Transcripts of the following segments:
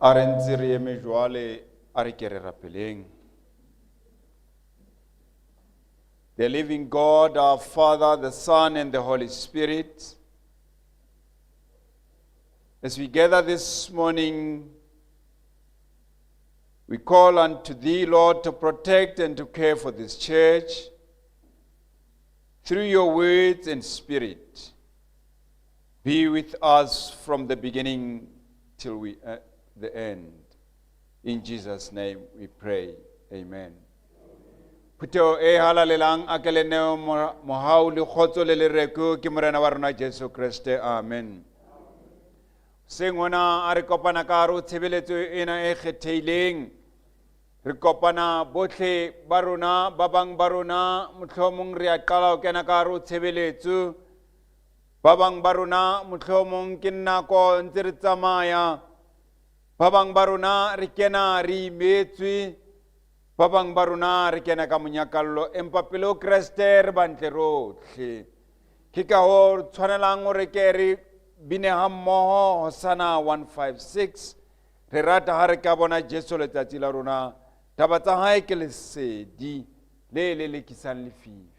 A re ntse re eme jwale a re ke re rapeleng. The living God, our Father, the Son, and the Holy Spirit, as we gather this morning, we call unto thee, Lord, to protect and to care for this church through your words and spirit. Be with us from the beginning till the end. In Jesus' name we pray. Amen. Phutheho e halalelang a ke le neo mohau le kgotso le lereko ke Morena wa rona Jesu Kreste. Amen. Seng hona a re kopana ka hare ho tshebeletso ena e kgethehileng. Re kopana bohle ba rona, ba bang ba rona mohlomong re a qala ho kena ka hare ho tshebeletso. Ba bang ba rona mohlomong ke nako ntse re tsamaya. Ba bang ba rona re kena re imetswe. Ba bang ba rona re kena ka monyakallo, empa pele ho Kreste re bantle rotlhe. Ke ka hoo re tshwanelang hore ke re bine ha mmoho Hosanna 156. Re rata ha re ka bona Jesu letsatsi la rona. Taba tsa hae ke lesedi le lelekisang lefifi.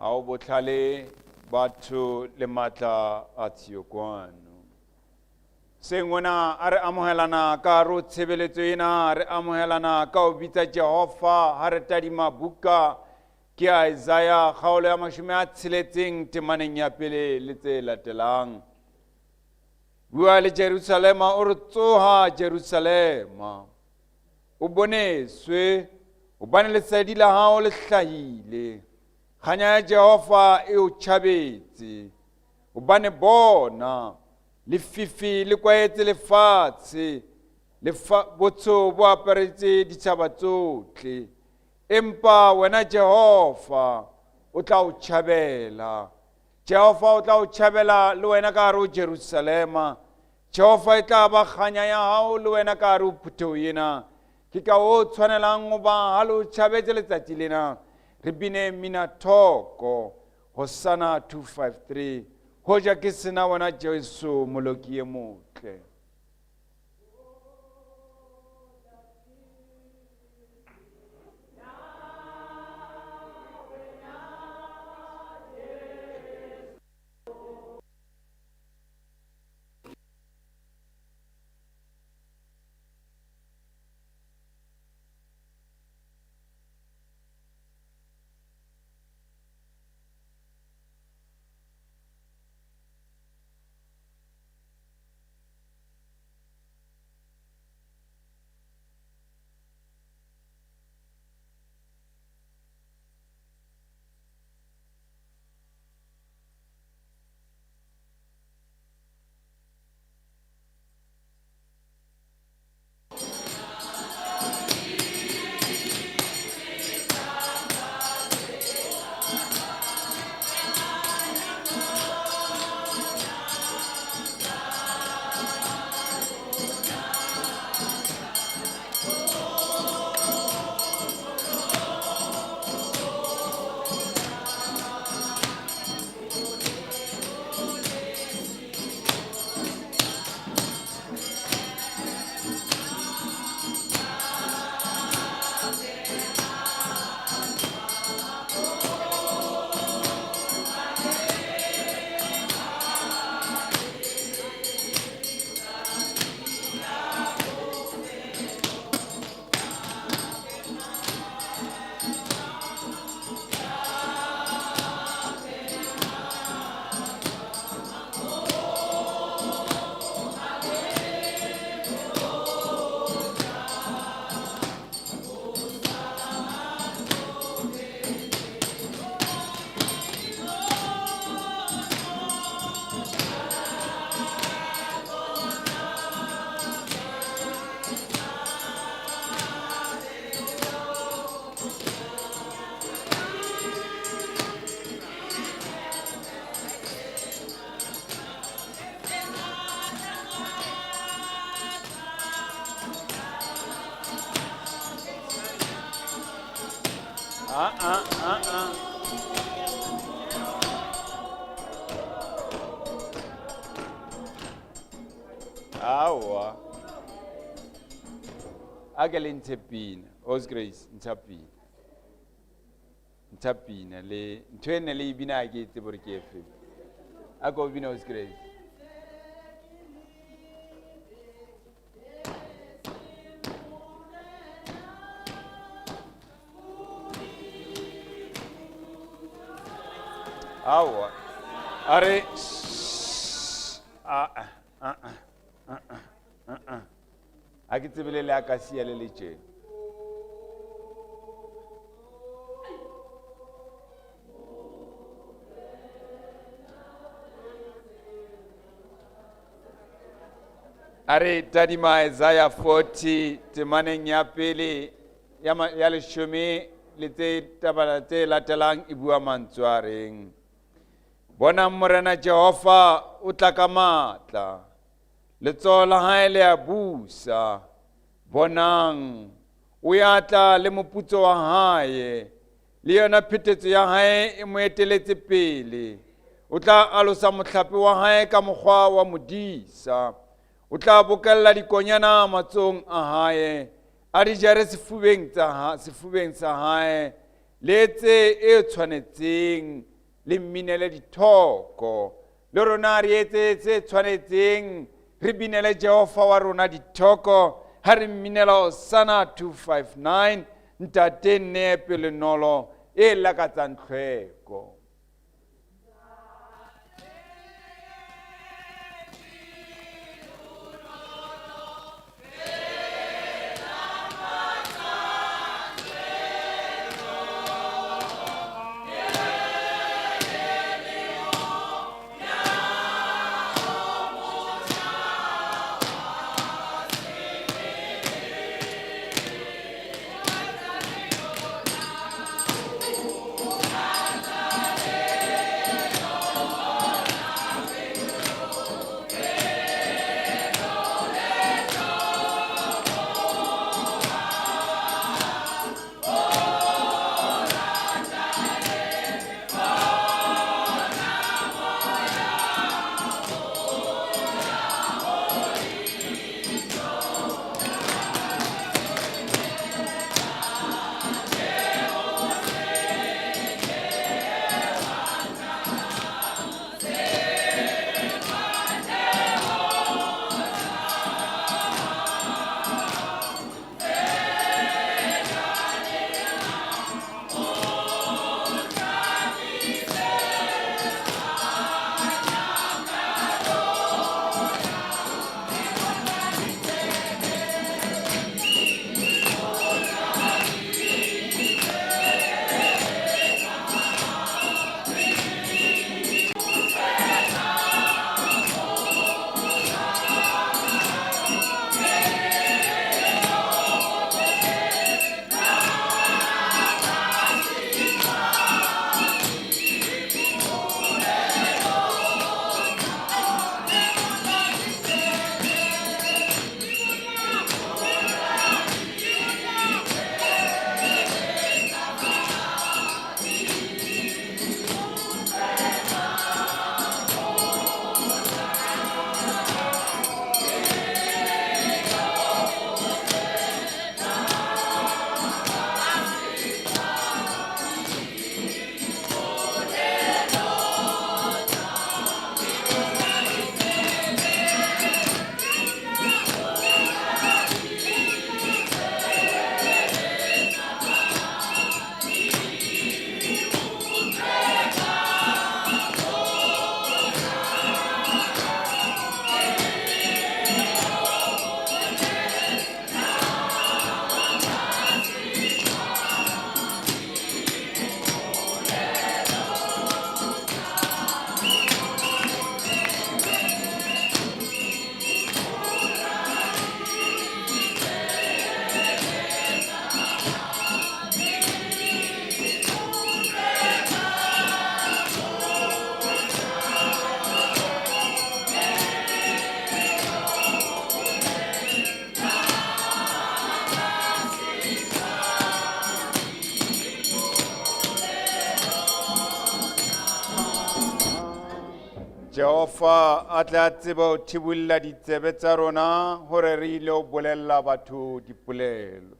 Ha o botlhale batho le matla a tshiyokwano. Seng ona a re amohelana ka hare ho tshebeletso ena, re amohelana ka ho bitsa Jehova ha re tadima buka ke Isaiah kgaolo ya 60 temaneng ya pele le tse latelang. Bua le Jerusalema o re tsoha Jerusalema, o boneswe hobane lesedi la hao le hlahile. Kganya ya Jehova e o tjhabetse, hobane bona lefifi le kwaetse lefatshe, Lefa botsho bo aparetse ditjhaba tsohle. Empa wena Jehova o tla o tjhabela. Jehova o tla o tjhabela le wena ka hare ho Jerusalema. Jehova e tla ba kganya ya hao le wena ka hare ho phutheho ena. Ke ka o tshwanelang hoba ha le o tjhabetse letsatsi lena. Re bine mina thoko. Hosanna 253. Hoja ke sena wena Jesu moloki e motle. Aowa. A ke le ntshe pina. Os Grace, ntsha pina. Ntsha pina le ntho e ne le e bina ha ke e tsebe hore ke efe. A ko bina Os Grace. Aowa. A re a a a a a a. Ha ke tsebe le le a ka sia le le tje. A re tadima Isaiah 40 temaneng ya pele ya ya leshome le tse tabana tse latelang e bua mantswe a reng. Bonang Morena Jehova o tla ka matla. Letsoho la hae le a busa. Bonang, o ya tla le moputso wa hae. Le yona phetetso ya hae e mo eteletse pele. O tla alosa mohlape wa hae ka mokgwa wa modisa. O tla bokella dikonyana matsohong a hae, a di jare sefubeng tsa ha, sefubeng sa hae, le etse e tshwanetseng, le mminele dithoko. Le rona re etse tse tshwanetseng, re binele Jehova wa rona dithoko, ha re mminela Hosanna 259, Ntate nne pelonolo e lakatsang tlhweko. Jehova a tle a tsebe ho thibolla ditsebe tsa rona hore re ile ho bolella batho dipolelo.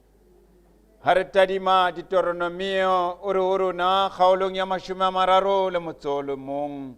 Ha re tadima Deuteronomio o re ho rona kgaolong ya 31,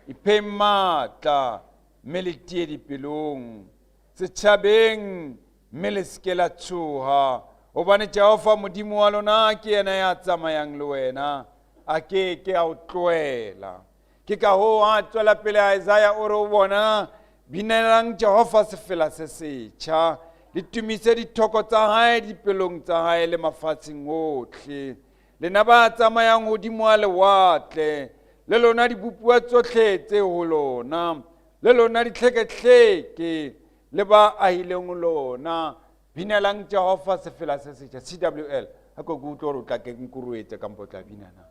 ipheng matla mme le tie dipelong, setjhabeng mme le se ke la tshoha, hobane Jehova Modimo wa lona ke yena ya tsamayang le wena, a ke ke a o tlohela. Ke ka hoo ha tswela pele Isaiah o re ho bona, binelang Jehova sefela se setjha, le tumise dithoko tsa hae dipelong tsa hae le mafatsheng otlhe. Lena ba tsamayang hodimo ha lewatle, le lona dibopuwa tsohle tse ho lona, le lona ditlhekehleke le ba ahileng ho lona, binelang Jehova sefela se setjha. CWL, ha ke utlwe hore o tla ke nkuruetse kampo o tla bina na.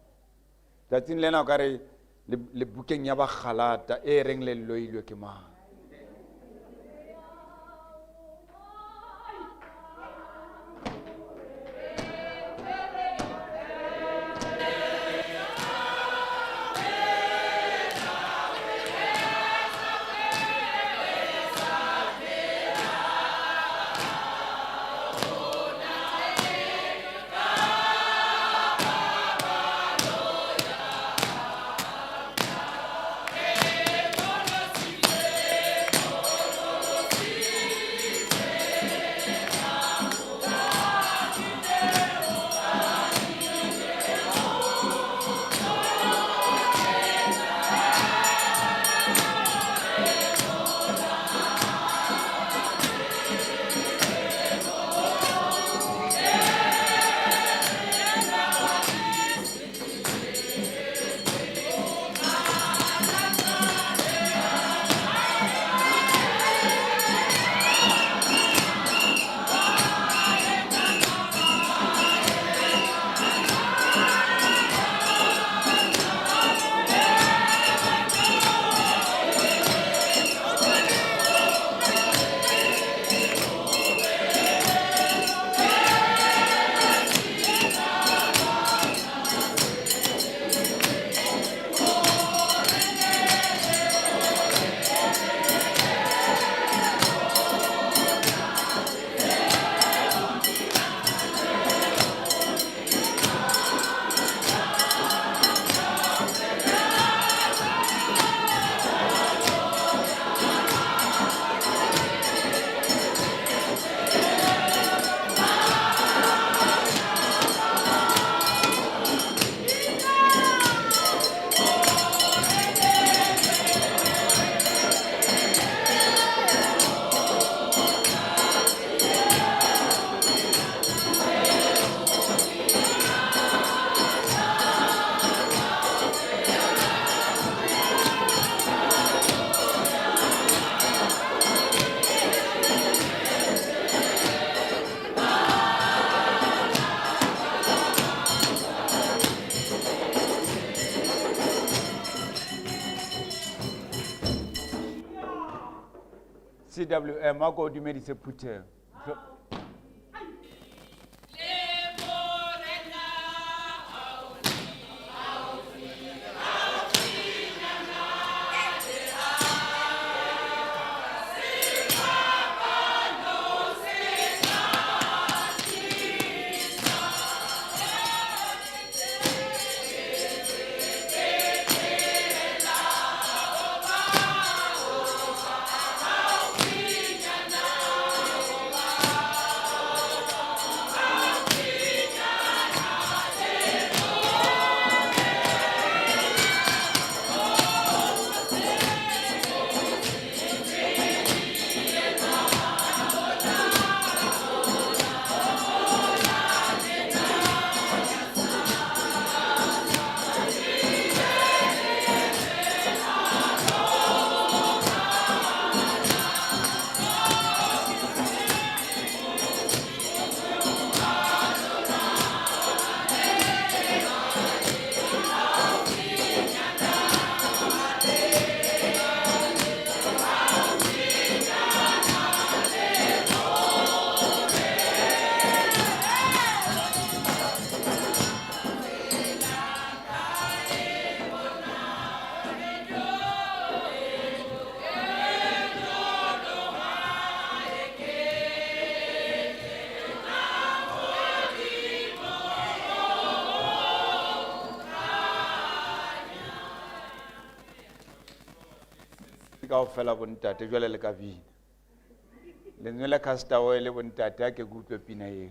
Tsatsing lena o ka re le bukeng ya Bagalata e reng le loilwe ke mang. CWM, a ko dumedise phutheho. Kaofela bontate jwale le ka bina. Le nwele castor oil bontate ha ke utlwe pina eo.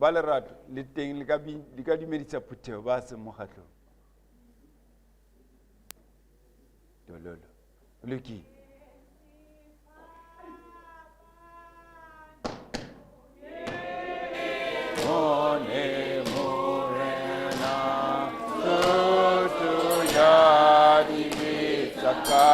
Ba lerato le teng le ka le ka dumedisa phutheho ba seng mokgatlong. Dololo. O lokile. One morena, toto ya dibe tsa ka.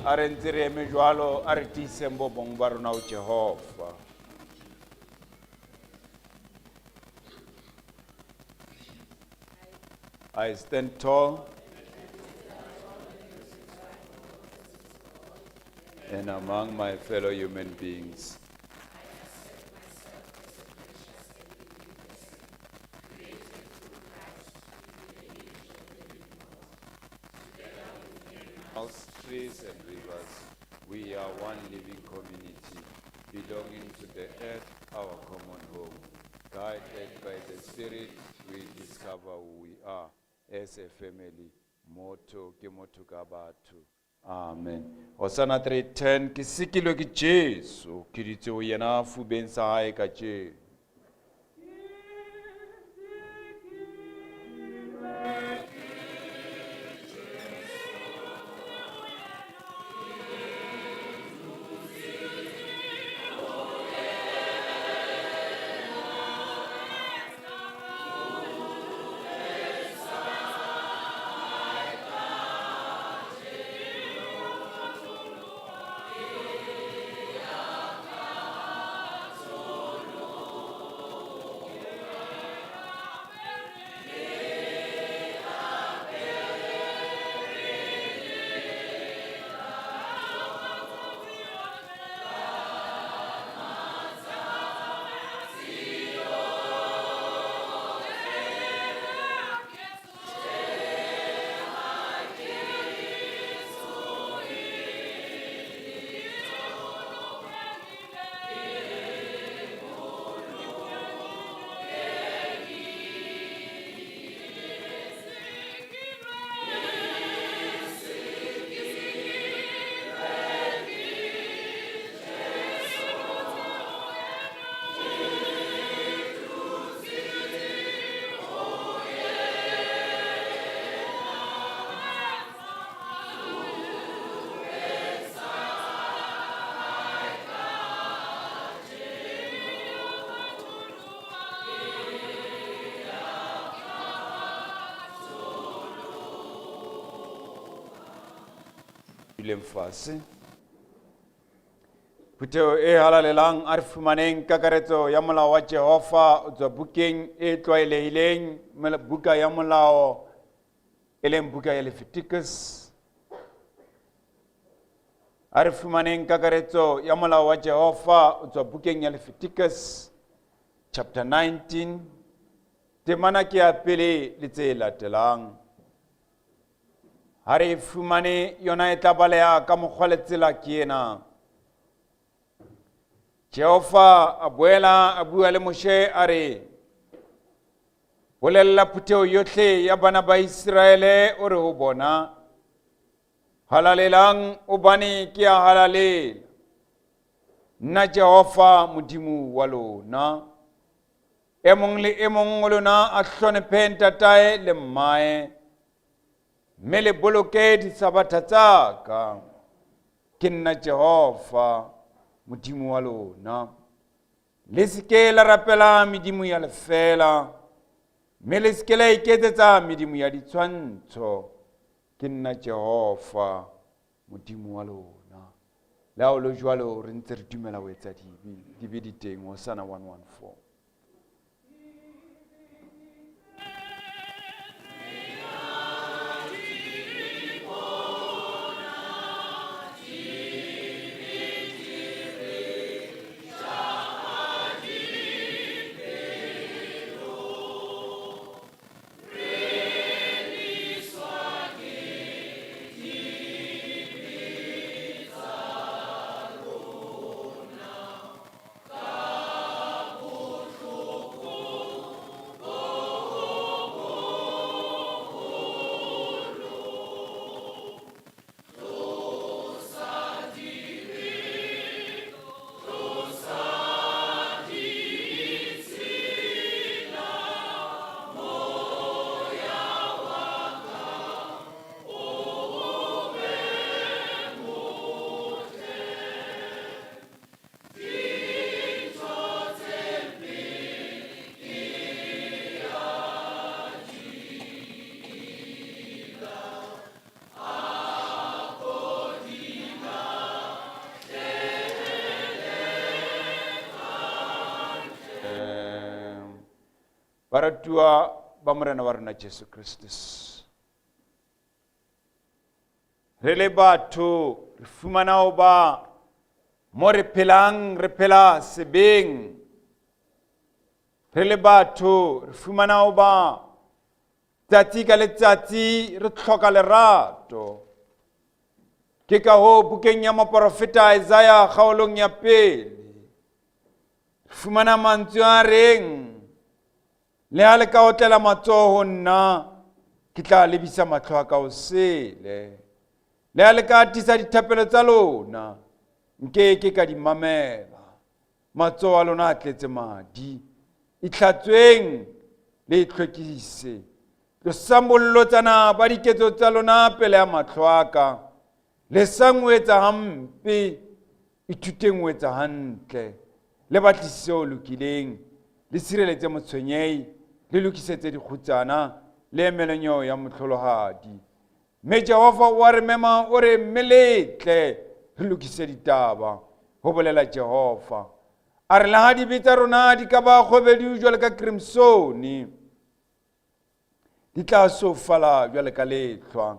A re ntse re eme jwalo, a re tiiseng bo bong ba rona ho Jehova. I stand tall and among my fellow human beings. are one living community, belonging to the earth, our common home. Guided by the Spirit, we discover who we are as a family. Motho ke motho ka batho. Amen. Hosanna 3:10 ke sikilwe ke Jesu, ke ditse ho yena fubeng sa hae kajeno. Duleng fatshe. Phutheho e halalelang a re fumaneng kakaretso ya molao wa Jehova ho tswa bukeng e tlwaelehileng, buka ya molao e leng buka ya Leviticus. A re fumaneng kakaretso ya molao wa Jehova ho tswa bukeng ya Leviticus chapter 19, temana ke ya pele le tse latelang. Ha re e fumane yona e tla baleha ka mokgwa le tsela ke ena. Jehova a boela a bua le Moshe a re, bolella phutheho yohle ya bana ba Iseraele o re ho bona, halalelang hobane ke a halalela, nna Jehova Modimo wa lona. E mong le e mong wa lona a hlonephe ntatae le mmae, mme le boloke disabatha tsa ka. Ke nna Jehova Modimo wa lona. Le se ke la rapela medimo ya lefeela, mme le se ke la iketsetsa medimo ya ditshwantsho. Ke nna Jehova Modimo wa lona. Le ha ho le jwalo, re ntse re dumela ho etsa dibe. Dibe di teng, Hosanna 114. Baratuwa ba Morena wa rona Jesu Kristus. Re le batho re fumana ho ba mo re phelang, re phela sebeng. Re le batho re fumana ho ba tsatsi ka letsatsi re tlhoka lerato. Ke ka hoo bukeng ya moporofeta Isaiah kgaolong ya pele re fumana mantswe a reng le ha le ka otlela matsoho ho nna ke tla lebisa mahlo a ka o sele le ha le ka atisa dithapelo tsa lona nke ke ka di mamela matsoho a lona a tletse madi itlhatsweng le itlhwekise tlosang bollotsana ba diketso tsa lona pele ya mahlo a ka lesang ho etsa hampe ithuteng ho etsa hantle le batlisise o lokileng le sireletse motshwenyei le lokisetse dikgutsana le emele nyeo ya mohlolohadi mme jehova o a re mema o re mme letle re lokise ditaba ho bolela jehova a re le ha dibe tsa rona di ka ba kgobedu jwale ka crimsone di tla sofala jwale ka lehlwa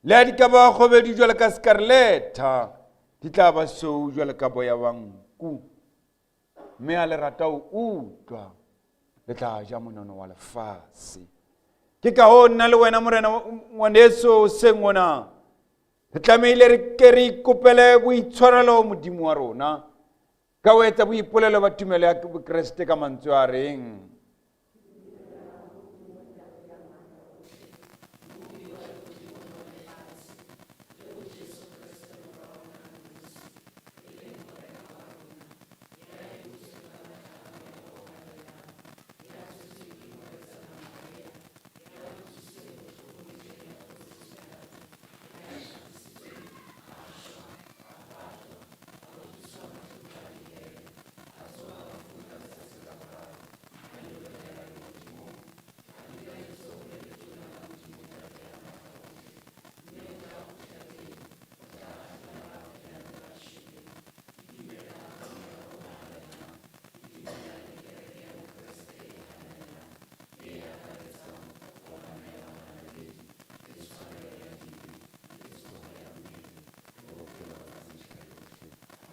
le ha di ka ba kgobedu jwale ka scarletta di tla ba sou jwale ka boya ba nku mme a le rata ho utlwa le tla ja monono wa lefase ke ka hoo nna le wena morena ngwaneso hoseng ona re tlamehile re ke re ikopele boitshwarelo modimo wa rona ka ho etsa boipolelo ba tumelo ya bokreste ka mantswe a reng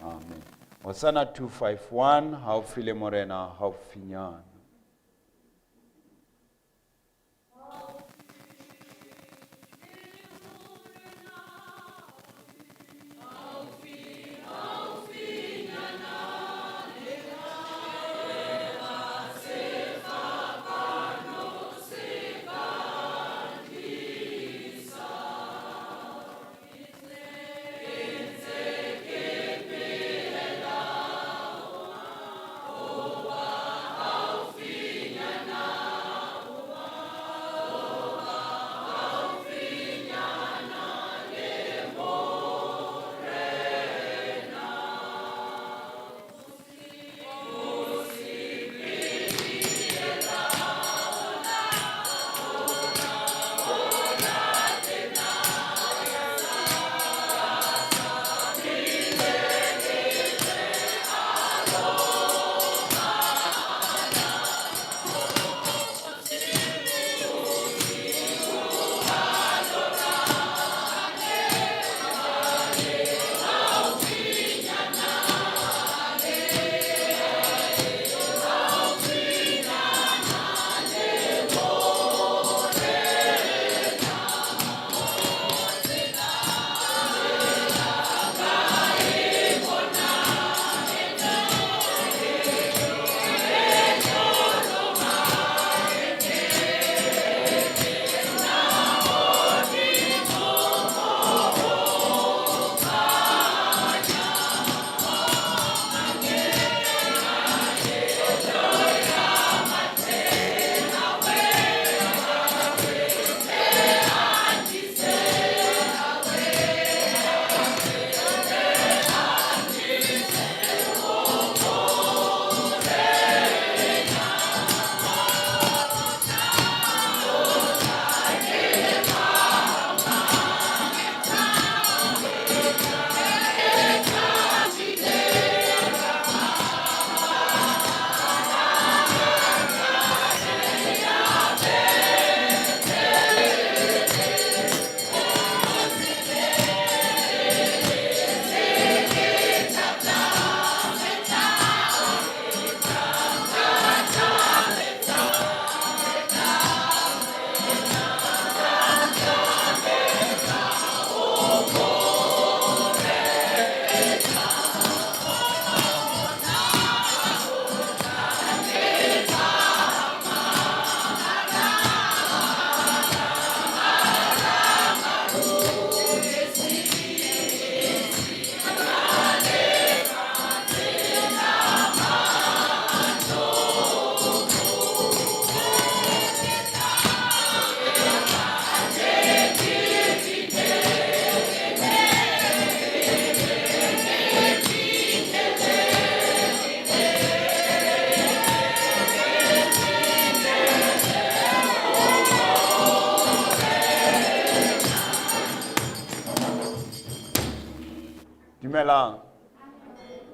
Amen. Hosanna 251, haufi le Morena, haufinyana.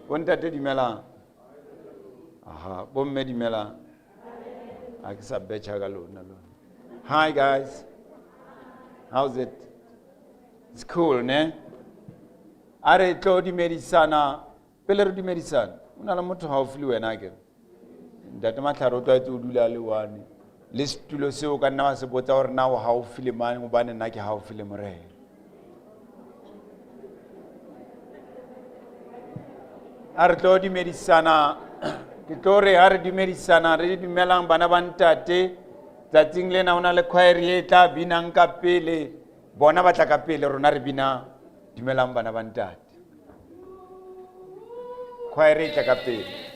Bontate dumelang. Aha, bomme dumelang. Ha ke sa betjha ka lona lona. Hi guys. How's it? It's cool, ne? A re tlo dumedisana. Pele re dumedisana, o na le motho haufi le wena akere? Ntate Matlhare o tlwaetse ho dula le one. Le setulo seo o ka nna wa se botsa hore na o haufi le mang, hobane nna ke haufi le Morena. A re tlo dumedisana, ke tlo re ha re dumedisana, re dumelang bana ba ntate. Tsatsing lena ho na le choir e tla binang ka pele, bona ba tla ka pele, rona re bina dumelang bana ba ntate. Choir e tla ka pele.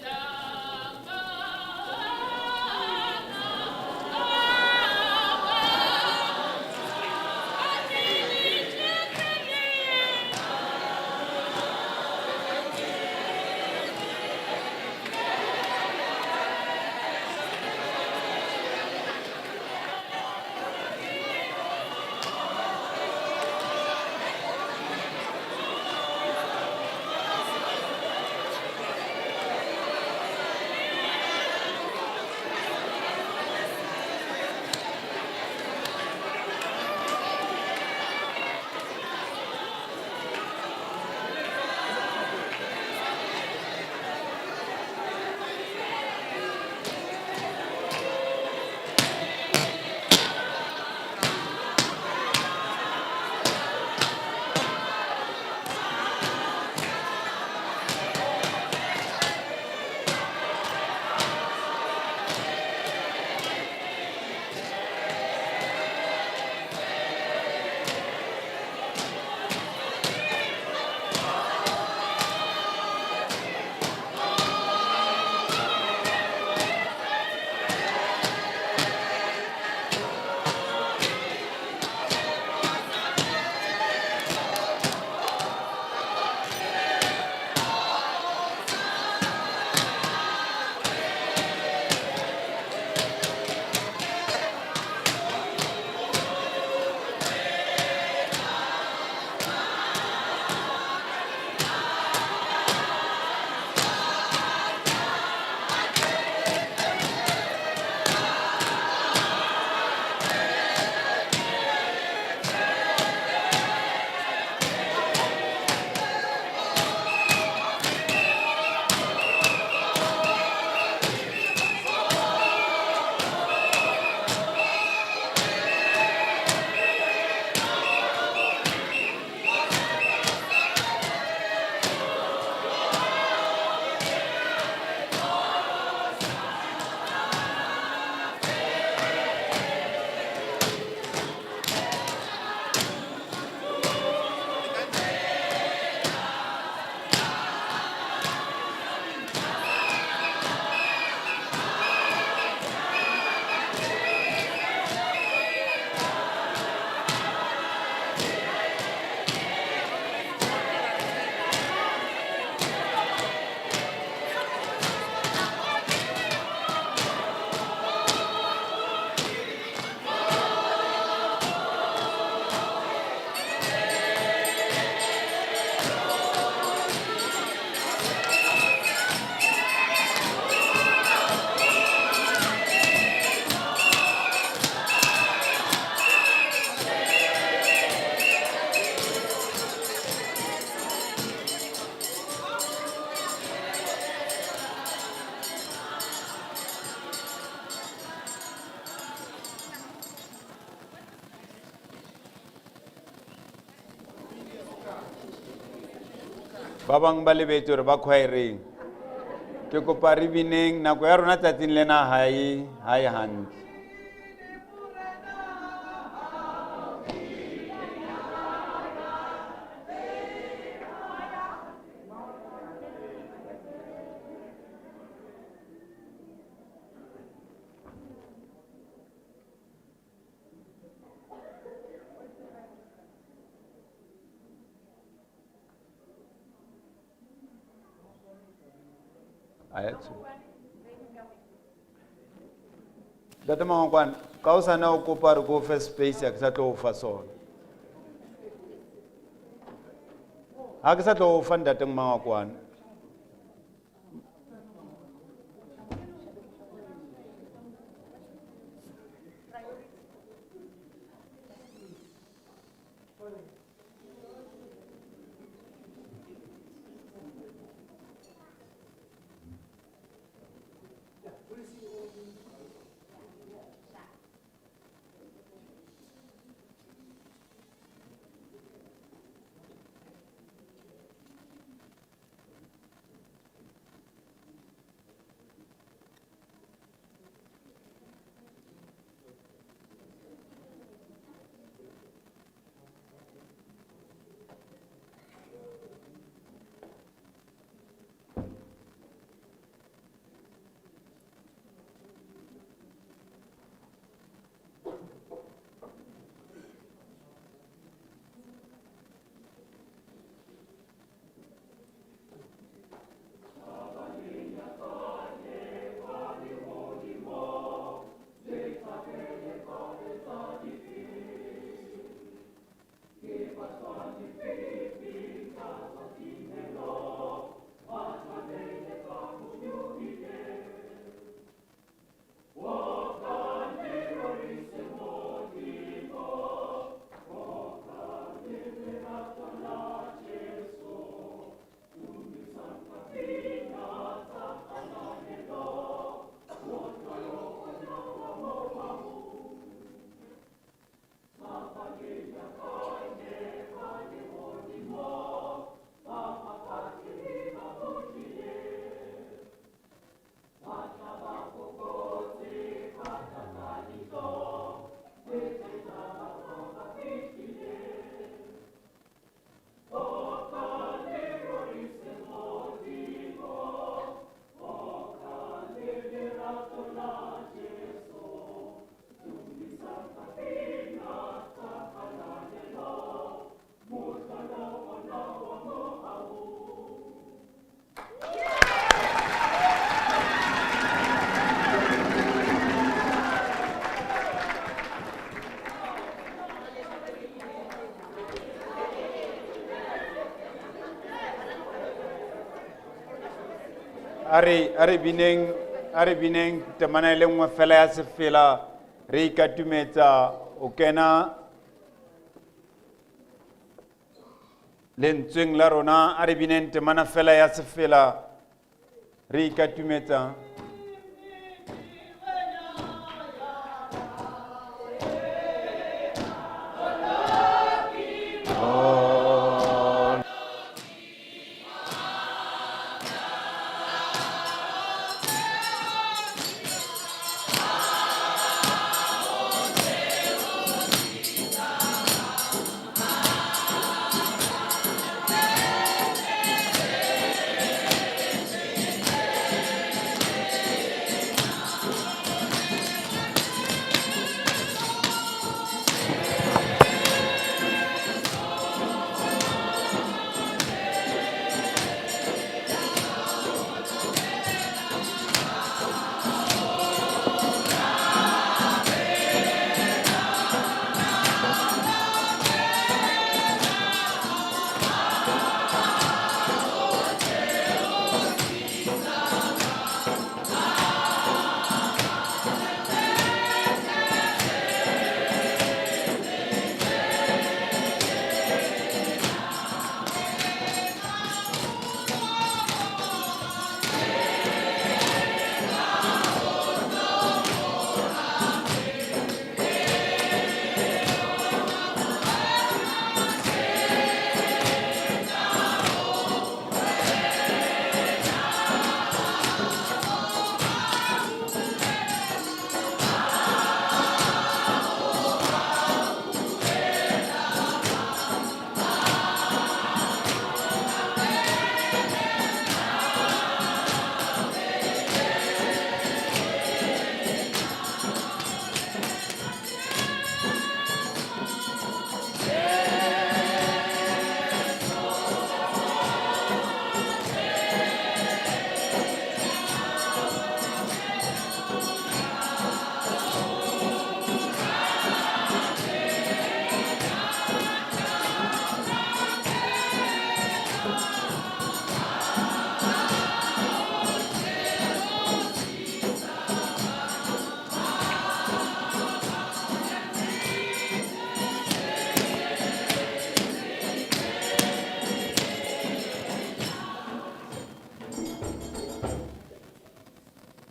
Ba bang ba lebetse hore ba choireng. Ke kopa re bineng, nako ya rona tsatsing lena ha e hantle. Ntate Mangwakwane, ka o sana o kopa re ko fe space ha ke sa tlo o fa sona. Ha ke sa tlo o fa ntate Mangwakwane. A re a re bineng a re bineng temana e le nngwe fela ya sefela re ikatumetsa o kena lentsweng la rona a re bineng temana fela ya sefela re ikatumetsa.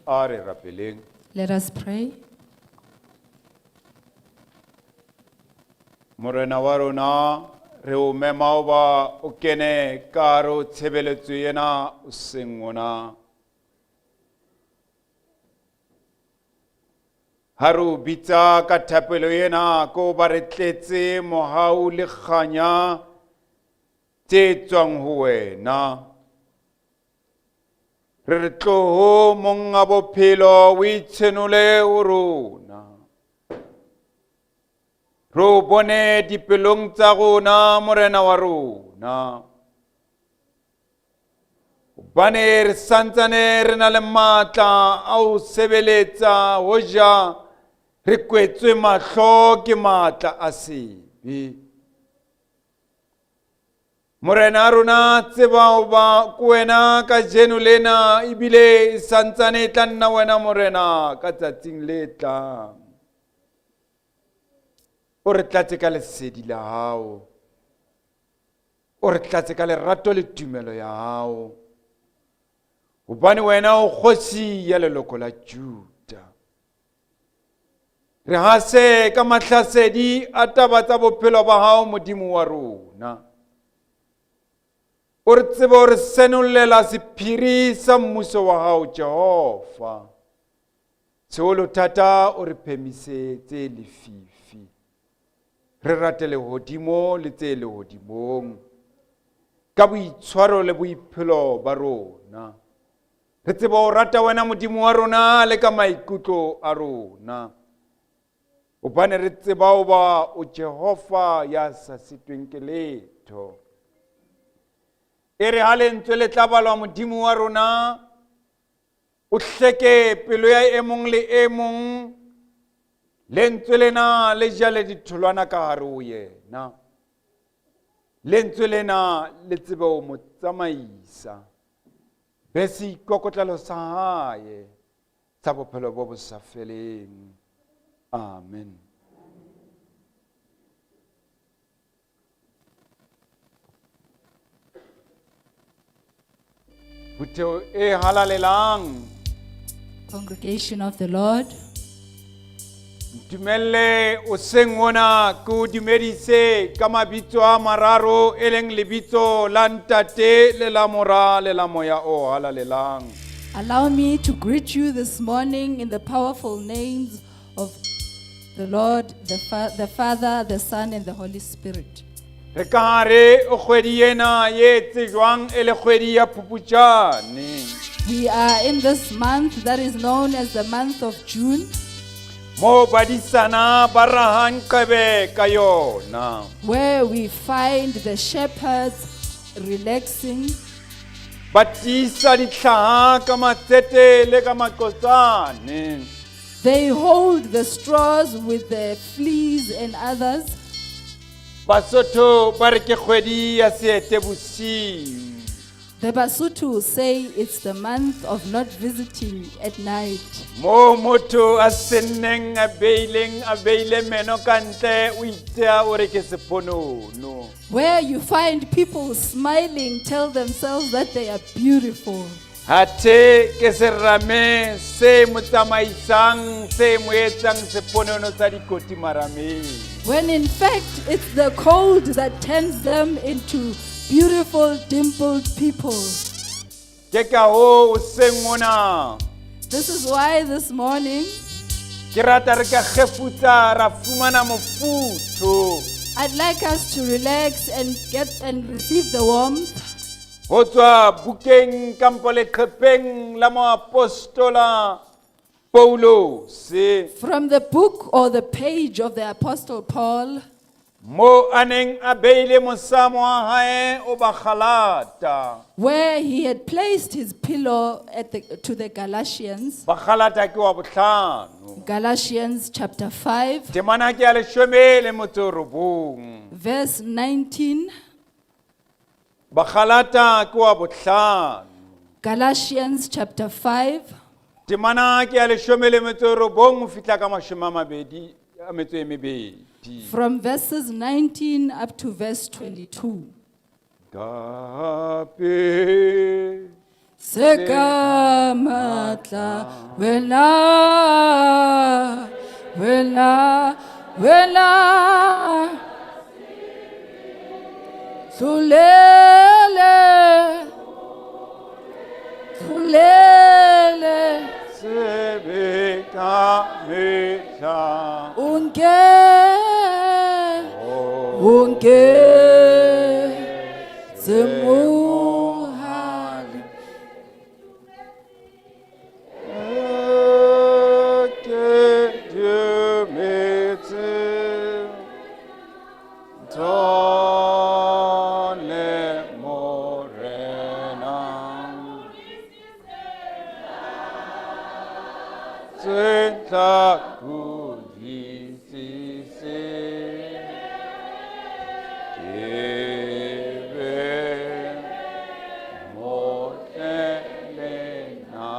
A re rapeleng. Let us pray. Morena wa rona re o mema o ba o kene ka hare ho tshebeletso ena o seng ona. Ha re o bitsa ka thapelo ena ko ba re tletse mohau le kganya tse tswang ho wena. Re re tloho monga bophelo o itshenole ho rona. Re o bone dipelong tsa rona morena wa rona. Hobane re santsane re na le matla a ho sebeletsa hoja re kwetswe mahlo ke matla a sebe. Morena a rona tseba hoba ke wena kajeno lena ebile e santsane e tla nna wena morena ka tsatsing le tlang. O re tlatse ka lesedi la hao. O re tlatse ka lerato le tumelo ya hao. Hobane wena o kgosi ya leloko la Juda. Re hase ka mahlasedi a taba tsa bophelo ba hao Modimo wa rona. O re tsebe o re senollela sephiri sa mmuso wa hao Jehova. Seholo thata o re phemisetse lefifi. Re rate lehodimo le tse lehodimong. Ka boitshwaro le boiphelo ba rona. Re tsebe ho rata wena Modimo wa rona le ka maikutlo a rona. Hobane re tseba hoba o Jehova ya sa sitweng ke letho. E re ha lentswe le tla balwa Modimo wa rona, o hleke pelo ya e mong le e mong, lentswe lena le jale ditholwana ka hare ho yena. Lentswe lena le tsebe ho mo tsamaisa. Be seikokotlelo sa hae sa bophelo bo bo sa feleng. Amen. Phutheho e halalelang. Congregation of the Lord, Ntumelle hoseng hona ke o dumedise ka mabitso a mararo e leng lebitso la Ntate le la Mora le la Moya o Halalelang. Allow me to greet you this morning in the powerful names of the Lord, the Father, the Son, and the Holy Spirit. Re ka hare o kgwedi ena ye tsejwang e le kgwedi ya Phupjane. We are in this month that is known as the month of June, Mo badisana ba rahang qebe ka yona. Where we find the shepherds relaxing. Ba tiisa dihlaha ka matsete le ka maqotsane. They hold the straws with the fleas and others. Basotho ba re ke kgwedi ya Seetebosiu. The Basotho say it's the month of not visiting at night. Mo motho a senneng a beileng a beile meno ka ntle o itseya o re ke seponono. Where you find people smiling, tell themselves that they are beautiful. Athe ke serame se mo tsamaisang se mo etsang seponono sa dikoti marameng. When in fact it's the cold that turns them into beautiful dimpled people. Ke ka hoo hoseng hona This is why this morning ke rata re ka kgefutsa ra fumana mofuthu I'd like us to relax and get and receive the warmth ho tswa bukeng kampo leqhepeng la moapostola Paulus from the book or the page of the Apostle Paul, mo a neng a beile mosamo wa hae o Bagalata. Where he had placed his pillow to the Galatians. Bagalata ke wa bohlano. Galatians chapter 5, Temana ke ya leshome le motso o robong. Verse 19. Bagalata ke wa bohlano. Galatians chapter 5, Temana ke ya leshome le metso e robong ho fihla ka mashome a mabedi a metso e mebedi. From verses 19 up to verse 22. Gape Seka matla wena wena wena Hlulele hlulele sebe ka mehla. Unke unke semuhali. Ke dumetse tole Morena. Tse tla kutlwisise ke be motle le nna.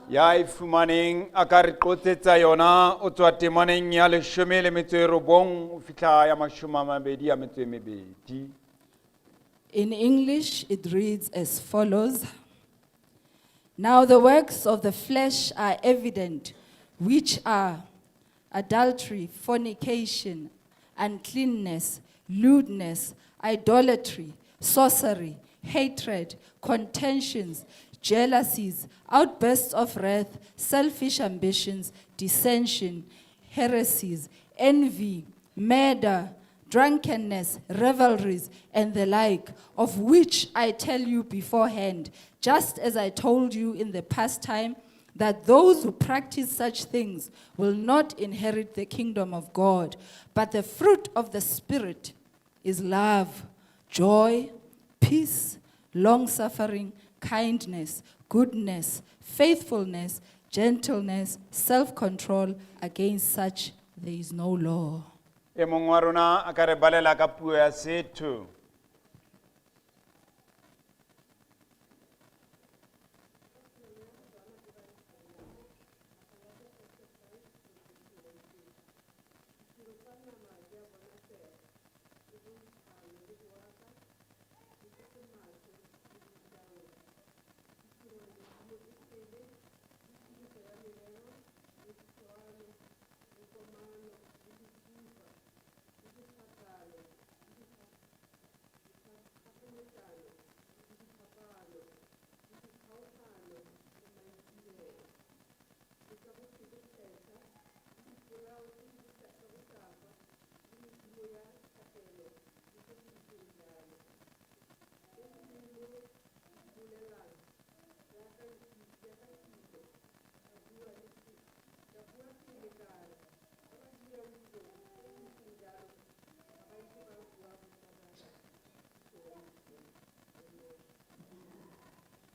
Ya e fumaneng a ka re qotsetsa yona o tswa temaneng ya leshome le metso e robong ho fihla ya mashome a mabedi a metso e mebedi. In English, it reads as follows. Now the works of the flesh are evident, which are adultery, fornication, uncleanness, lewdness, idolatry, sorcery, hatred, contentions, jealousies, outbursts of wrath, selfish ambitions, dissension, heresies, envy, murder, drunkenness, revelries, and the like, of which I tell you beforehand, just as I told you in the past time, that those who practice such things will not inherit the kingdom of God. But the fruit of the Spirit is love, joy, peace, long suffering, kindness, goodness, faithfulness, gentleness, self control. Against such there is no law. E mong wa rona a ka re balela ka puo ya setho.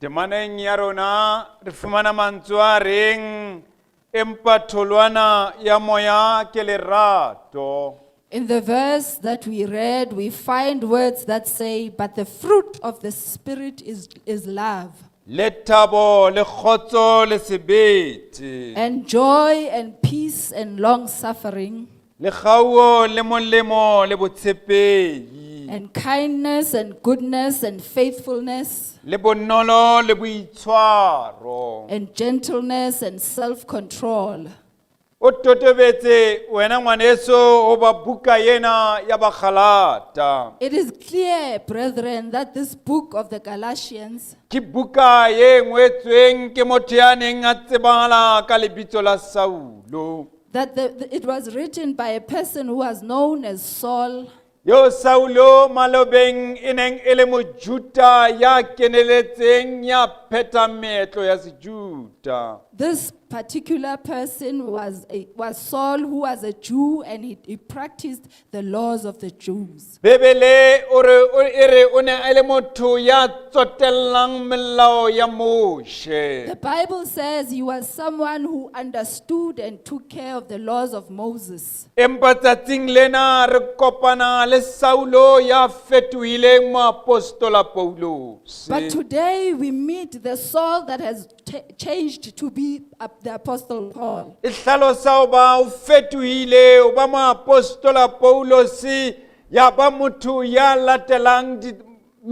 Temaneng ya rona re fumana mantswe a reng empa tholwana ya moya ke lerato. In the verse that we read, we find words that say, But the fruit of the Spirit is love, Le thabo, le kgotso, le sebete. and joy, and peace, and long suffering, Le kgauo, le molemo, le botshepehi. and kindness, and goodness, and faithfulness, Le bonolo, le boitshwaro. and gentleness, and self control. O totobetse wena ngwaneso ho ba buka ena ya Bagalata. It is clear, brethren, that this book of the Galatians Ke buka e ngwetsweng ke motho ya neng a tsebahala ka lebitso la Saulo. that it was written by a person who was known as Saul. Yo Saulo malobeng e neng e le Mojuta ya keneletseng ya phethang meetlo ya Sejuta. This particular person was Saul, who was a Jew, and he practiced the laws of the Jews. Bebele o re o e re o ne a le motho ya tsotellang melao ya Moshe. The Bible says he was someone who understood and took care of the laws of Moses. Empa tsatsing lena re kopana le Saulo ya fetohileng moapostola Paulus. But today we meet the Saul that has changed to be the Apostle Paul. E hlalosa hoba o fetohile o ba moapostola Paulus ya ba motho ya latelang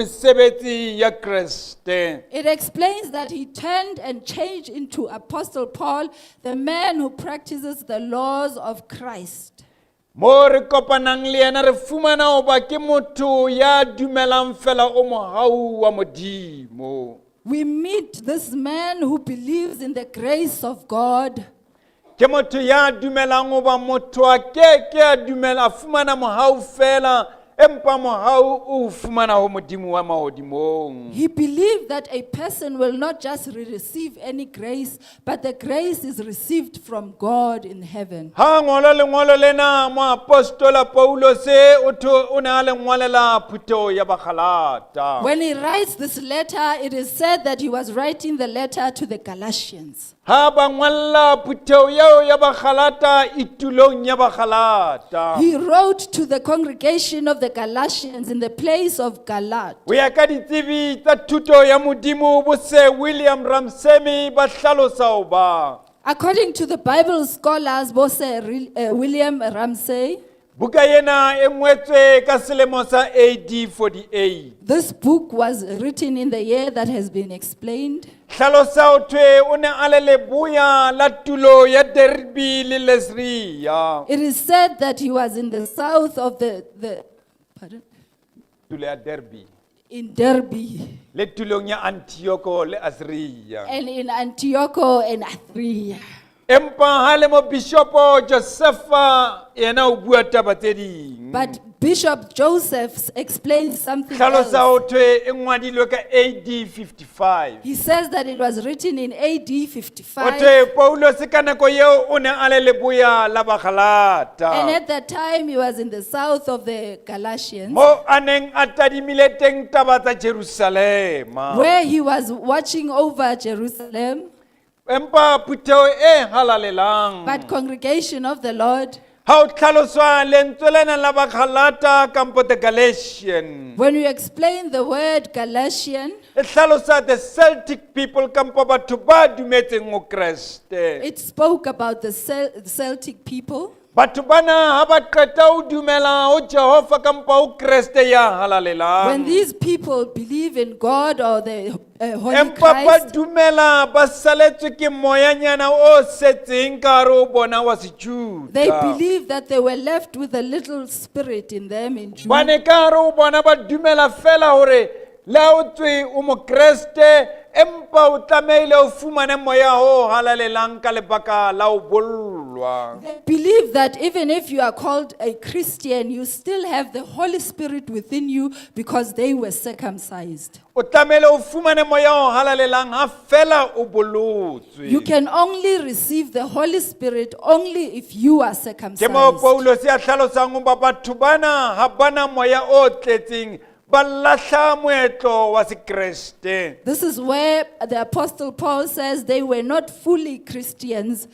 mesebetsi ya Kreste. It explains that he turned and changed into Apostle Paul, the man who practices the laws of Christ. Mo re kopanang le yena re fumana hoba ke motho ya dumelang fela o mohau wa Modimo. We meet this man who believes in the grace of God. Ke motho ya dumelang hoba motho a ke ke a dumela a fumana mohau fela empa mohau o o fumana ho Modimo wa mahodimong. He believed that a person will not just receive any grace, but the grace is received from God in heaven. Ha ngola lengolo lena moapostola Paulus o tho o ne a le ngwalela phutheho ya Bagalata. When he writes this letter, it is said that he was writing the letter to the Galatians. Ha ba ngwalla phutheho eo ya Bagalata itulong ya Bagalata. He wrote to the congregation of the Galatians in the place of Galat. Ho ya ka ditsebi tsa thuto ya Modimo bo Sir William Ramsey ba hlalosa hoba According to the Bible scholars, Bose William Ramsey, buka ena e ngwetswe ka selemo sa AD 48. this book was written in the year that has been explained. Hlalosa ho thwe o ne a le leboya la tulo ya Derby le Lesria. It is said that he was in the south of the pardon, Tulo ya Derby in Derby le tulong ya Antioch le Asria. and in Antioch and Athria. Empa ha le mo Bishopo Josepha yena o bua taba tse ding. But Bishop Joseph explains something Hlalosa else. ho thwe e ngwadilwe ka AD 55. He says that it was written in AD O 55. thwe Paulus ka nako eo o ne a le leboya la Bagalata. And at that time, he was in the south of the Galatians, Mo a neng a tadimile teng taba tsa Jerusalema. where he was watching over Jerusalem. Empa phutheho e halalelang. But congregation of the Lord, Ha o tlhaloswa lentswe lena la Bagalata kampo the Galatian. when you explain the word Galatian, E hlalosa the Celtic people kampo batho ba dumetseng ho Kreste. it spoke about the Celtic people. Batho bana ha ba qeta ho dumela ho Jehova kampa ho Kreste ya When halalelang, these people believe in God or the Holy empa ba Christ, dumela ba saletswe ke moyanyana o setseng ka hare ho bona wa they Sejuda. believe that they were left with a little spirit in them in Jude. Bane ka hare ho bona ba dumela fela hore le ha o tswe o mokreste empa o tlamehile o fumane moya o halalelang ka lebaka la ho bollwa. They believe that even if you are called a Christian, you still have the Holy Spirit within you because they were circumcised. O tlamehile o fumane moya o halalelang ha fela o You bolotswe. can only receive the Holy Spirit only if you are Ke moo circumcised. Paulus a hlalosang hoba batho bana ha bana moya o tletseng ba lahla moetlo wa sekreste. This is where the Apostle Paul says they were not fully Christians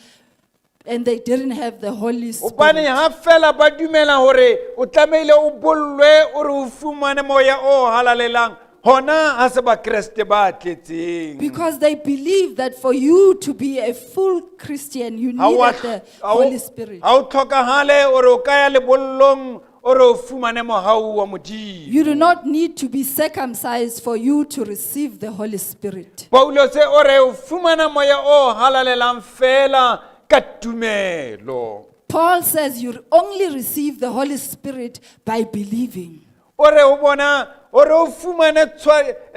and they didn't have the Holy Hobane Spirit. ha fela ba dumela hore o tlamehile o bollwe o re o fumane moya o halalelang hona ha se bakreste ba tletseng. Because they believe that for you to be a full Christian, you Ha wa needed the ha o- Holy Spirit. ha o tlhokahale hore o ka ya lebollong o re o fumane mohau wa Modimo. You do not need to be circumcised for you to receive the Holy Spirit. Paulus o re o fumana moya o halalelang fela ka tumelo. Paul says you only receive the Holy Spirit by believing. O re o bona o re o fumane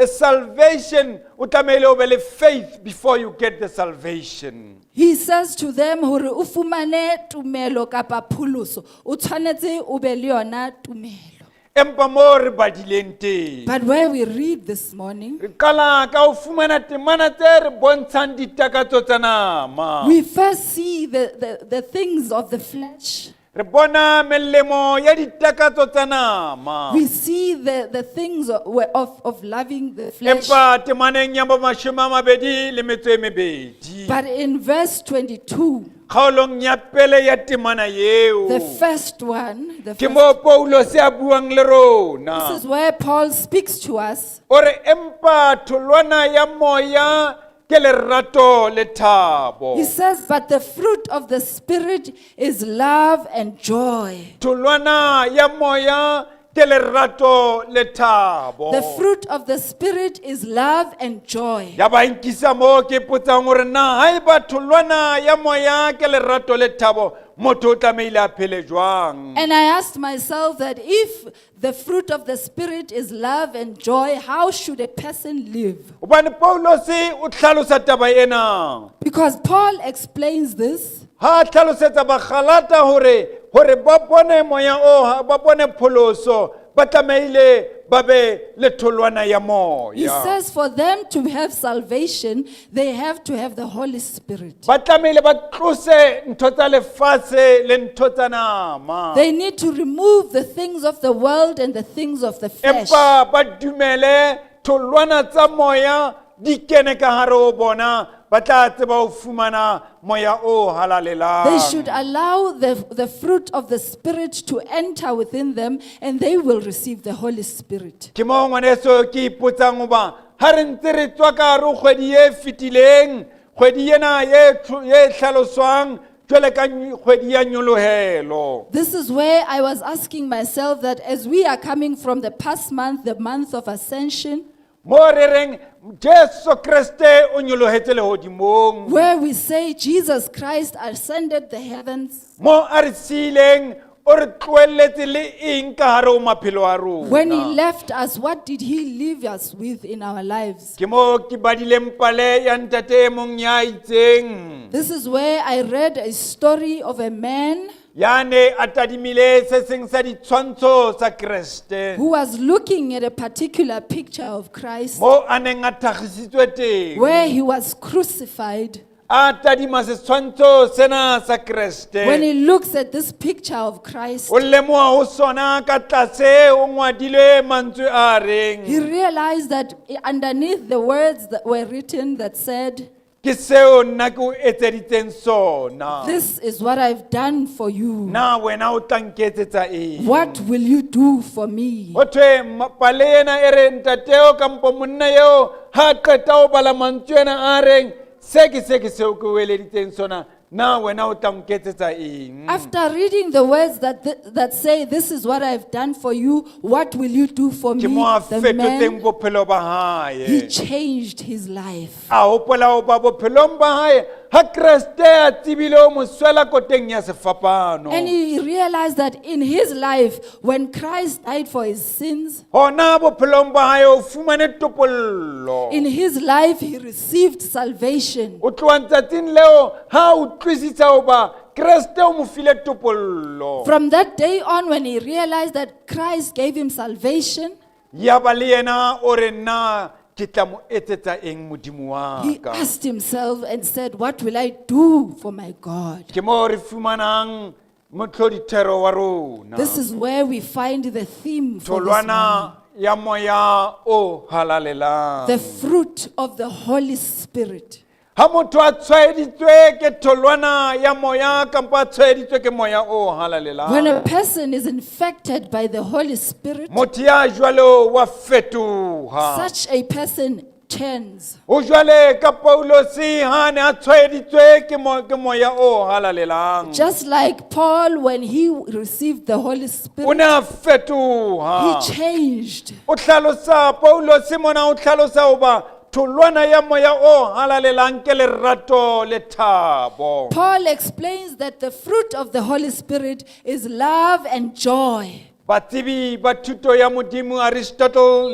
salvation o tlamehile o be le faith before you get the salvation. He says to them hore o fumane tumelo kapa pholoso, o tshwanetse o be le yona tumelo. Empa mo re badileng teng, But where we read this morning, re qala ka ho fumana temana tse re bontshang ditakatso tsa nama. we first see the things of the flesh. Re bona melemo ya ditakatso tsa nama. We see the things of loving the flesh. Empa temaneng ya bo mashome a mabedi le metso e mebedi, But in verse 22, kgaolong ya pele ya temana eo, the first one, the ke first, mo Paulus a buang le rona. this is where Paul speaks to us. O re empa tholwana ya moya ke lerato le thabo. He says, But the fruit of the Spirit is love and joy. Tholwana ya moya ke lerato le thabo. The fruit of the Spirit is love and joy. Ya ba nkisa mo ke potsang hore na haeba tholwana ya moya ke lerato le thabo motho o tlamehile a phele jwang? And I asked myself that if the fruit of the Spirit is love and joy, how should a person live? Hobane Paulus o hlalosa taba ena. Because Paul explains this. Ha a hlalosetsa Bagalata hore ba bone moya o ba bone pholoso ba tlamehile ba be le tholwana ya He moya. says for them to have salvation, they have to have the Holy Spirit. Ba tlamehile ba tlose ntho tsa lefatshe le ntho tsa nama. They need to remove the things of the world and the things of the flesh. Empa ba dumele tholwana tsa moya di kene ka hare ho bona ba tla tseba ho fumana moya o They halalelang. should allow the fruit of the Spirit to enter within them and they will receive the Holy Spirit. Ke mo ngwaneso ke ipotsang hoba ha re ntse re tswa ka hare ho kgwedi e fetileng, kgwedi ena e hlaloswang jwale ka kgwedi ya nyolohelo. This is where I was asking myself that as we are coming from the past month, the month of Ascension, Mo re reng Jesu Kreste o nyolohetse lehodimong. where we say Jesus Christ ascended the heavens, Mo a re siileng o re tlohelletse le eng ka hare ho maphelo a when he rona. left us, what did he leave us with in our lives? Ke mo ke badileng pale ya ntate e mong ya itseng. This is where I read a story of a man Ya ne a tadimile se seng sa ditshwantsho tsa Kreste. who was looking at a particular picture of Christ Mo a neng a thakgisitswe teng. where he was crucified. A tadima setshwantsho sena sa When Kreste. he looks at this picture of Christ, O lemoha ho sona ka tlase o ngwadilwe mantswe a reng. he realized that underneath the words that were written that said, Ke seo nna ke o etseditseng sona. This is what I've done for you. Na wena o tla nketsetsa eng? What will you do for me? Ho thwe pale ena e re ntate eo kampo monna eo ha a qeta ho bala mantswe ana a reng se ke se ke seo ke o eleditseng sona Na wena o tla nketsetsa eng? After reading the words that say, "This is what I've done for you, what will you do for Ke me?" mo a The fetotseng man, bophelo ba he hae. changed his life. A hopola hoba bophelong ba hae ha Kreste a tsebile ho mo swela koteng ya sefapano. And he realized that in his life, when Christ died for his sins, Hona bophelong ba hae o fumane topollo. in his life he received salvation. O tloha tsatsing leo ha o utlwisisa hoba Kreste o mo file topollo. From that day on, when he realized that Christ gave him salvation, Ya ba le yena o re na ke tla mo etsetsa eng Modimo wa he ka. asked himself and said, "What will I do for my God?" Ke mo re fumanang motlhodithero wa rona. This is where we find the theme for this morning. Tholwana ya moya o halalelang. The fruit of the Holy Spirit. Ha motho a tshwaeditswe ke tholwana ya moya kampo a tshwaeditswe ke moya o When halalelang. a person is infected by the Holy Spirit, Motho ya jwalo wa fetoha. such a person turns. O jwale ka Paulosi ha a ne a tshwaeditswe ke moya o halalelang. Just like Paul, when he received the Holy O Spirit, ne a fetoha. he changed. O hlalosa Paulosi mona o hlalosa hoba tholwana ya moya o halalelang ke lerato le thabo. Paul explains that the fruit of the Holy Spirit is love and joy. Batsebi ba thuto ya Modimo Aristotle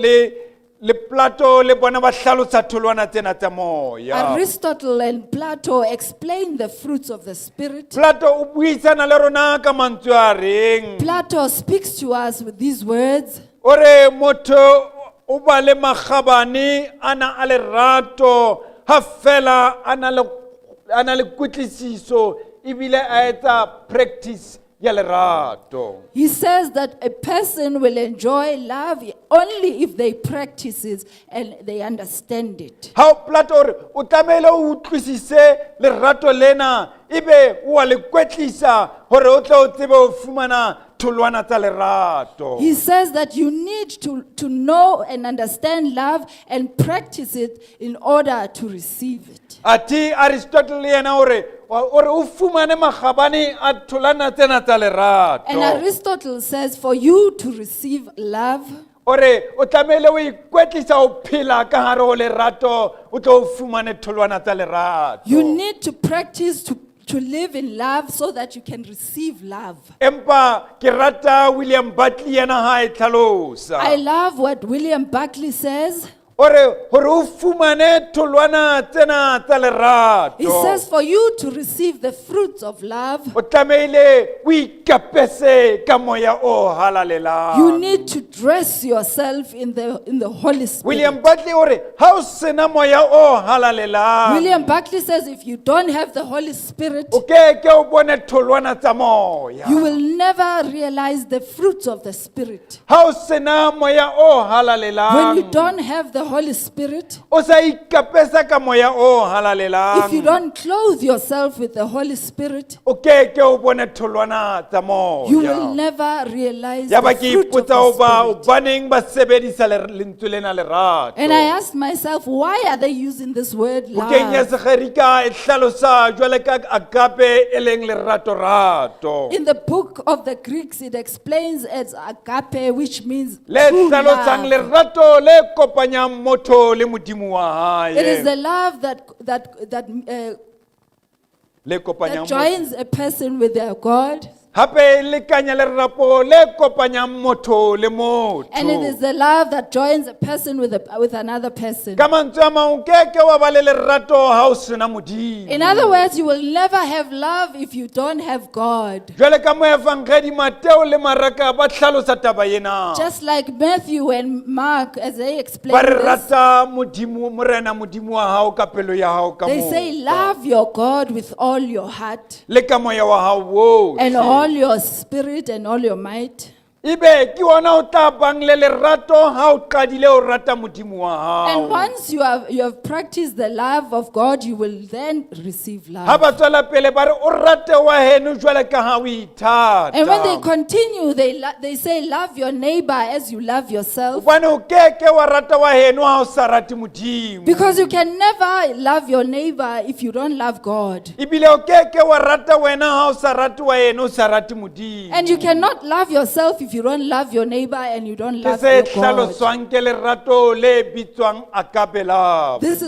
le Plato le bona ba hlalosa tholwana tsena tsa moya. Aristotle and Plato explain the fruits of the Spirit. Plato o buisana le rona ka mantswe a reng. Plato speaks to us with these words. O re motho o ba le makgabane a na a lerato ha fela a na le kutlwisiso ebile a etsa practice ya lerato. He says that a person will enjoy love only if they practice it and they understand it. Ha o Plato o re o tlamehile o utlwisise lerato lena ebe o wa le kwetlisa hore o tle o tsebe ho fumana tholwana tsa lerato. He says that you need to know and understand love and practice it in order to receive it. Athe Aristotle le yena o re o fumane makgabane a tholwana tsena tsa And lerato. Aristotle says for you to receive love, O re o tlamehile o ikwetlisa ho phela ka hare ho lerato o tlo o fumane tholwana tsa lerato. you need to practice to live in love so that you can receive love. Empa ke rata William Barclay yena ha e tlhalosa. I love what William Buckley says. O re hore o fumane tholwana tsena tsa He lerato. says for you to receive the fruits of love, O tlamehile o ikapese ka moya o you halalelang. need to dress yourself in the Holy Spirit. William Barclay o re ha o sena moya o halalelang William Buckley says if you don't have the Holy Spirit, o ke ke o bone tholwana tsa moya. you will never realize the fruits of the Spirit. Ha o sena moya o When you halalelang don't have the Holy Spirit, o sa ikapesa ka moya o if you halalelang don't clothe yourself with the Holy Spirit, o ke ke o bone tholwana tsa you will moya. never realize Ya ba the ke fruit of ipotsa the hoba Spirit. hobaneng ba sebedisa lentswe lena lerato. And I asked myself, why are they using this word Bukeng ya love? Segerika e hlalosa jwale ka agape e leng lerato-rato. In the book of the Greeks, it explains as agape, which means Le true hlalosang love. lerato le kopanyang motho le Modimo wa It is hae. the love that, that, that, Le that kopanyang motho. joins a person with their God. Hape e lekanya lerapo le kopanyang motho le And it is motho. the love that joins a person with another person. Ka mantswe a mang o ke ke wa ba le lerato ha o sena Modimo. In other words, you will never have love if you don't have God. Jwale ka moevangedi Mateo le Mareka ba hlalosa taba ena. Just like Matthew and Mark, as they explain Ba re this, rata Modimo, Morena Modimo wa hao ka pelo ya hao ka they say, moka. "Love your God with all your heart Le ka moya wa hao and wohle. all your spirit and all your might." Ebe ke ona o tla bang le lerato ha o qadile o rata Modimo wa And hao. Once you have practiced the love of God, you will then receive Ha love. ba tswela pele ba re o rate wa heno jwale ka ha o And when they ithata. Continue, they say, "Love your neighbor as you love yourself." Hobane o keke wa rata wa heno ha o sa rate Modimo. Because you can never love your neighbor if you don't love God. Ebile o keke wa rata wena ha o sa rate wa heno o sa rate Modimo. And you cannot love yourself if you don't love your neighbor and you don't Ke love se your God. hlaloswang ke lerato le bitswang agape love. This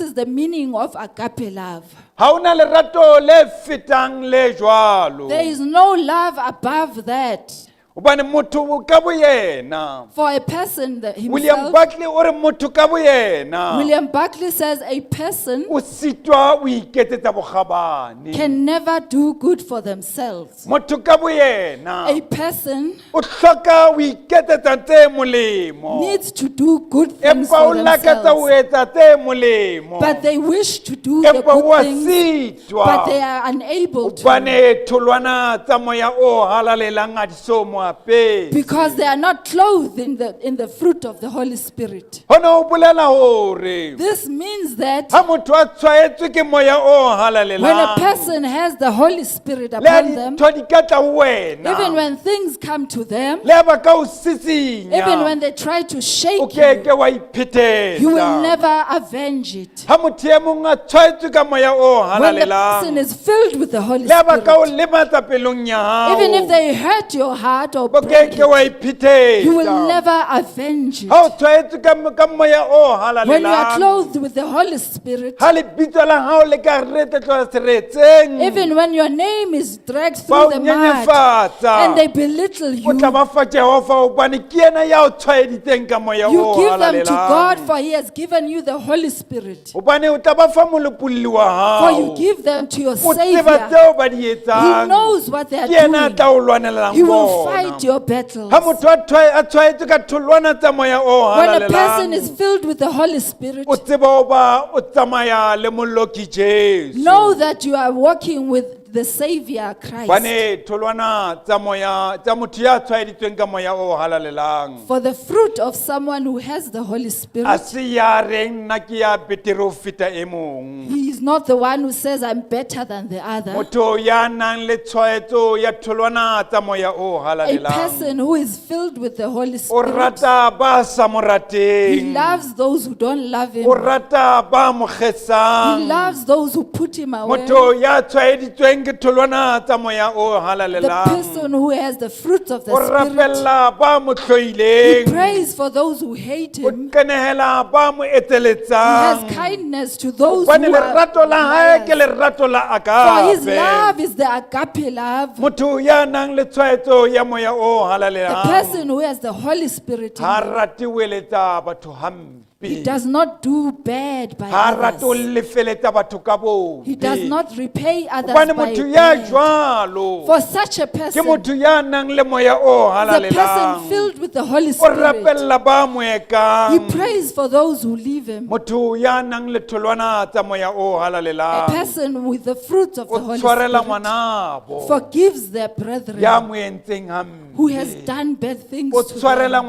is the meaning of agape love. Ha hona lerato le fetang le jwalo. There is no love above that. Hobane motho ka boyena. For a person that William himself, Barclay o re motho ka boyena. William Barclay says a person O sitwa o iketsetsa bokgabane. Can never do good for themselves. Motho ka boyena. A person O hloka o iketsetsa tse molemo. Needs to do good things Empa o for lakatsa o themselves, etsa tse molemo. but they wish to do the Empa o good a things, sitwa. But they are unable to Hobane tholwana tsa moya o halalelang a di so mo apese. Because they are not clothed in the fruit of the Holy Spirit. Hona ho bolela hore This means that ha motho a tshwaetswe ke moya o when a halalelang, person has the Holy Spirit le ha upon them, dintho di ka tla ho even wena, when things come to them, le ha ba ka o even sisinya, when they try to o shake you, keke wa you will iphetetsa. Never avenge it. Ha motho e mong a tshwaetswe ka moya o When the person halalelang, is filled with the Holy le ha ba ka o Spirit, lematsa pelong ya even if hao, they hurt your heart or o break keke it, wa you will iphetetsa. Never avenge Ha o it. tshwaetswe ka moya o When you are halalelang, clothed with the Holy Spirit, ha lebitso la hao le ka retetlwa seretseng, even when your name is dragged ba o through the mud nyenyefatsa, and they belittle o tla you, ba fa Jehova hobane ke yena ya o tshwaeditseng ka moya you o give them to God, halalelang. for He has given you the Holy Spirit. Hobane o tla ba fa molopolli wa For you hao. give them to your O tseba Savior. tseo ba di He etsang. knows what they are Ke yena a doing. tla o lwanelang He will bona. fight your battles. Ha motho a tshwaetswe ka tholwana tsa moya o When a person is halalelang, filled with the Holy Spirit, o tseba ho ba o tsamaya le Moloki Jesu. Know that you are walking with the Savior Christ. Hobane tholwana tsa moya tsa motho ya tshwaeditsweng ka moya o halalelang, For the fruit of someone who has the Holy a Spirit, se ya reng nna ke ya betere ho feta e mong. he is not the one who says, "I'm better than the other." Motho ya nang le tshwaetso ya tholwana tsa moya o A halalelang, person who is filled with the Holy o Spirit, rata ba sa mo he rateng, loves those who don't love him. O rata ba mo He kgesang. loves those who put him away. Motho ya tshwaeditsweng ke tholwana tsa moya o The halalelang, person who has the fruit of the o Spirit, rapella ba mo he hloileng, prays for those who hate o him. qenehela ba mo He has etseletsang. Kindness to those Hobane who are lerato la hae ke liars. lerato la For his agape. Love is the agape love. Motho ya nang le tshwaetso ya moya o The halalelang, person who has the Holy Spirit in ha him, rate ho eletsa batho he hampe, does not do bad by ha rate ho others. lefeletsa batho ka He does bobe. Not repay others Hobane by motho ya bad. jwalo For such a ke person, motho ya nang le moya o the person halalelang, filled with the Holy o Spirit, rapella ba mo he ekang. prays for those who leave him. Motho ya nang le tholwana tsa moya o A halalelang, person with the fruits of o the Holy tshwarela Spirit ngwanabo forgives their brethren ya mo entseng who has hampe, done bad things o to tshwarela them.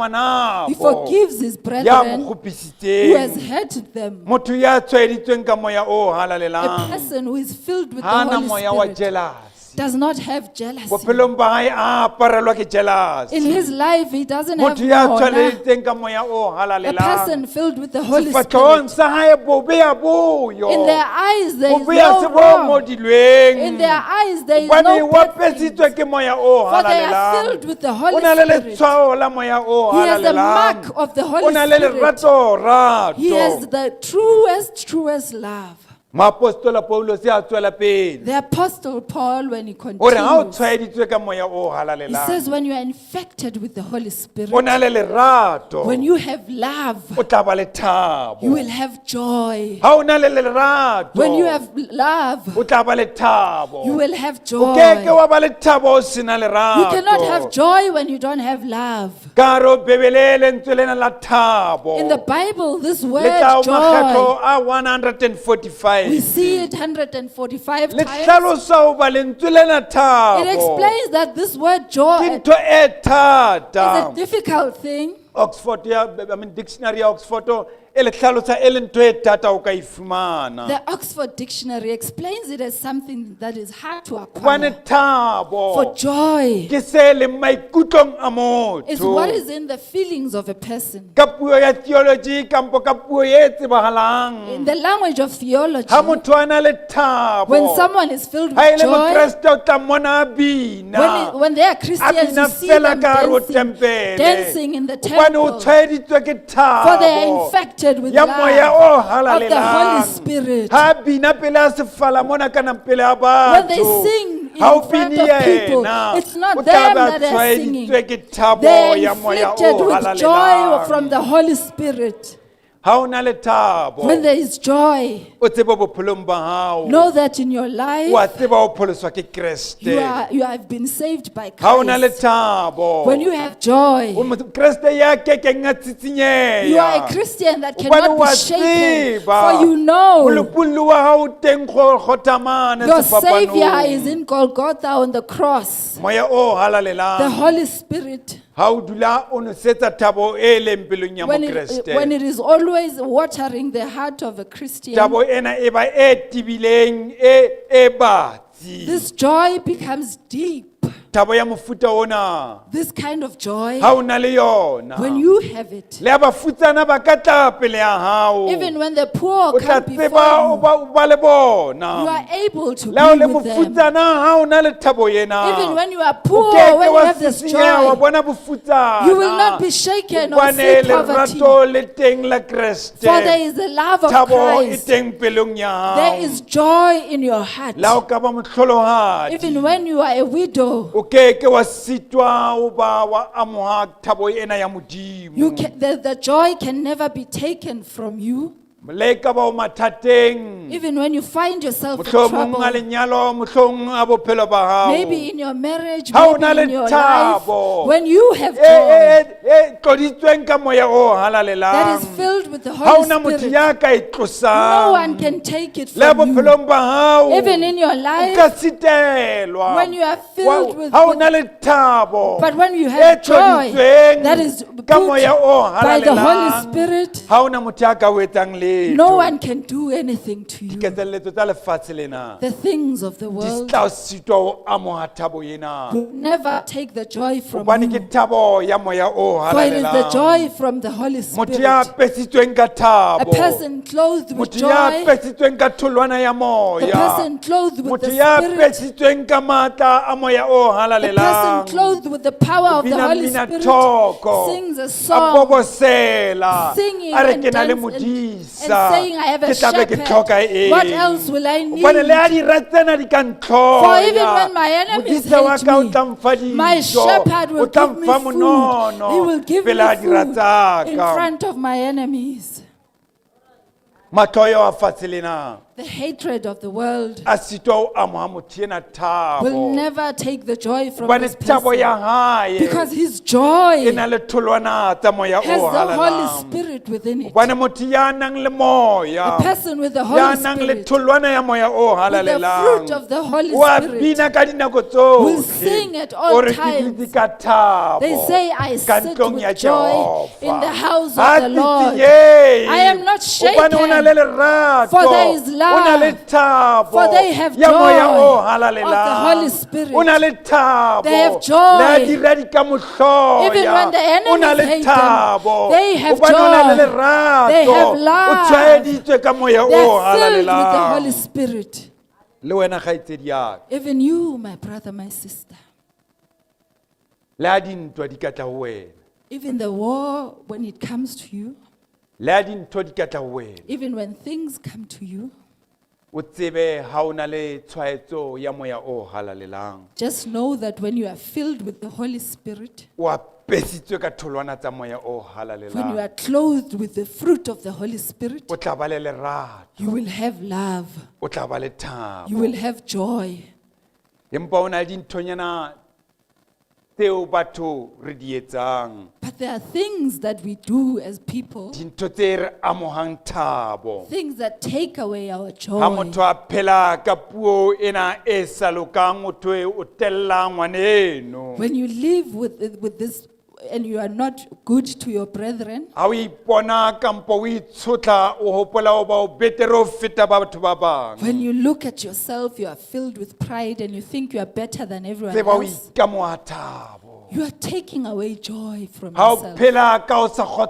He ngwanabo forgives his ya mo brethren who has kgopisitseng. Hurt them. Motho ya tshwaeditsweng ka moya o A halalelang, person who is filled with the ha na Holy moya wa Spirit jealousy. Does not have jealousy. Bophelong ba hae a aparelwa ke jealousy. In his life, he doesn't have Motho ya honor. tshwaleditseng ka moya o A halalelang, person filled with the Holy sefahlehong Spirit. sa hae bobe ya boyo. In their eyes, there is Bobe ya se no bo wrong. ngodilweng, In their eyes, there is hobane no o bad things. apesitswe ke moya o For they are halalelang. filled with the O Holy na le Spirit. letshwao la moya o He has the halalelang. Mark of the O Holy na le Spirit. lerato He has rato. The truest, truest love. Moapostola Paulus a tswela pele, The Apostle Paul, when he o re ha o continues, tshwaeditswe ka moya o he halalelang, says, when you are infected with the Holy Spirit, o na le lerato, when you have love, o tla ba le thabo. You will have joy. Ha o na le lerato, When you have love, o tla ba le thabo. You will have O joy. keke wa ba le thabo o sena You cannot have lerato. Joy when you don't have love. Ka hare ho Bebele lentswe lena la thabo In the Bible, this le word tla ho joy makgetlo a 145. We see it 145 Le times. hlalosa hoba lentswe lena It thabo explains that this word ke joy ntho e is a thata. difficult thing. Oxford ya, I mean dictionary ya Oxford e le hlalosa e le ntho e thata o ka e fumana. The Oxford Dictionary explains it as something that is hard to Hobane acquire. thabo For joy ke se leng maikutlong a is what motho. is in the feelings of a person. Ka puo ya theology kampo ka puo e tsebahalang. In the language of theology, Ha motho a na le thabo. when someone is filled Ha e with le joy, mokreste o tla mmona a bina. when they are A Christians, bina you see fela them ka hare ho dancing, tempele. dancing in the Hobane o temple. tshwaeditswe ke For they are thabo. infected with Ya moya o love of the Holy halalelang. Spirit. Ha bina pele a sefala mona kana pele a When they batho. sing in Ha o front bine of people, yena, it's not o tla them be a that are singing. tshwaeditswe ke thabo They are ya moya inflicted o with joy from halalelang. the Holy Spirit. Ha o na le thabo, When there is joy, o tsebe bophelong ba hao. know that in your O a life tseba o pholoswa ke Kreste. you have been saved by Ha o na le Christ. thabo, When you have joy, o Kreste ya kekeng a tsitsinyeha. you are a Christian that Hobane cannot wa be shaken. tseba, For you know molopolli wa hao o teng Golgotha mane your Savior sefapanong. is in Golgotha on the cross. Moya o The halalelang Holy Spirit, ha o dula o nosetsa thabo e leng pelong ya when it, mokreste when it is always watering the heart of a Christian, thabo ena e ba e tebileng e e batsi this joy becomes deep. Thabo ya mofuta ona This kind of joy, ha o na le yona when you have it, le ha bafutsana ba ka tla pele ya hao even when the poor o tla come before tseba o you, ba o ba le you bona are able to le ha o be le with them. mofutsana ha o na le thabo ena Even when you are o poor, ke ke when you wa have this sisinyeha wa joy, bona bofutsana you will not be shaken or Hobane see poverty. lerato le teng la Kreste For there is the love of thabo e Christ. teng pelong ya There hao is joy in your heart. le ha o ka ba mohlolohadi Even when you are a widow, o ke ke wa sitwa o ba wa amoha thabo ena ya modimo you can, the joy can never be taken from you. Le e ka ba o mathateng Even when you find yourself in mohlomong a trouble, lenyalo mohlomong a bophelo ba hao maybe in your marriage, Ha o na maybe le in your life, thabo when you have e joy e e tloditsweng ka moya o that is halalelang filled with the ha Holy o na motho Spirit, ya ka e no tlosang one can take it le from you. bophelong ba hao Even in your o life, ka sitelwa when you are filled with- ha o na le thabo But when you e have joy tloditsweng that is ka put moya o by the Holy halalelang Spirit, ha o na motho ya ka o etsang letho no one can do anything to you. Diketselletso tsa lefatshe lena The things of the di world tla o sitwa ho amoha thabo ena will never take the joy from hobane you. ke thabo ya moya o For it is the halalelang joy from the Holy Motho ya Spirit. apesitsweng ka A thabo person clothed with motho ya joy, apesitsweng ka tholwana ya the moya person clothed with motho the ya Spirit, apesitsweng ka matla a moya o the person halalelang clothed with the power of the bina Holy mmina Spirit thoko sings a a song, bobosela singing a re and ke na le dance and modisa saying, I have a ke tla be ke shepherd. tlhoka eng What else will I Hobane le ha need? dira tsena di ka For even ntlhoya when my enemies modisa wa hate ka o me, tla mfa my dijo shepherd o will tla give me mfa food. monono He will give pele a me dira food tsa in ka front of my enemies. Matlhoyo a fatshe lena The hatred of the world a sitwa ho amoha motho ena will thabo never take the joy from hobane this thabo person ya hae because his joy e na le tholwana tsa moya has o the Holy halalelang Spirit within it. hobane motho ya nang le moya A person with the ya Holy nang le Spirit, tholwana ya moya o with the fruit halalelang of the Holy o a Spirit, bina ka dinako will tsohle sing at all o re ke times. dutse ka thabo They say, I ka sit ntlong ya with joy in the Jehova house Ha of the Lord. tsitsinyehe. I am not Hobane o na le shaken, lerato for there is o na le love, thabo for they have ya moya joy o of the halalelang Holy Spirit. o na le thabo They have le joy. a dira di ka mo Even hloya when the o na enemies le hate them, thabo they have hobane o na le joy. They lerato have o love. tshwaeditswe ka moya They o are filled with the Holy halalelang Spirit. Le wena kgaitsedi ya ka Even you, my brother, my sister, le ha dintwa di ka tla ho wena even the war, when it comes to you, le ha dintho di ka tla ho wena even when things come to you, o tsebe ha o na le tshwaetso ya moya o halalelang just know that when you are filled with the Holy Spirit, o apesitswe ka tholwana tsa moya o when you halalelang are clothed with the fruit of the Holy Spirit, o tla ba le lerato you will have love, o tla ba le you thabo will have joy. Empa o na le dinthonyana Tseo batho re di etsang. But there are things that we do as people, Dintho tse re amohang thabo. Things that take away our Ha joy. Motho a phela ka puo ena e sa lokang o thwe o tella ngwaneno. When you live with this and you are not good to your brethren, Ha o ipona kampo o itshotla o hopola o ba o betere ho feta ba batho ba bang. When you look at yourself, you are filled with pride and you think you are better than everyone Tseba o else. ikamoha thabo. You are taking away joy from Ha o yourself. phela ka o sa When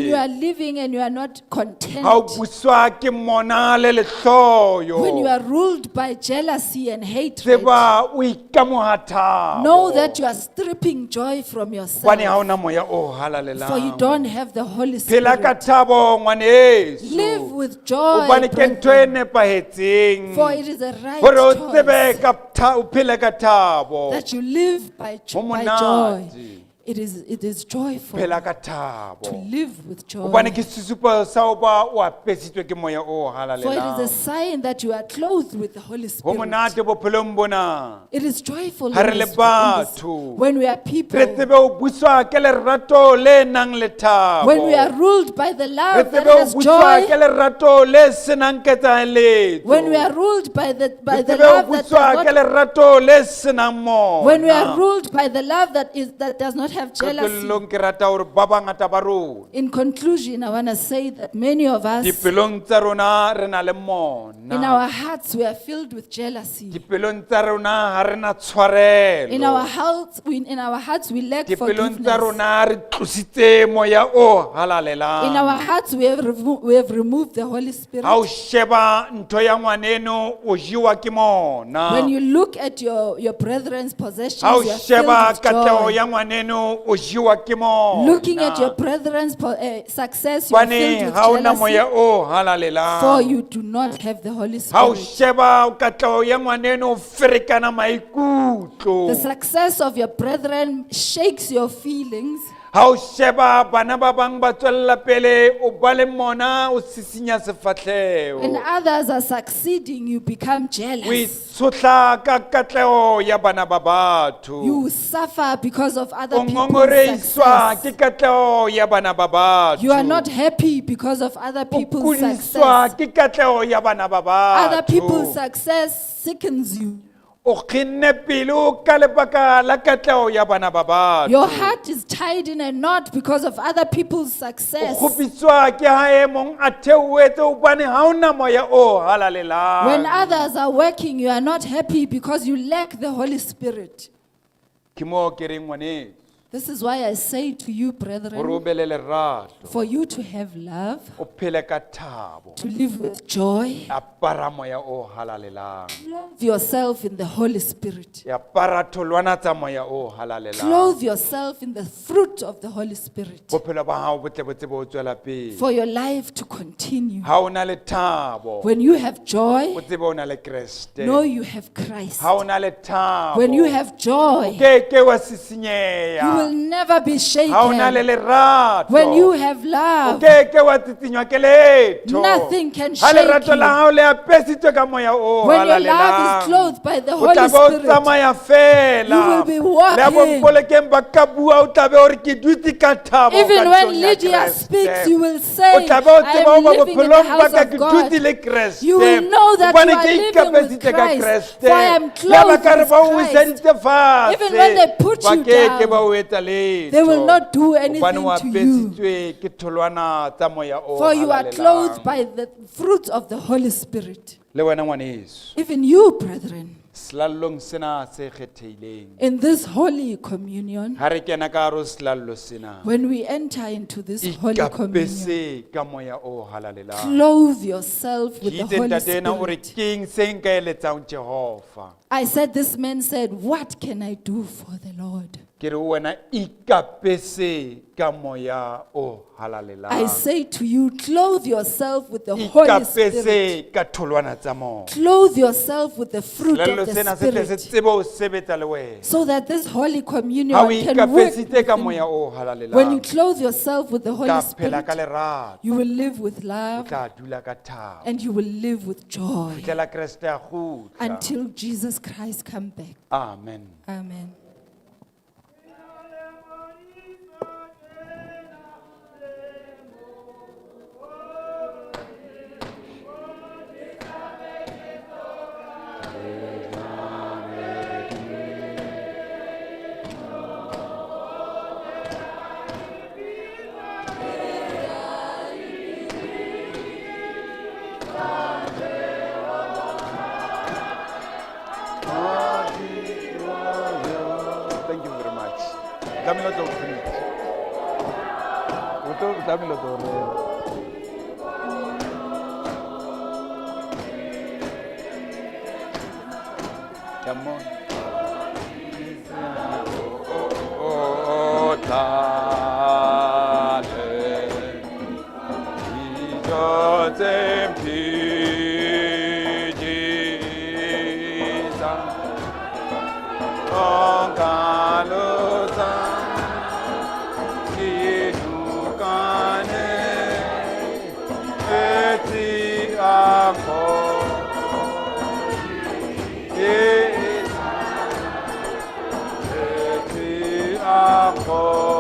you kgotsofale. are living and you are not content, Ha o buswa ke mona le lehloyo. When you are ruled by jealousy and hatred, Tseba o ikamoha thabo. Know that you are stripping joy from yourself. Hobane ha ona moya o For you halalelang. don't have the Holy Phela ka Spirit. thabo ngwaneso. Live with joy, Hobane ke ntho e brethren, nepahetseng. For it is a right Hore o tsebe choice ka o phele ka thabo. That you live Ho by joy. Monate. It is joyful Phela ka to thabo. Live with joy. Hobane ke sesupo sa ho ba o apesitswe ke moya o For it is a halalelang. Sign that you are clothed with the Holy Ho Spirit. monate bophelong bona. It is joyful Ha in re le batho. when we are people, Re tsebe ho buswa ke lerato le nang le thabo. When we are ruled by the Re love that tsebe ho has buswa ke joy, lerato le senang ketsaeletso. When we are ruled by the, by Re the tsebe ho love that does buswa ke not, lerato le senang mona. When we are ruled by the love that does not have jealousy. Qetellong ke rata hore ba bangata ba rona In conclusion, I want to say that many of us, dipelong tsa rona re na le In mona. our hearts, we are filled with jealousy. Dipelong tsa rona ha re na tshwarelo. In our hearts, we lack Dipelong tsa forgiveness. Rona re tlositse moya o In halalelang. Our hearts, we have removed the Holy Spirit. Ha o sheba ntho ya ngwaneno o jewa ke mona. When you look at your brethren's possessions, Ha o you are filled sheba with katleho joy. Ya ngwaneno o jewa ke mona. Looking at your brethren's success, you are Hobane filled with ha o na moya jealousy. O For halalelang. you do not have the Holy Ha o Spirit. sheba katleho ya ngwaneno o ferekana maikutlo. The success of your brethren shakes your feelings. Ha o sheba bana ba bang ba tswella pele o ba le mona o sisinya sefahleho. When others are succeeding, you become O jealous. itshotla ka katleho ya bana ba batho. You suffer because of other O people's ngongoreiswa success. Ke katleho ya bana ba batho. You are not happy because of other O people's kudiswa success. Ke katleho ya bana ba Other people's batho. Success sickens you. O kgenne pelo ka lebaka la katleho ya bana ba batho. Your heart is tied in a knot because of other people's O success. kgopiswa ke ha e mong a theohetse hobane ha ona moya o halalelang. When others are working, you are not happy because you lack the Holy Spirit. Ke moo ke reng ngwaneso This is why I say to you, brethren, hore o be le lerato for you to have love, o phele ka thabo to live with joy, apara moya o halalelang clothe yourself in the Holy Spirit. Apara tholwana tsa moya o halalelang. Clothe yourself in the fruit of the Holy Spirit Bophelo ba hao bo tle bo tsebe ho tswela pele. For your life to continue. Ha o na le thabo When you have joy, o tsebe o na le Kreste. Know you have Christ. Ha o na le thabo When you have joy, ke ke wa you sisinyeha. Will never be Ha o na le shaken. Lerato When you have o love, ke ke wa tsitsinywa ke letho. Nothing can Ha shake lerato you. La hao le apesitswe ka moya o When your love is halalelang clothed by the o Holy tla be o Spirit, tsamaya fela. You will be walking. Le a bompolekeng ba ka bua o tla be o re ke dutse ka thabo Even ka when ntlong ya Lydia Kreste. speaks, you will say, O tla be o I tseba am hoba living in the bophelong ba house ka of ke God. dutse le Kreste. You will know that Hobane you are ke living with ikapesitse ka Christ, Kreste. for I am Le ha ba clothed ka re with ba o Christ. wiseditse fatshe, Even when they put ba you ke ke down, ba o etsa letho. They will not do anything Hobane o to you. Apesitswe ke tholwana tsa moya o For you are halalelang. Clothed by the fruit of the Holy Spirit. Le wena ngwaneso Even you, brethren, selallong sena se kgethehileng in this holy communion, ha re kena ka hare ho selallo sena when we enter into this holy communion, ikapese ka moya o halalelang. Clothe yourself Ke with the itse Holy ntate ena o re Spirit. keng se nka eletsang Jehova. I said, this man said, "What can I do for the Lord?" Ke re ho wena ikapese ka moya o I halalelang. Say to you, clothe yourself with the Holy Spirit. Ikapese ka tholwana tsa moya. Clothe yourself with the fruit Selallo of the sena se tle se Spirit. tsebe ho sebetsa le wena. So that this holy communion Ha o can work ikapesitse ka within moya you. o When you halalelang clothe yourself with the Holy tla phela ka Spirit, lerato you will live with o love tla dula ka thabo and you will live with joy fihlela Kreste a kgutla. Until Jesus Christ come back. Amen. Amen. tlamehile o tlo preach. O tlo o tlamehile o tlo rera. Come on. O tlale dijo tse mphidisang, o nkalotsa ke nokane metsi a metsi a kgodi.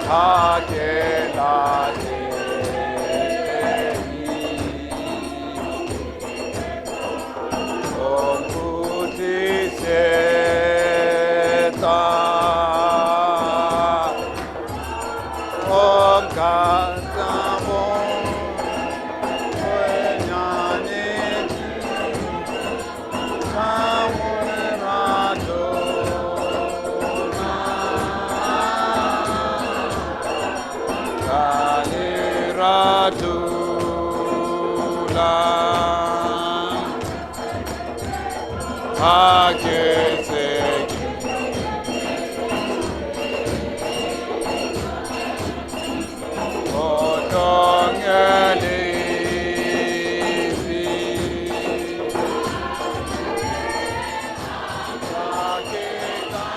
Ha ke lahlehe. O nkgutlisetsa. O nka bonyaneng ka lerato la. Ka lerato la. Ha ke se ke Otlong e lefi. Ha ke ka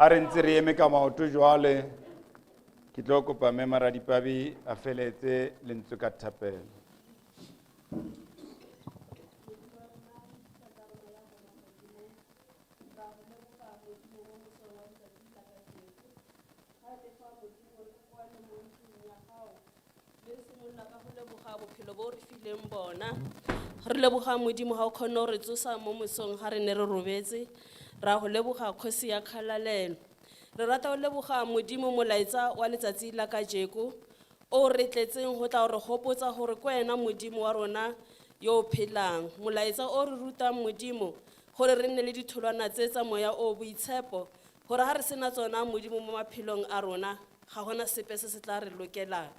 A re ntse re eme ka maoto jwale, ke tlo kopa mme Maradipabi a feletse lentswe ka thapelo. Leboga bophelo bo o re fileng bona. Re leboga Modimo ga o kgonne go re tsosa mo mosong ga re ne re robetse. Ra go leboga kgosi ya kgalalelo. Re rata go leboga Modimo molaetsa wa letsatsi la kajeko o re tletseng go tla go re gopotsa gore ke wena Modimo wa rona yo o phelang. Molaetsa o re rutang Modimo gore re nne le ditholwana tse tsa moya o boitshepo gore ga re sena tsona Modimo mo maphelong a rona ga gona sepe se se tla re lokelang.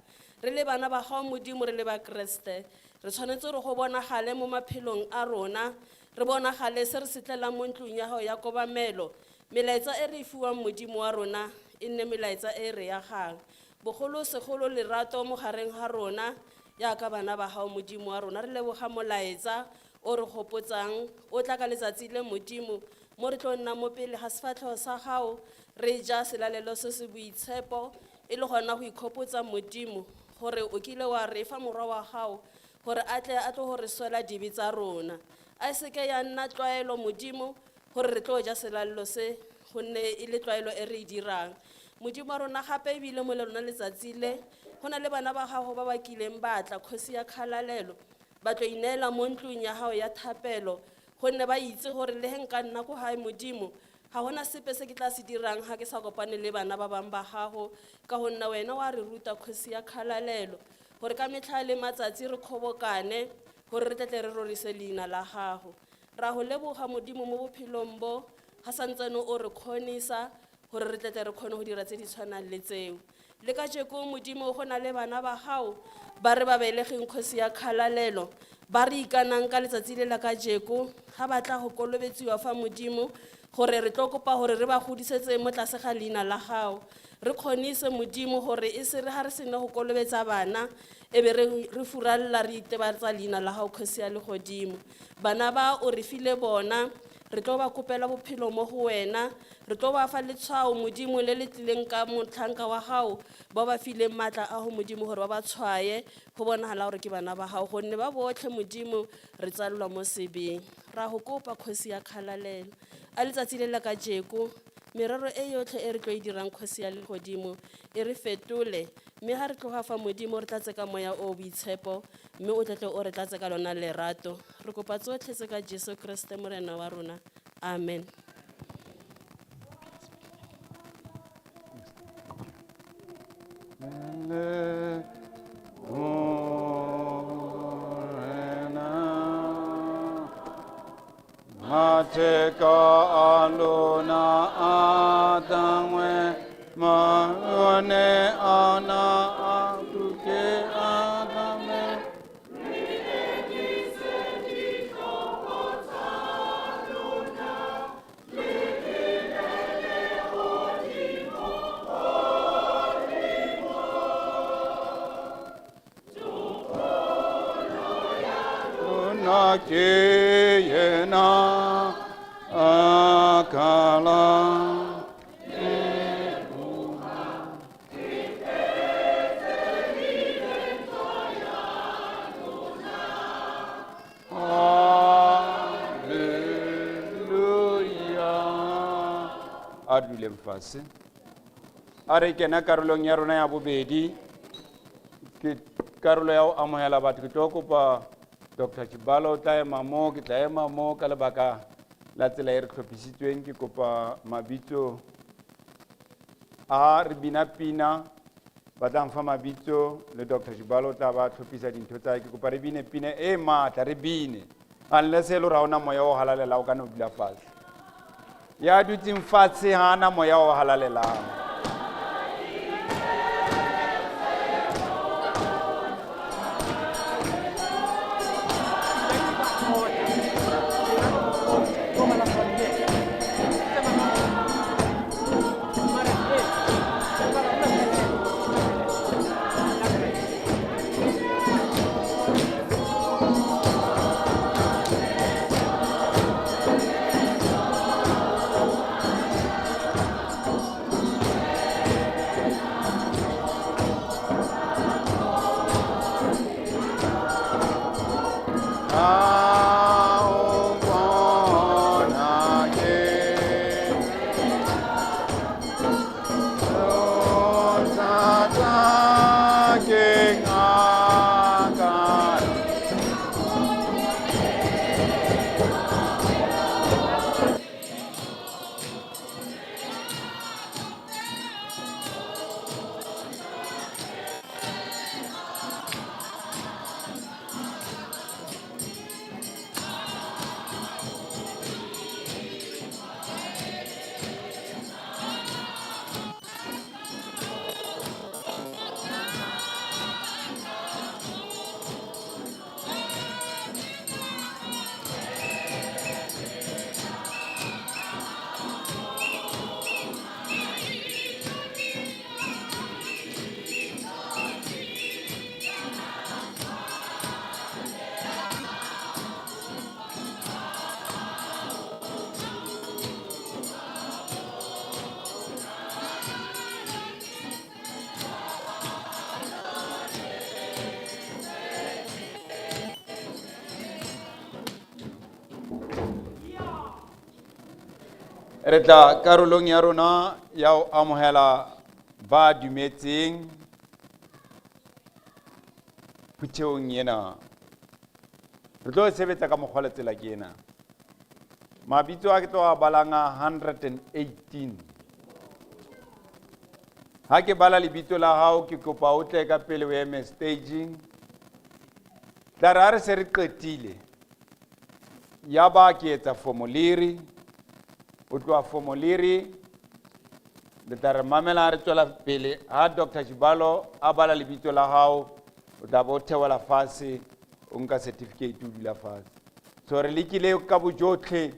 Re le bana ba gago Modimo, re le ba Kreste, re tshwanetse re go bonagale mo maphelong a rona, re bonagale se re se tlelang mo ntlong ya gago ya kobamelo. Melaetsa e re e fiwang Modimo wa rona e nne melaetsa e re agang, bogolo segolo lerato mo gareng ga rona jaaka bana ba gago Modimo wa rona. Re leboga molaetsa o re gopotsang o tla ka letsatsi le Modimo mo re tlo nna mo pele ga sefatlhego sa gago re ja selalelo se se boitshepo, e le gona go ikgopotsa Modimo gore o kile wa re fa morwa wa gago gore a tle a tlo go re swela dibe tsa rona. A seke ya nna tlwaelo Modimo gore re tlo ja selalelo se, gonne e le tlwaelo e re e dirang. Modimo wa rona, gape ebile mo le lona letsatsi le go na le bana ba gago ba ba kileng ba tla kgosi ya kgalalelo, ba tlo ineela mo ntlong ya gago ya thapelo, gonne ba itse gore le ge nka nna ko gae Modimo ga gona sepe se ke tla se dirang ga ke sa kopane le bana ba bangwe ba gago, ka gonne wena wa re ruta kgosi ya kgalalelo gore ka metlha le matsatsi re kgobokane gore re tletle re rorise leina la gago. Ra go leboga Modimo mo bophelong bo ga santsane o re kgonisa gore re tletle re kgone go dira tse di tshwanang le tseo. Le kajeko Modimo go na le bana ba gago ba re ba belegeng kgosi ya kgalalelo, ba re ikanang ka letsatsi le la kajeko ga ba tla go kolobetsiwa fa Modimo, gore re tlo kopa gore re ba godisetse mo tlase ga leina la gago. Re kgonise Modimo gore e se re ga re sena go kolobetsa bana e be re furalla re itebatsa leina la gago kgosi ya legodimo. Bana ba o re file bona, re tlo ba kopela bophelo mo go wena, re tlo ba fa letshwao Modimo le le tlileng ka motlhanka wa gago ba ba fileng maatla a go Modimo gore ba ba tshwaye go bonagala gore ke bana ba gago, gonne ba botlhe Modimo re tsalelwa mo sebeng. Ra go kopa kgosi ya kgalalelo, a letsatsi le la kajeko merero e yotlhe e re tlo e dirang kgosi ya legodimo e re fetole, mme ga re tloga fa Modimo re tlatse ka moya o boitshepo, mme o tletle o re tlatse ka lona lerato. Re kopa tsotlhe tse ka Jesu Kriste Morena wa rona, amen. Mateka alona adangwe maone ana atuke adame. Lona ke yena akala. Hallelujah. A re duleng fatshe. A re kena karolong ya rona ya bobedi, ke karolo ya ho amohela batho. Ke tlo kopa Dr. Chibalo o tla ema mo, ke tla ema mo ka lebaka la tsela e re hlophisitsweng. Ke kopa mabitso a re bina pina, ba tla mfa mabitso le Dr. Chibalo o tla ba tlhophisa dintho tsa hae. Ke kopa re bine pina e matla, re bine unless e le hore ha hona moya o halalelang, o ka nna o dula fatshe. Ya dutseng fatshe ha ana moya o halalelang. Re tla karolong ya rona ya ho amohela ba dumetseng phuthehong ena. Re tlo sebetsa ka mokgwa le tsela ke ena. Mabitso a ke tlo a balang a 118. Ha ke bala lebitso la hao, ke kopa o tle ka pele o eme staging. Tla re ha re se re qetile, ya ba ke etsa formulary, o tloha formulary, le tla re mamela ha re tswela pele. Ha Dr. Chibalo a bala lebitso la hao, o tla bo theola fatshe, o nka certificate o dula fatshe. So re lekile ka bojotlhe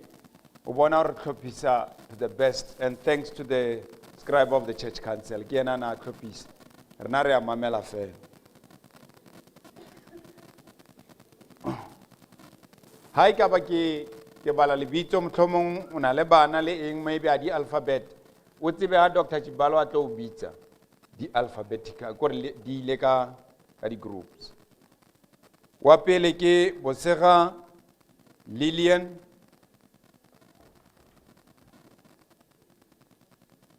o bona hore hlophisa to the best, and thanks to the scribe of the church council, ke yena a na a hlophisa. Rena re a mamela fela. Ha e ka ba ke bala lebitso, mohlomong o na le bana le eng, maybe a di alphabet, o tsebe ha Dr. Chibalo a tlo o bitsa di alphabetical, kore di ile ka di-groups. Wa pele ke Bosega Lillian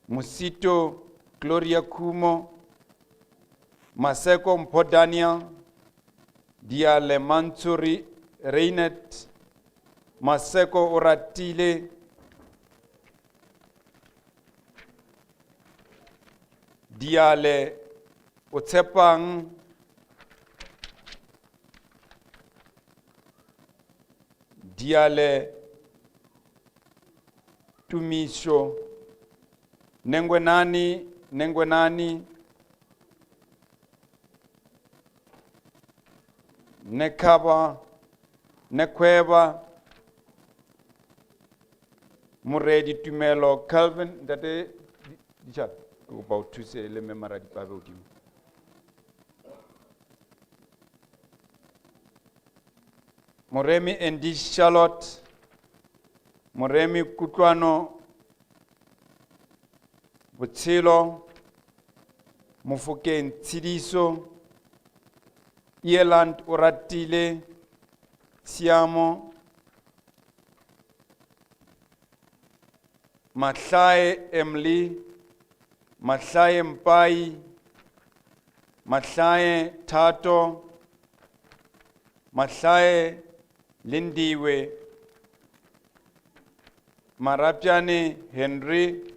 Mosito Gloria Kumo, Maseko Mpho Daniel, Diale Mantsuri Reinet, Maseko Oratile, Diale Otshepang, Diale Tumisho, Nengwenani, Nengwenani, Nekaba, Nekweba, Moredi Tumelo, Calvin, ntate Ditjhaba, ke kopa o thuse le mme Maradipabe hodimo. Moremi Andy Charlotte, Moremi Kutlwano, Botshelo, Mofokeng Tshidiso, Eland Oratile, Tshiamo, Mahlae Emily, Mahlae Mpai, Mahlae Thato, Mahlae Lindiwe, Marapyane Henry,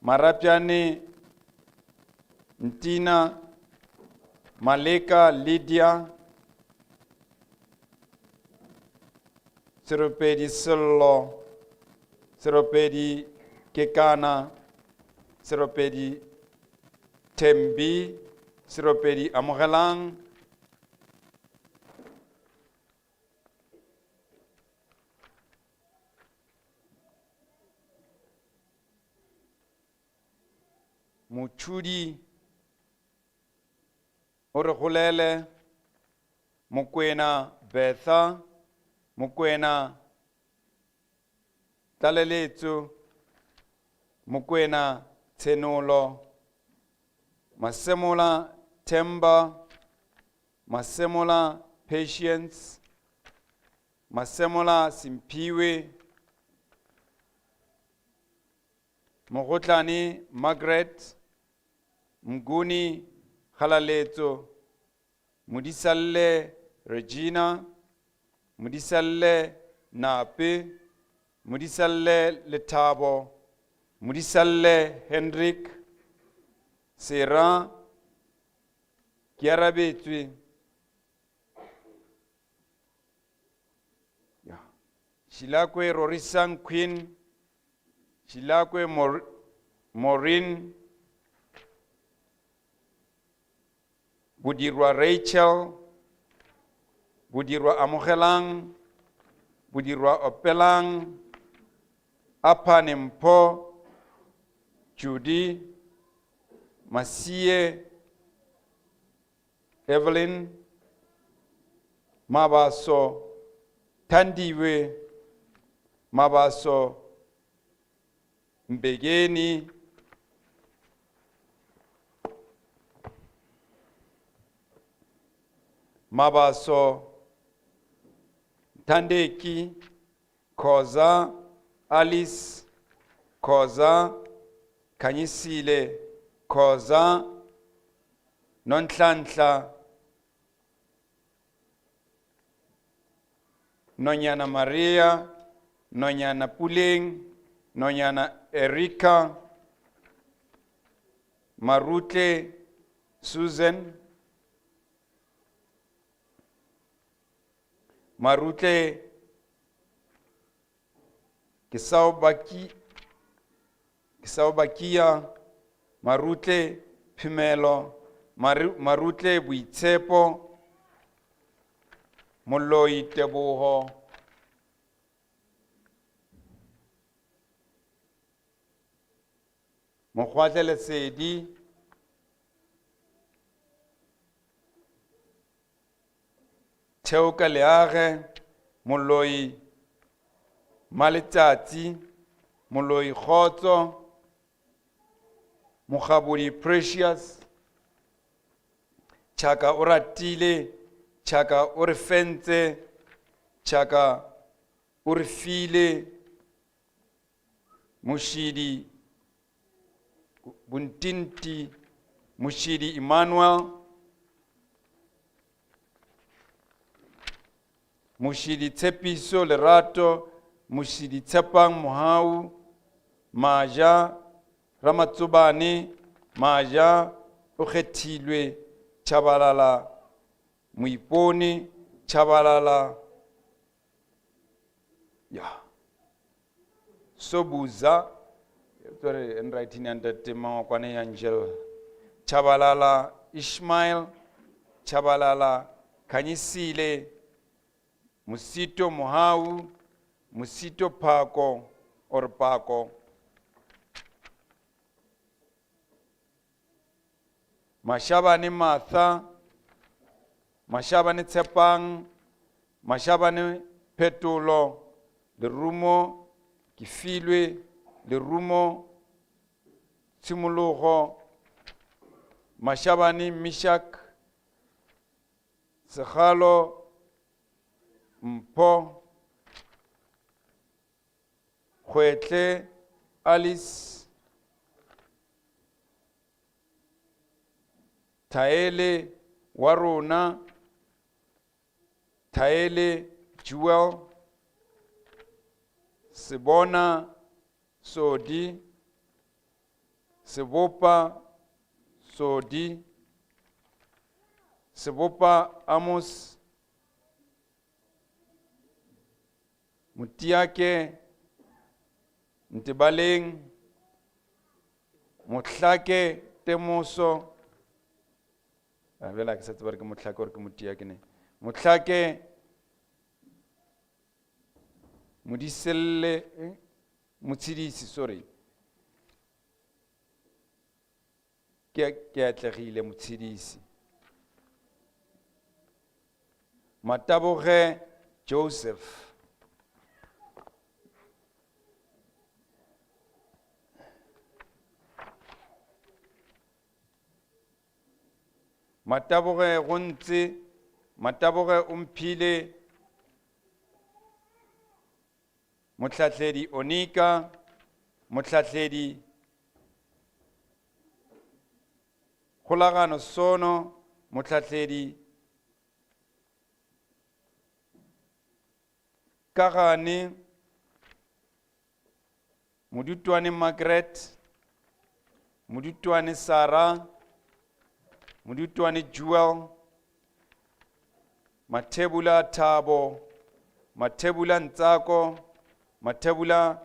Marapyane Ntina, Maleka Lydia, Seropedi Sello, Seropedi Kekana, Seropedi Thembi, Seropedi Amogelang, Mochudi, Oregolele, Mokwena Betha, Mokwena Tlaleletso, Mokwena Tshenolo, Masemola Themba, Masemola Patience, Masemola Simphiwe, Mogotlane Margaret, Mnguni Kgalaletso, Modisalle Regina, Modisalle Nape, Modisalle Lethabo, Modisalle Hendrik, Sera, Kearabetswe, ya, Shilakwe Rorisang Queen, Shilakwe Maureen, Bodirwa Rachel, Bodirwa Amogelang, Bodirwa Opelang, Aphane Mpho, Judy, Masie, Evelyn, Mabaso, Thandiwe, Mabaso, Mbegeni, Mabaso, Thandeki, Khoza, Alice, Khoza, Khanyisile, Khoza, Nonhlanhla, Nonyana Maria, Nonyana Puleng, Nonyana Erika, Marutle Susan, Marutle Kesaobaki Kesaobakia, Marutle Phemelo, Marutle Boitshepo, Moloi Teboho, Mokgwatle Lesedi, Theoka Leage, Moloi Maletsatsi, Moloi Kgotso, Mokgabodi Precious, Chaka o ratile, Chaka o re fentse, Chaka o re file, Moshidi Bontinti, Moshidi Emmanuel, Moshidi Tshepiso Lerato, Moshidi Tshepang Mohau, Maja Ramatsobane, Maja o kgethilwe, Tshabalala Moipone, Tshabalala ya Sobuza, sorry, handwriting ya ntate Mangwakwane ya Angel, Tshabalala Ishmael, Tshabalala Khanyisile, Mosito Mohau, Mosito Phako or Pako, Mashabane Martha, Mashabane Tshepang, Mashabane Phetolo, Lerumo Kefilwe, Lerumo Tshimologo, Mashabane Mishak, Segalo Mpho, Kgwetle Alice, Thaele wa rona, Thaele Jewel, Sebona Sodi, Sebopa Sodi, Sebopa Amos, Motiake Ntebaleng, Motlhake Temoso, a bjale ke sa tseba gore ke Motlhake gore ke Motiake ne. Motlhake Modiselle, Motshidisi, sorry. Ke atlegile Motshidisi. Mataboge Joseph. Mataboge Gontse, Mataboge Omphile, Motlhatlhedi Onika, Motlhatlhedi Kgolagano Sono, Motlhatlhedi Kagane, Modutwane Margaret, Modutwane Sarah, Modutwane Jewel, Mathebula Thabo, Mathebula Ntsako, Mathebula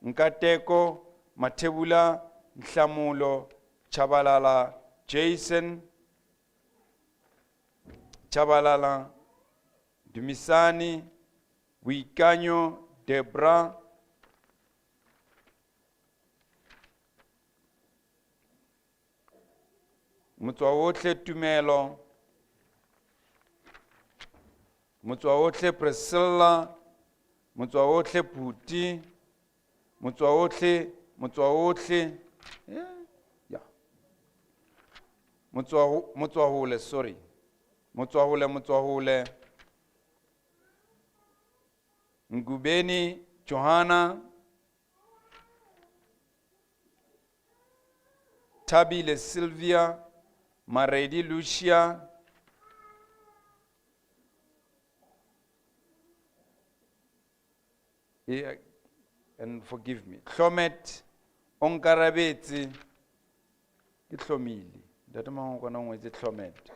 Nkateko, Mathebula Nhlamulo, Tshabalala Jason, Tshabalala Dumisani, Boikanyo Debra, Motswaotlhe Tumelo, Motswaotlhe Priscilla, Motswaotlhe Phuti, Motswaotlhe, Motswaotlhe, yeah. Motswahole, sorry. Motswahole, Motswahole. Ngubeni Johanna, Thabile Sylvia, Maredi Lucia, yeah, and forgive me. Hlomet Onkarabetse, ke Hlomile. Ntate Mangwe o ngwetse Hlomet.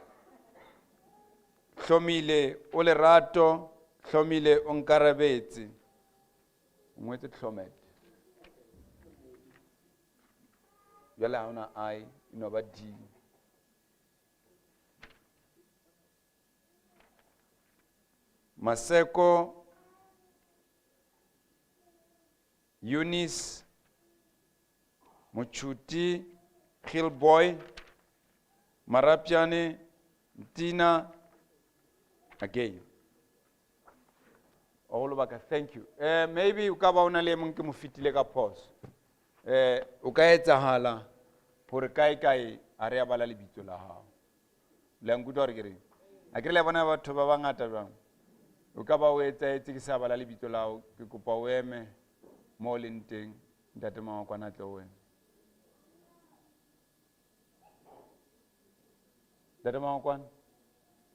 Hlomile o lerato, Hlomile Onkarabetse. O ngwetse Hlomet. Jwale ha hona I, e no ba D. Maseko, Eunice, Mochuti, Gilboy, Marapyane, Tina, again. All thank you. Maybe o ka ba o na le e mong ke mo fetile ka phoso. O ka etsahala hore kae kae ha re a bala lebitso la hao. Le a nkutlwa hore ke reng? Akere le a bona batho ba bangata jwang? O ka ba o etsahetse ke sa bala lebitso la hao, ke kopa o eme mo o leng teng, ntate Mangwakwana a tle ho wena. Ntate Mangwakwana,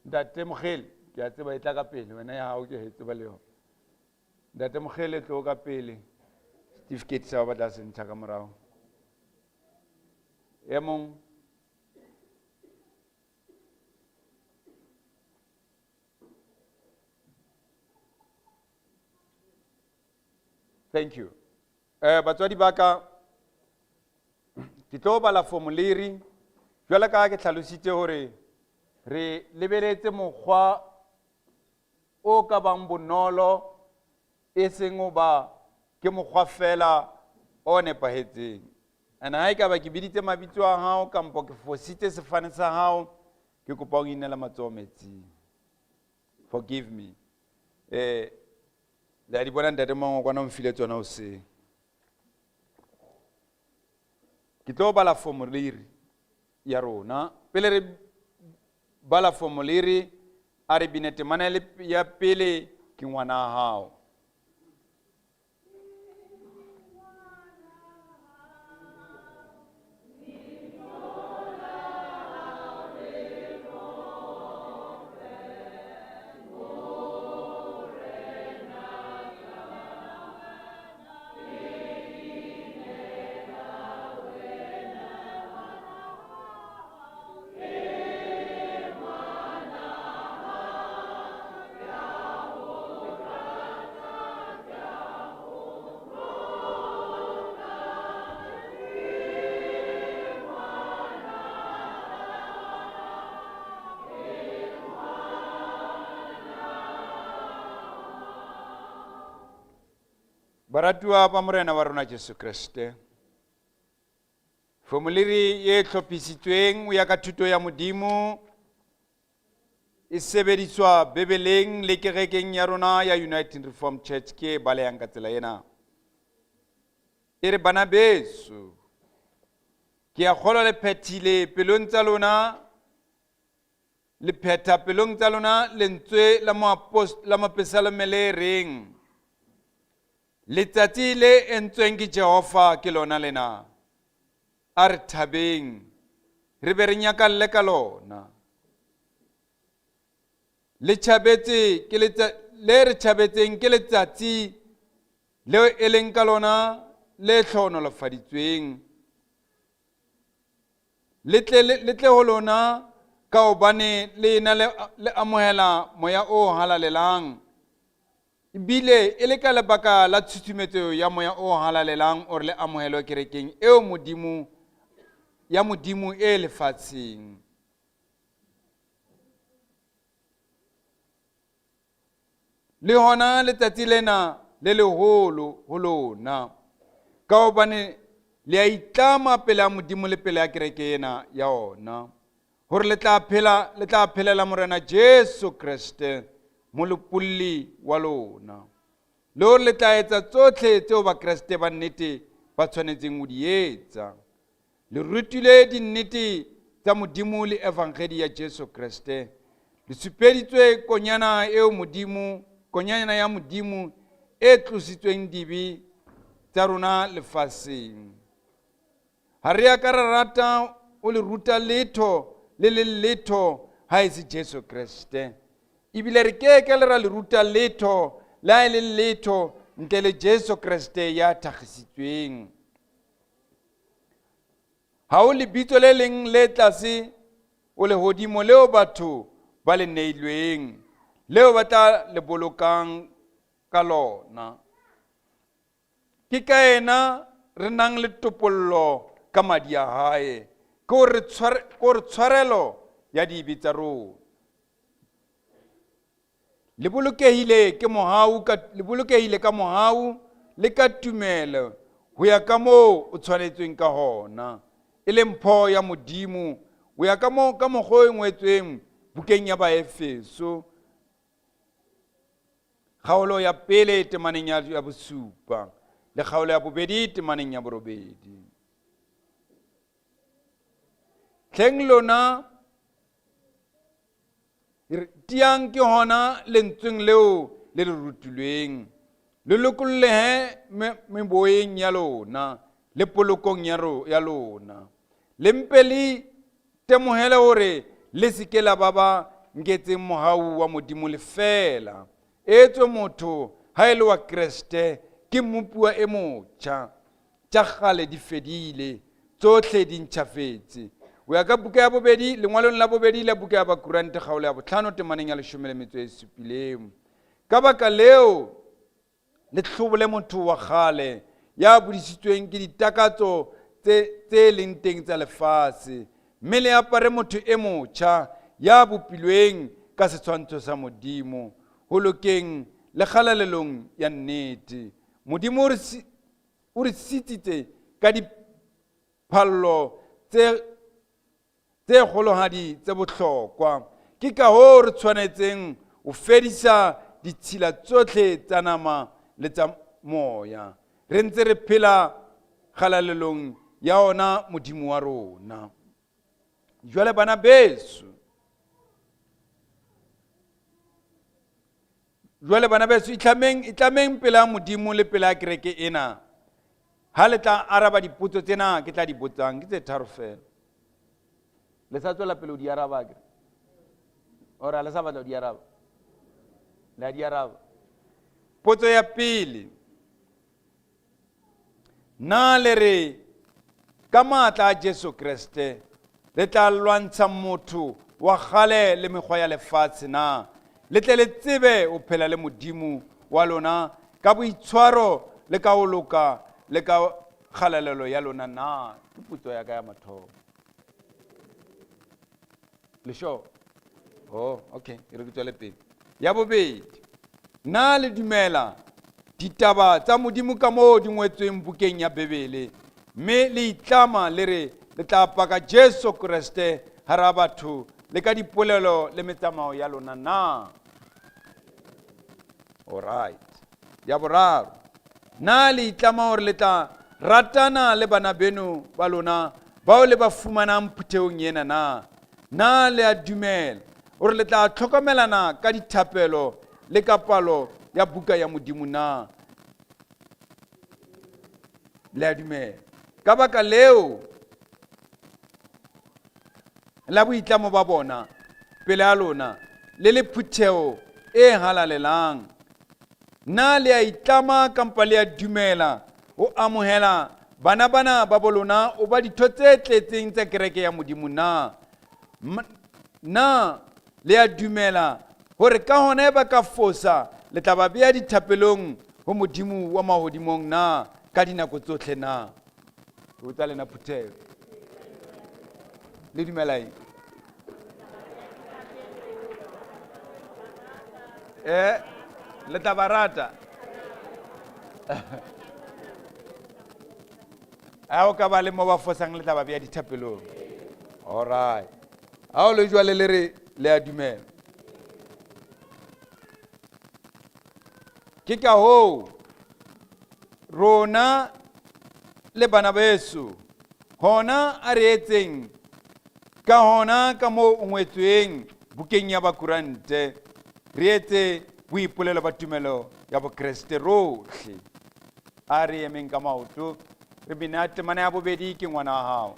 ntate Mokgele, ke a tseba e tla ka pele, wena ya hao ke a e tseba le yona. Ntate Mokgele tlo ka pele, certificate sa hao ba tla se ntsha ka morao. E mong. Thank you. Batswadi ba ka, ke tlo bala formulary jwalo ka ha ke hlalositse hore re lebeletse mokgwa o ka bang bonolo, e seng ho ba ke mokgwa fela o nepahetseng. And ha ekaba ke biditse mabitso a hao kampo ke fositse sefane sa hao, ke kopa o inela matsoho metsing. Forgive me. Le a di bona ntate Mangwakwana o mfile tsona hoseng. Ke tlo bala formulary ya rona. Pele re bala formulary, a re bine temana ya pele ke ngwana hao. Baratuwa ba Morena wa rona Jesu Kreste, formulary e hlophisitsweng ho ya ka thuto ya Modimo e sebediswa Bibeleng le kerekeng ya rona ya United Reformed Church ke e balehang ka tsela ena. E re, bana beso, ke a kgolwa le phethile pelong tsa lona, le phetha pelong tsa lona lentswe la la mopesalome le reng, letsatsi le entsweng ke Jehova ke lona lena, a re thabeng, re be re nyakalle ka lona. Le tjhabetse ke le re tjhabetseng ke letsatsi leo e leng ka lona le hlohonolofaditsweng. Le tle le tle ho lona ka hobane le ena le amohela moya o halalelang. Ebile e le ka lebaka la tshusumetso ya moya o halalelang o re le amohelwe kerekeng eo Modimo ya Modimo e lefatsheng. Le hona letsatsi lena le leholo ho lona, ka hobane le a itlama pele a Modimo le pele a kereke ena ya ona, hore le tla phela, le tla phelela Morena Jesu Kreste, molopolli wa lona, le hore le tla etsa tsohle tseo Bakreste ba nnete ba tshwanetseng ho di etsa. Le rutilwe dinnete tsa Modimo le evangedi ya Jesu Kreste. Le supeditswe konyana eo Modimo, konyana ya Modimo e tlositsweng dibe tsa rona lefatsheng. Ha re a ka ra rata o le ruta letho le le letho ha e se Jesu Kreste. Ebile re ke ke le ra le ruta letho le ha e le letho ntle le Jesu Kreste ya thakgisitsweng. Ha ho lebitso le leng le tlase o lehodimo leo batho ba le neilweng, leo ba tla le bolokang ka lona. Ke ka yena re nang le topollo ka madi a hae, ke hore tshwarelo ya dibe tsa rona. Le bolokehile ke mohau ka, le bolokehile ka mohau le ka tumelo ho ya ka moo o tshwanetsweng ka hona, e le mpho ya Modimo ho ya ka moo ka mokgwa o e ngwetsweng bukeng ya Baefeso kgaolo ya pele temaneng ya bosupa le kgaolo ya bobedi temaneng ya borobedi. Tlheng lona tiang ke hona lentsweng leo le le rutilweng, le lokollehe meboyeng ya lona le polokong ya lona. Le mpe le temohele hore le se ke la ba ba nketseng mohau wa Modimo lefeela. Etswe motho ha e le wa Kreste ke mmopuwa e motjha, tša kgale di fedile, tsohle di ntšhafetse. O ya ka buka ya bobedi, lengwalong la bobedi la buka ya Bakorante kgaolo ya botlhano temaneng ya 17. Ka baka leo le hlobole motho wa kgale ya bodisitsweng ke ditakatso tse leng teng tsa lefatshe, mme le apare motho e motjha ya bopilweng ka setshwantsho sa Modimo, ho lokeng le kgalalelong ya nnete. Modimo o re sitsitse ka diphallo tse kgolohadi tse bohlokwa. Ke ka hoo re tshwanetseng ho fedisa ditshila tsohle tsa nama le tsa moya, re ntse re phela kgalalelong ya ona Modimo wa rona. Jwale bana beso, itlameng pela Modimo le pela kereke ena. Ha le tla araba dipotso tsena ke tla di botsang, ke tse tharo fela. Le sa tswela pele ho di araba akere? Ore ha le sa batla ho di araba? Le a di araba. Potso ya pele, na le re ka matla a Jesu Kreste le tla lwantsha motho wa kgale le mekgwa ya lefatshe na? Le tle le tsebe ho phela le Modimo wa lona ka boitshwaro le ka ho loka le ka kgalalelo ya lona na? Ke potso ya ka ya mathomo. Le sure? Oh, okay, e re ke tswele pele. Ya bobedi, na le dumela ditaba tsa Modimo ka moo di ngwetsweng bukeng ya Bibele, mme le itlama le re le tla paka Jesu Kreste hara batho le ka dipolelo le metsamao ya lona na? All right. Ya boraro, na le itlama hore le tla ratana le bana beno ba lona bao le ba fumanang phuthehong ena na? Na le a dumela hore le tla tlhokomelana ka dithapelo le ka palo ya buka ya Modimo na? Le a dumela. Ka baka leo la boitlamo ba bona pele a lona le le phutheo e halalelang, na le a itlama kampa le a dumela ho amohela bana bana ba bolona o ba ditho tse tletseng tsa kereke ya Modimo na? Na le a dumela hore ka hona ba ka fosa le tla ba bea dithapelong ho Modimo wa mahodimong na ka dinako tsohle na? Ke botsa lena phutheo, le dumela eng? Le tla ba rata? Ha o ka ba le mo ba fosang le tla ba bea dithapelong. All right. Ha o le jwale le re le a dumela. Ke ka hoo rona le bana beso hona a re etseng ka hona ka moo o ngwetsweng bukeng ya Bakorante, re etse boipolelo ba tumelo ya Bokreste rohle. A re emeng ka maoto. Re bina temana ya bobedi ke ngwana wa hao.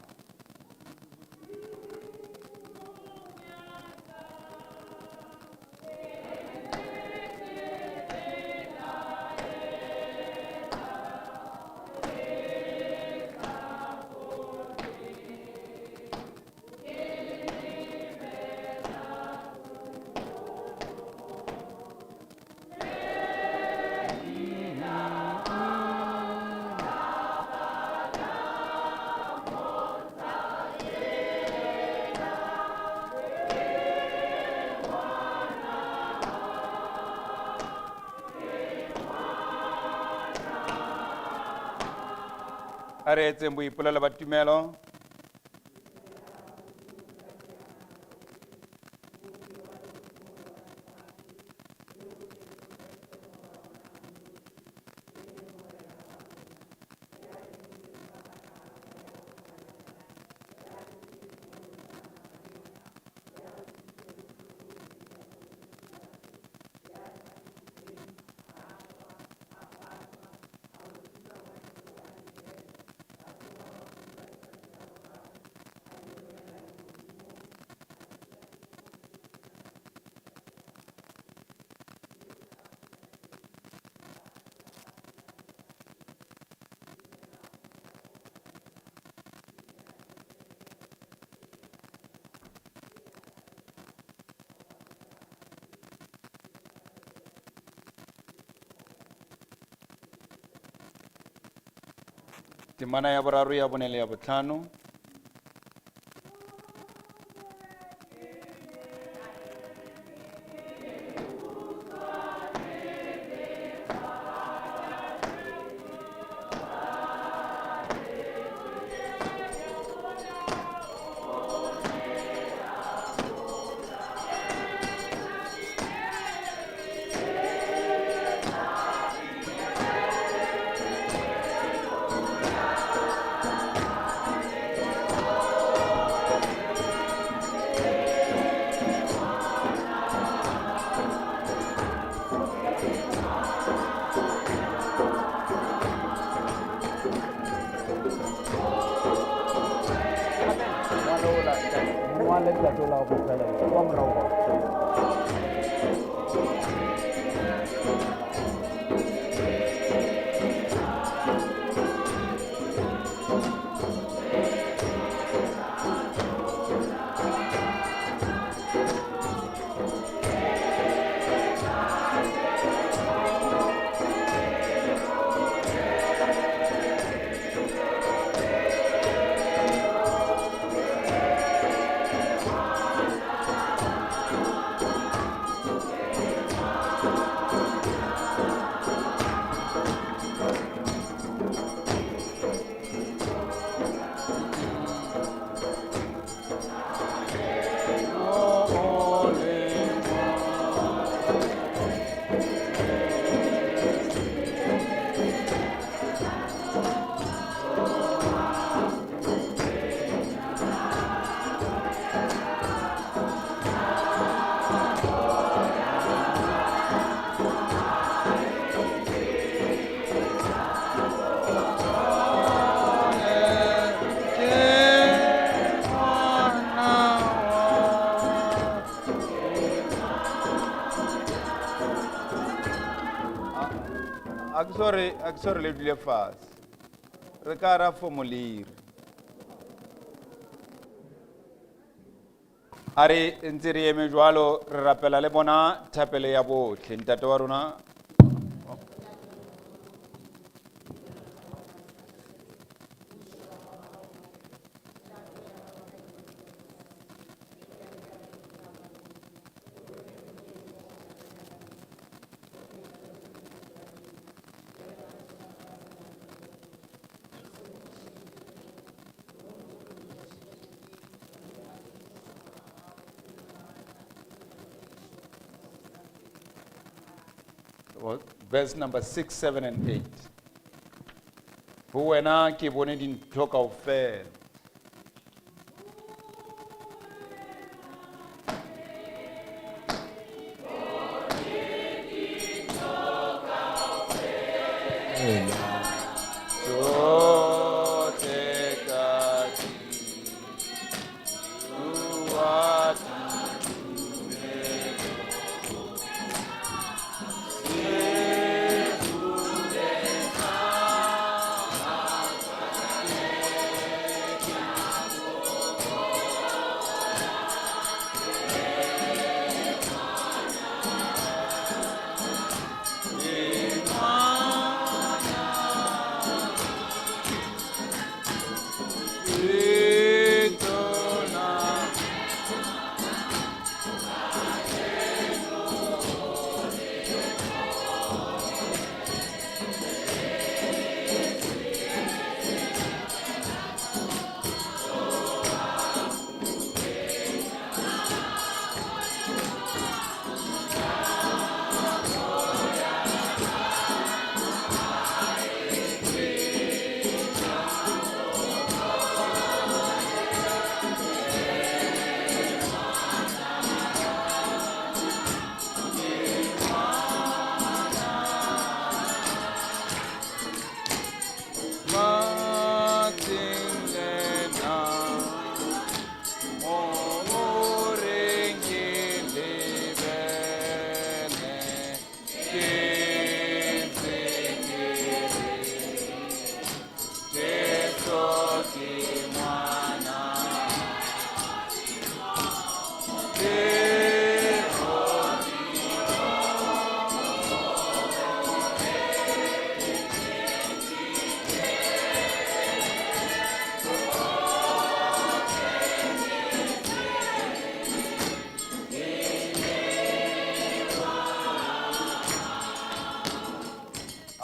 A re etseng boipolelo ba tumelo. Temana ya boraro ya bone le ya botlhano. Sorry, a ke sorry le dule fatshe. Re ka ra formulary. A re ntse re eme jwalo re rapela le bona thapelo ya botlhe. Ntate wa rona. Verse number 6, 7 and 8. Ho wena ke bone dintho kaofela.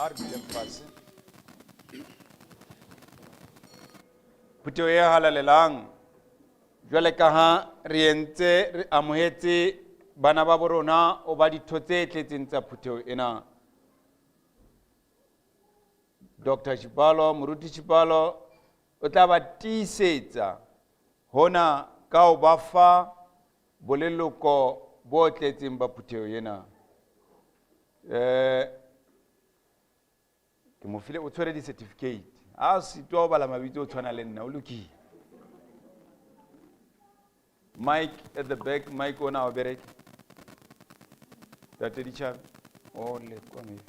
A re duleng fatshe. Phutheho e halalelang, jwale ka ha re entse re amohetse bana ba bo rona o ba ditho tse tletseng tsa phutheho ena. Dr. Chipalo, Moruti Chipalo, o tla ba tiisetsa hona ka ho ba fa boleloko bo tletseng ba phutheho ena. Ke mo file, o tshwere di-certificate. Ha a sitwa ho bala mabitso o tshwana le nna, o lokile. Mike at the back, Mike ona o bereke. Tate Ditjhabe, o le kwa maybe.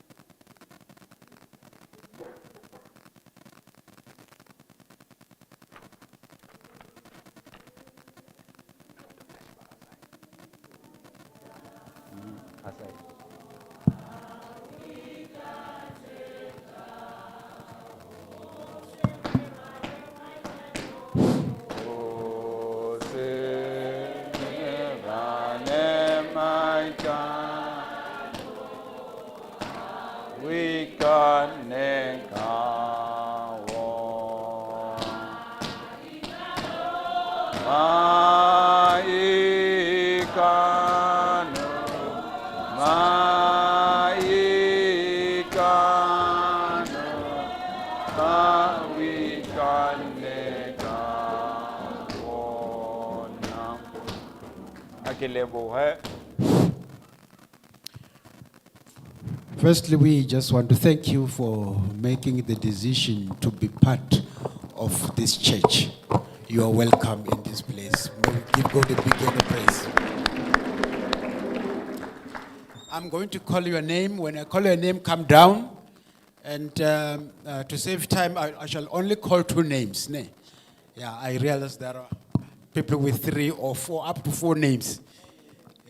Firstly, we just want to thank you for making the decision to be part of this church. You are welcome in this place. May we give God a big hand of praise. I'm going to call your name. When I call your name, come down. And to save time, I shall only call two names. Ne? Yeah, I realize there are people with 3 or 4, up to 4 names.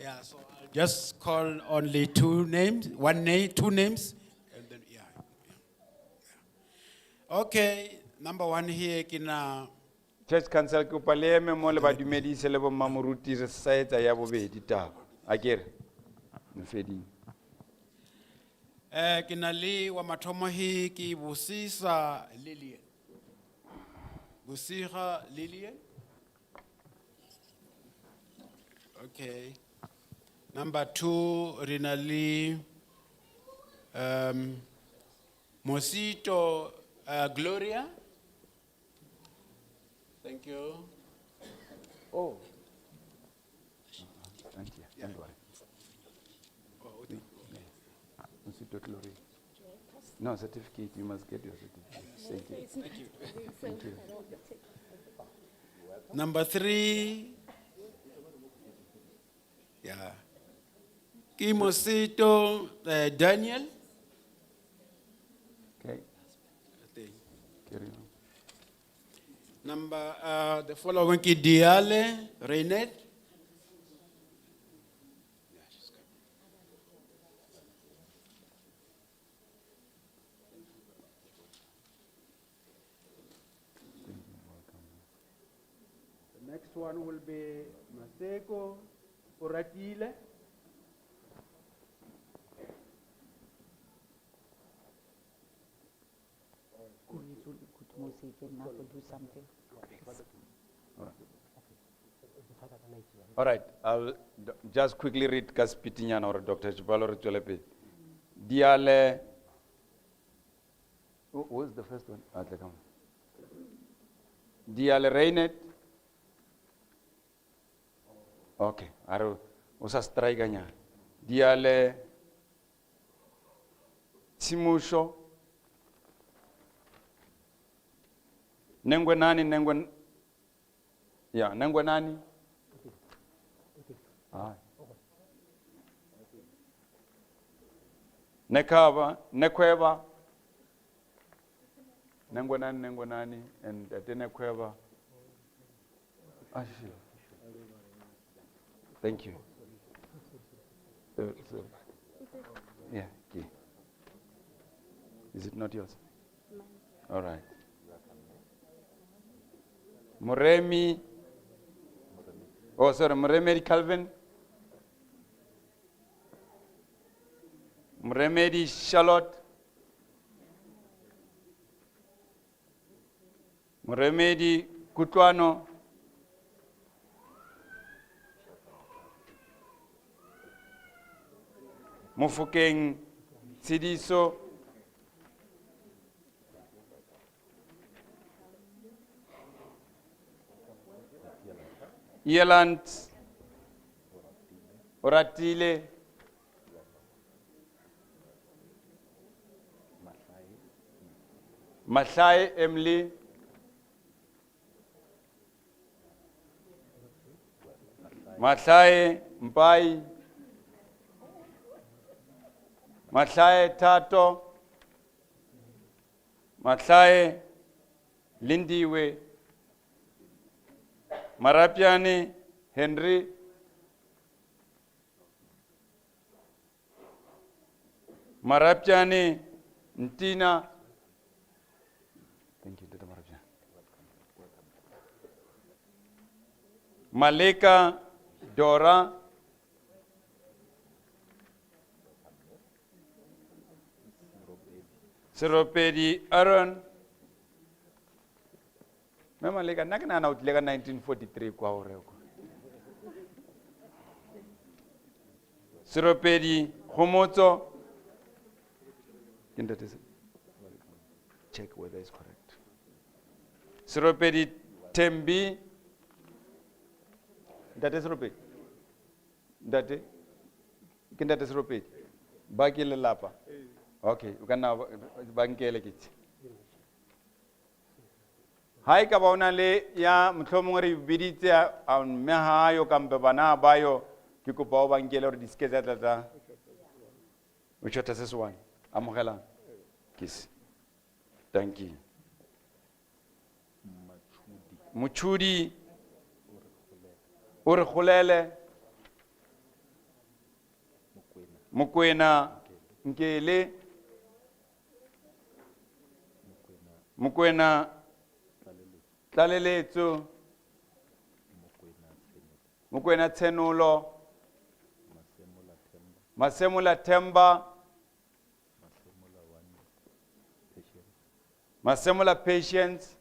Yeah, so I'll just call only 2 names, 1 name, 2 names, and then, yeah. Okay, number 1 here, kina. Church Council, ke kopa le eme mo le ba dumedise le bo mmamoruti re sa etsa ya bobedi taba. Akere, mfeding. Ke na le wa mathomo he ke Bosisa Lillian. Bosiga Lillian. Okay. Number 2, re na le, Mosito, Gloria. Thank you. Oh. Thank you. Don't worry. Mosito Gloria. No, certificate. You must get your certificate. Thank you. Thank you. Thank you. Number 3. Yeah. Ke Mosito, Daniel. Okay. Carry on. Number, the following ke Diale Reynet. The next one will be Maseko Oratile. Do something. All right, I'll just quickly read ka spitinyana or Dr. Chibalo re tswele pele. Diale, who was the first one? Ah, come. Diale Reynet. Okay, aro o sa strike nya. Diale Tsimusho. Nengwe nani, nengwe ya, nengwe nani? Ah. Nekaba, nekweba. Nengwe nani, nengwe nani, and ate nekweba. Ah, sure. Thank you. So, yeah, okay. Is it not yours? All right. Moremi. Oh, sorry, Moremedi Calvin. Moremedi Charlotte. Moremedi Kutlwano. Mofokeng Tshidiso. Eland Oratile. Mahlae Emily. Mahlae Mpai. Mahlae Thato. Mahlae Lindiwe. Marapiane Henry. Marapiane Ntina. Thank you, Dr. Marapiane. Maleka Dora. Seropedi Aaron. Mme Maleka, nna ke nahana o tlile ka 1943 kwa hore kwa. Seropedi Kgomotso. Ke ntate se? Check whether it's correct. Seropedi Thembi. Ntate Seropedi. Ntate. Ke ntate Seropedi. Ba ke lelapa. Okay, o ka nna ba nkele ke tse. Ha e ka ba o na le ya mohlomong re biditse a mme ha yo kampe bana ba yo, ke kopa o ba nkele hore di se ke tsa tla tsa. O tjhota se se one. Amogelang. Ke se. Thank you. Mochudi. O re kgolele. Mokwena Nkele. Mokwena Tlaleletso. Mokwena Tshenolo. Masemola Themba. Masemola Patience.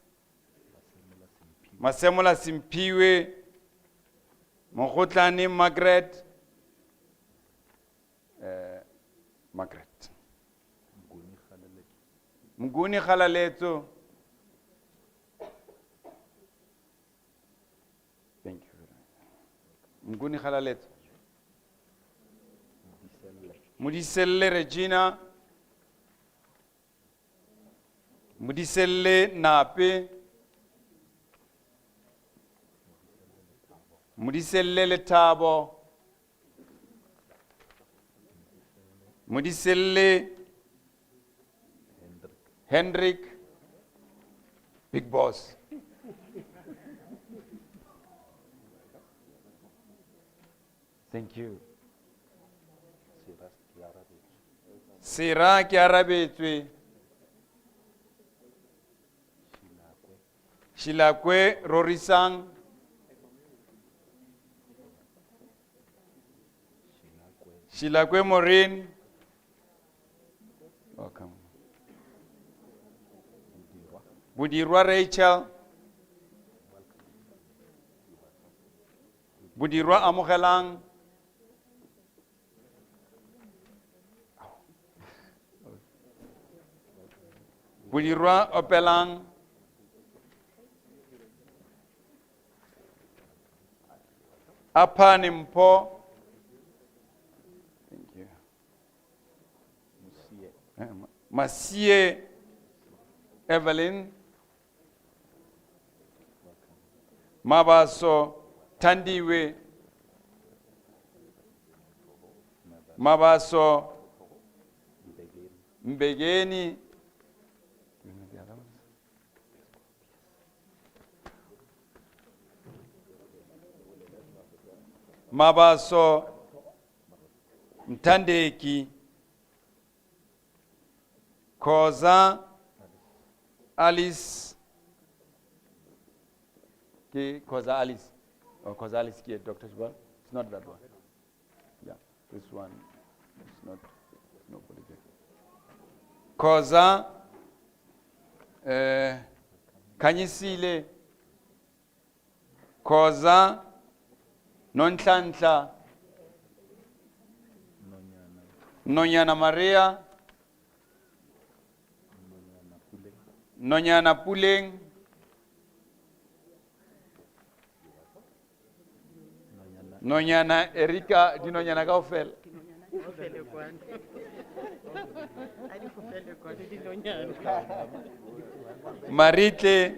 Masemola Simphiwe. Mogotlane Margaret. Margaret. Mnguni Kgalaletso. Thank you very much. Mnguni Kgalaletso. Modiselle Regina. Modiselle Nape. Modiselle Lethabo. Modiselle Hendrik. Big Boss. Thank you. Sera ke arabetswe. Shilakwe Rorisang. Shilakwe Maureen. Welcome. Budirwa Rachel. Budirwa Amogelang. Budirwa Opelang. Apane Mpho. Thank you. Masie Evelyn. Mabaso Thandiwe. Mabaso Mbegeni. Mabaso Mthandeki. Khoza Alice. Ke Khoza Alice. Oh, Khoza Alice ke Dr. Shibal. It's not that one. Yeah, this one. It's not. Nobody there. Khoza. Khanyisile, Khoza, Nonhlanhla, Nonyana Maria, Nonyana Puleng, Nonyana Erika, dinonyana kaofela. Maritle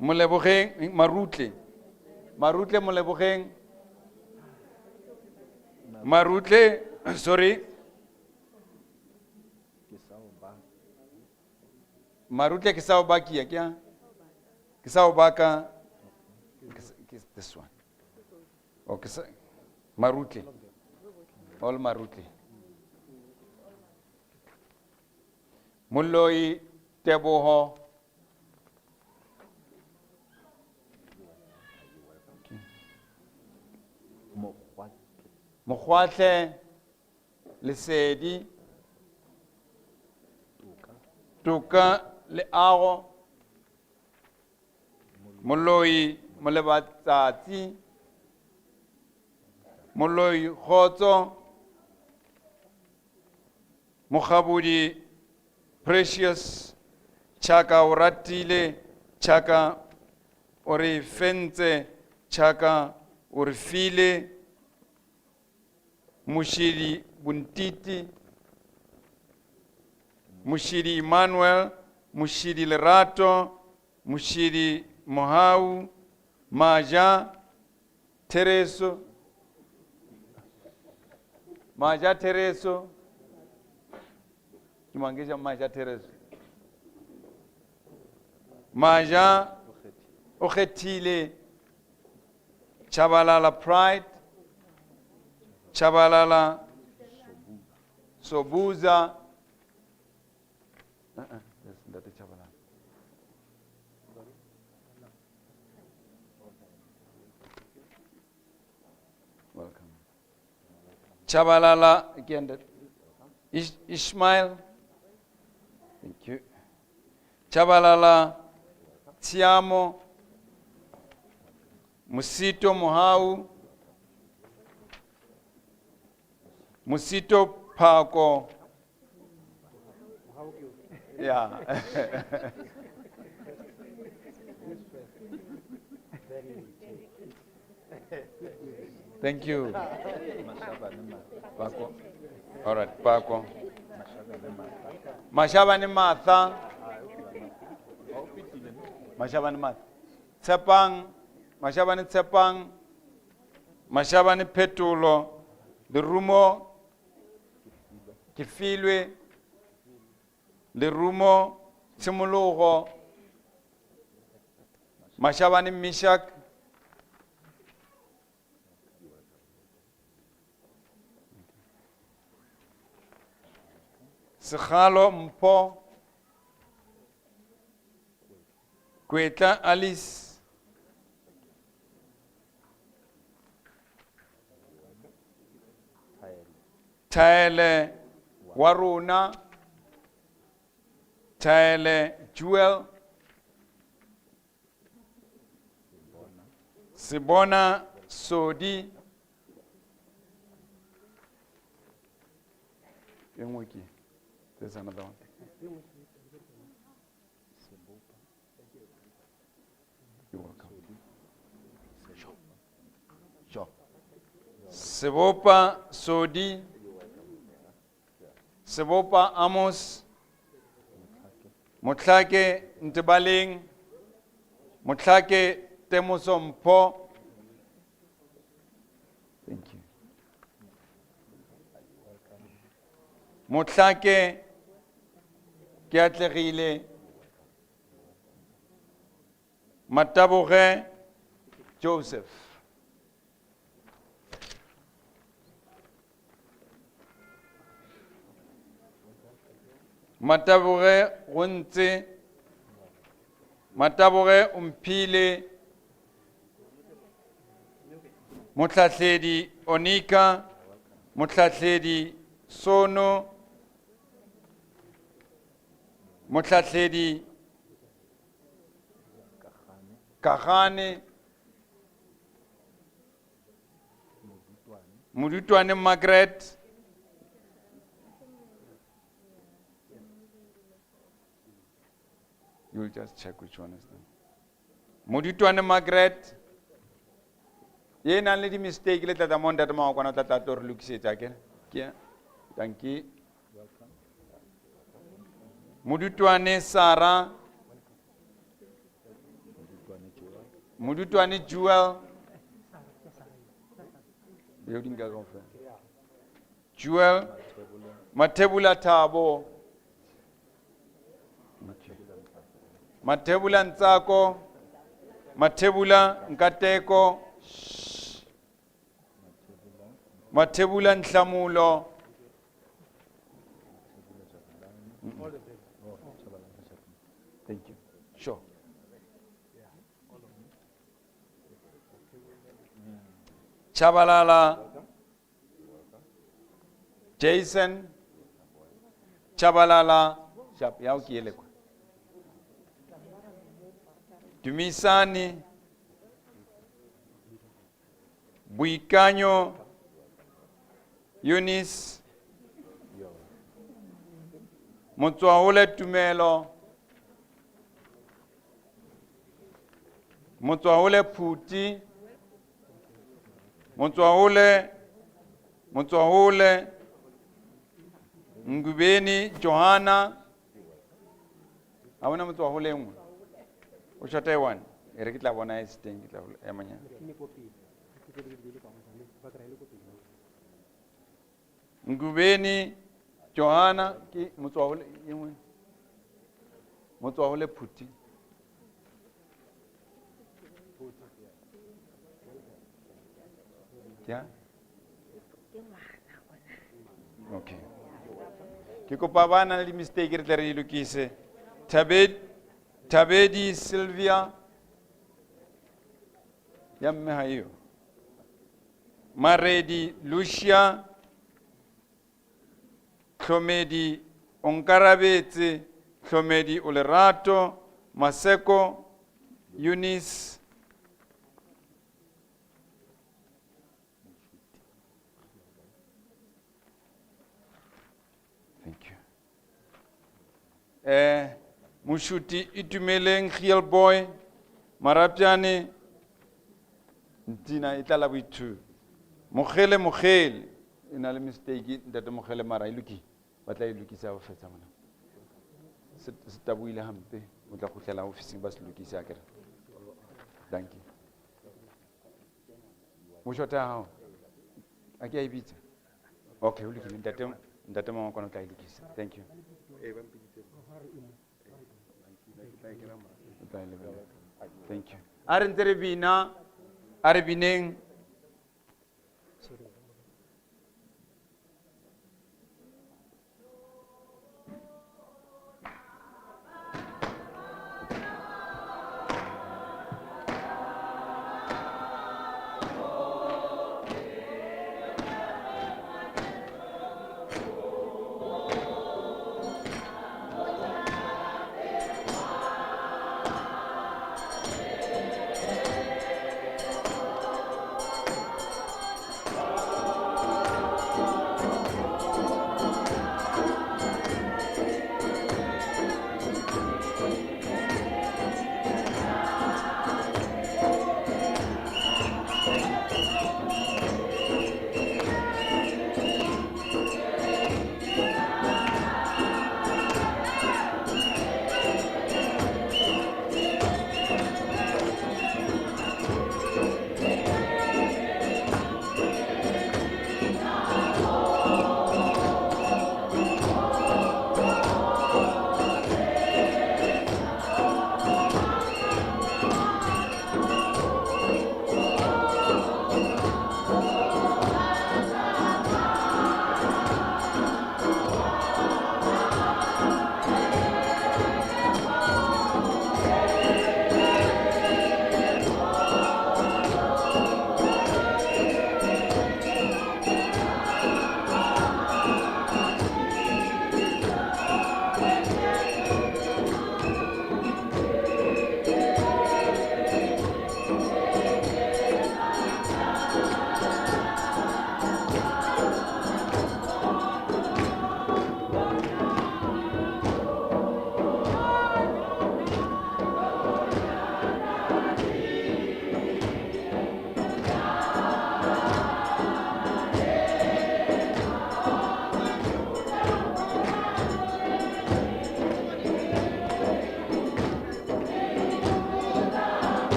Molebogeng, Marutle. Marutle Molebogeng. Marutle, sorry. Marutle ke sao bakia ke Ke sao baka this one. Okay, Marutle. All Marutle. Moloi Teboho. Mokgwatle Lesedi Toka Leago Moloi Molebatsatsi Moloi Khotso Mokgabudi Precious Chaka o ratile Chaka o re fentse Chaka o re file Moshidi Bontiti Moshidi Emmanuel Moshidi Lerato Moshidi Mohau Maja Tereso Maja Tereso Tumangesha Maja Tereso Maja o kgethile Chabalala Pride Chabalala Sobuza. That's Ntate Chabalala. Welcome. Chabalala again. Ishmael. Thank you. Chabalala Tiamo Musito Mohau Musito Pako. Yeah. Thank you. Pako. All right, Pako. Mashabane Martha. Mashabane Martha. Tsepang. Mashabane Tsepang. Mashabane Petulo. Lerumo. Kefilwe. Lerumo. Tshimologo. Mashabane Mishak. Sekgalo Mpho. Kwetla Alice. Thaele Waruna. Thaele Jewel. Sibona Sodi. E nngwe ke? There's another one. You're welcome. Sure. Sebopa Sodi. Sebopa Amos. Motlhake Ntebaleng. Motlhake Temoso Mpho. Thank you. Motlhake Keatlegile. Mataboge Joseph. Mataboge Gontse. Mataboge Omphile. Motlhatlhedi Onika. Motlhatlhedi Sono. Motlhatlhedi Kagane, Modutwane Margaret, you'll just check which one is them. Modutwane Margaret, ye nang le di-mistake le tlatla mo ntate Mangwakwana o tla tla tlo re lokisetsa akere? Ke ya. Dankie. Modutwane Sarah, Modutwane Jewel, Eo di nka kaofela. Jewel, Mathebula Thabo, Mathebula Ntsako, Mathebula Nkateko, Mathebula Nhlamulo. Thank you. Sure. Chabalala, Jason, Chabalala, Shap, ya o ke ele kwa. Dumisani, Boikanyo, Eunice, Motswaole Tumelo, Motswaole Phuti, Motswaole, Motswaole, Ngubeni Johanna, ha hona Motswaole e nngwe? O shota e one? E re ke tla bona e se teng, ke tla emanyana. Ngubeni Johanna ke Motswaole e nngwe. Motswaole Phuti. Ya? Okay. Ke kopa ba nang le di-mistake re tle re di lokise. Thabedi Sylvia. Ya mme ha eyo. Maredi Lucia. Tlhomedi Onkarabetse, Tlhomedi Olerato, Maseko Eunice. Thank you. Moshuti Itumeleng Gielboy, Marapyane Ntina e tla la boithuti. Mogele Mogele, e na le mistake ntate Mogele mara e lokile. Ba tla e lokisa ha o fetsa mona. Se tabohile hampe, o tla kgutlela ofising ba se lokise akere. Dankie. O shota ya hao? A ke a e bitsa? Okay, o lokile. Ntate, ntate Mangwakwana o tla e lokisa. Thank you. O tla e lebella. Thank you. A re ntse re bina, a re bineng.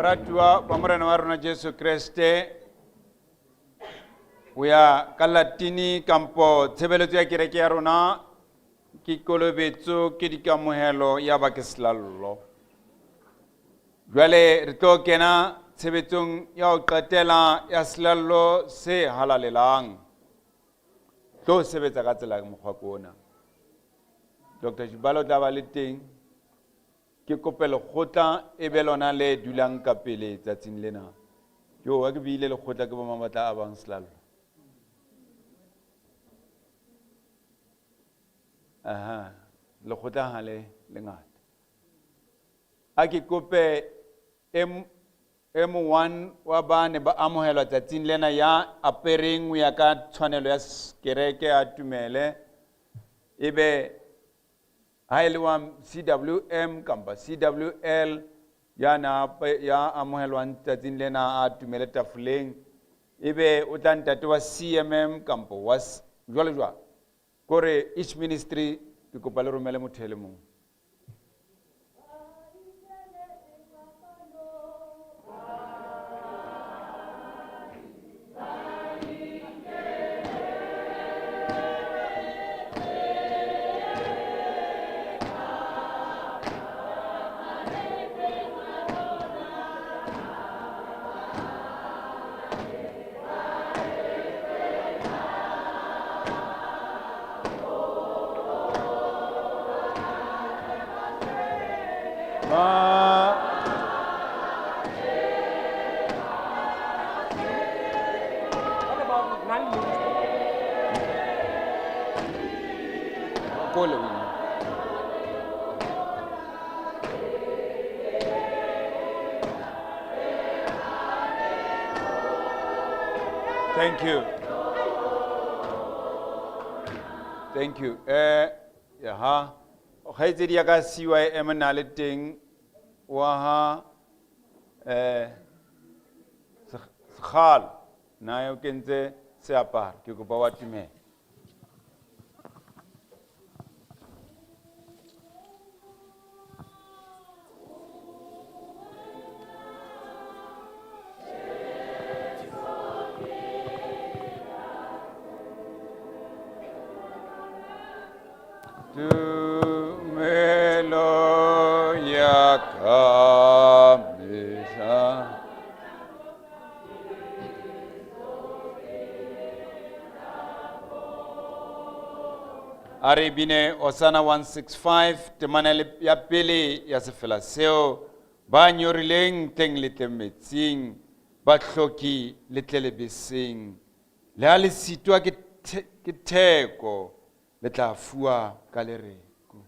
Baratuwa ba Morena wa rona Jesu Kreste, ho ya ka Latini kampo tshebeletso ya kereke ya rona ke kolobetso, ke dikamohelo ya ba ke selallo. Jwale re tlo kena tshebetsong ya ho qetela ya selallo se halalelang. Tlo sebetsa ka tsela mokgwa ke ona. Dr. Jibalo tla ba le teng. Ke kope lekgotla e be lona le dulang ka pele tsatsing lena. Jo, ha ke buile lekgotla ke bo mang ba tla abang selallo? Aha, lekgotla ha le lengata. A ke kope M1 wa bane ba amohelwa tsatsing lena ya apereng ho ya ka tshwanelo ya kereke ya tumele. Ebe ha e le wa CWM kapa CWL ya na ya amohelwang tsatsing lena a tumele tafoleng, ebe o tla ntate wa CMM kampo wa jwalo jwalo. Kore each ministry ke kopa le romele motho e le mong. Thank you. Thank you. Ya ha. Kgaitsedi ya ka CYM na le teng wa ha, Sekgalo. Na o kentse seaparo, ke kopa wa tumela. Tumelo ya ka mehla. A re bine Hosanna 165, temana ya pele ya sefela seo, ba nyorileng teng le tle metsing, ba hloki le tle lebeseng. Le ha le sitwa ke theko, le tla fuwa ka lereko.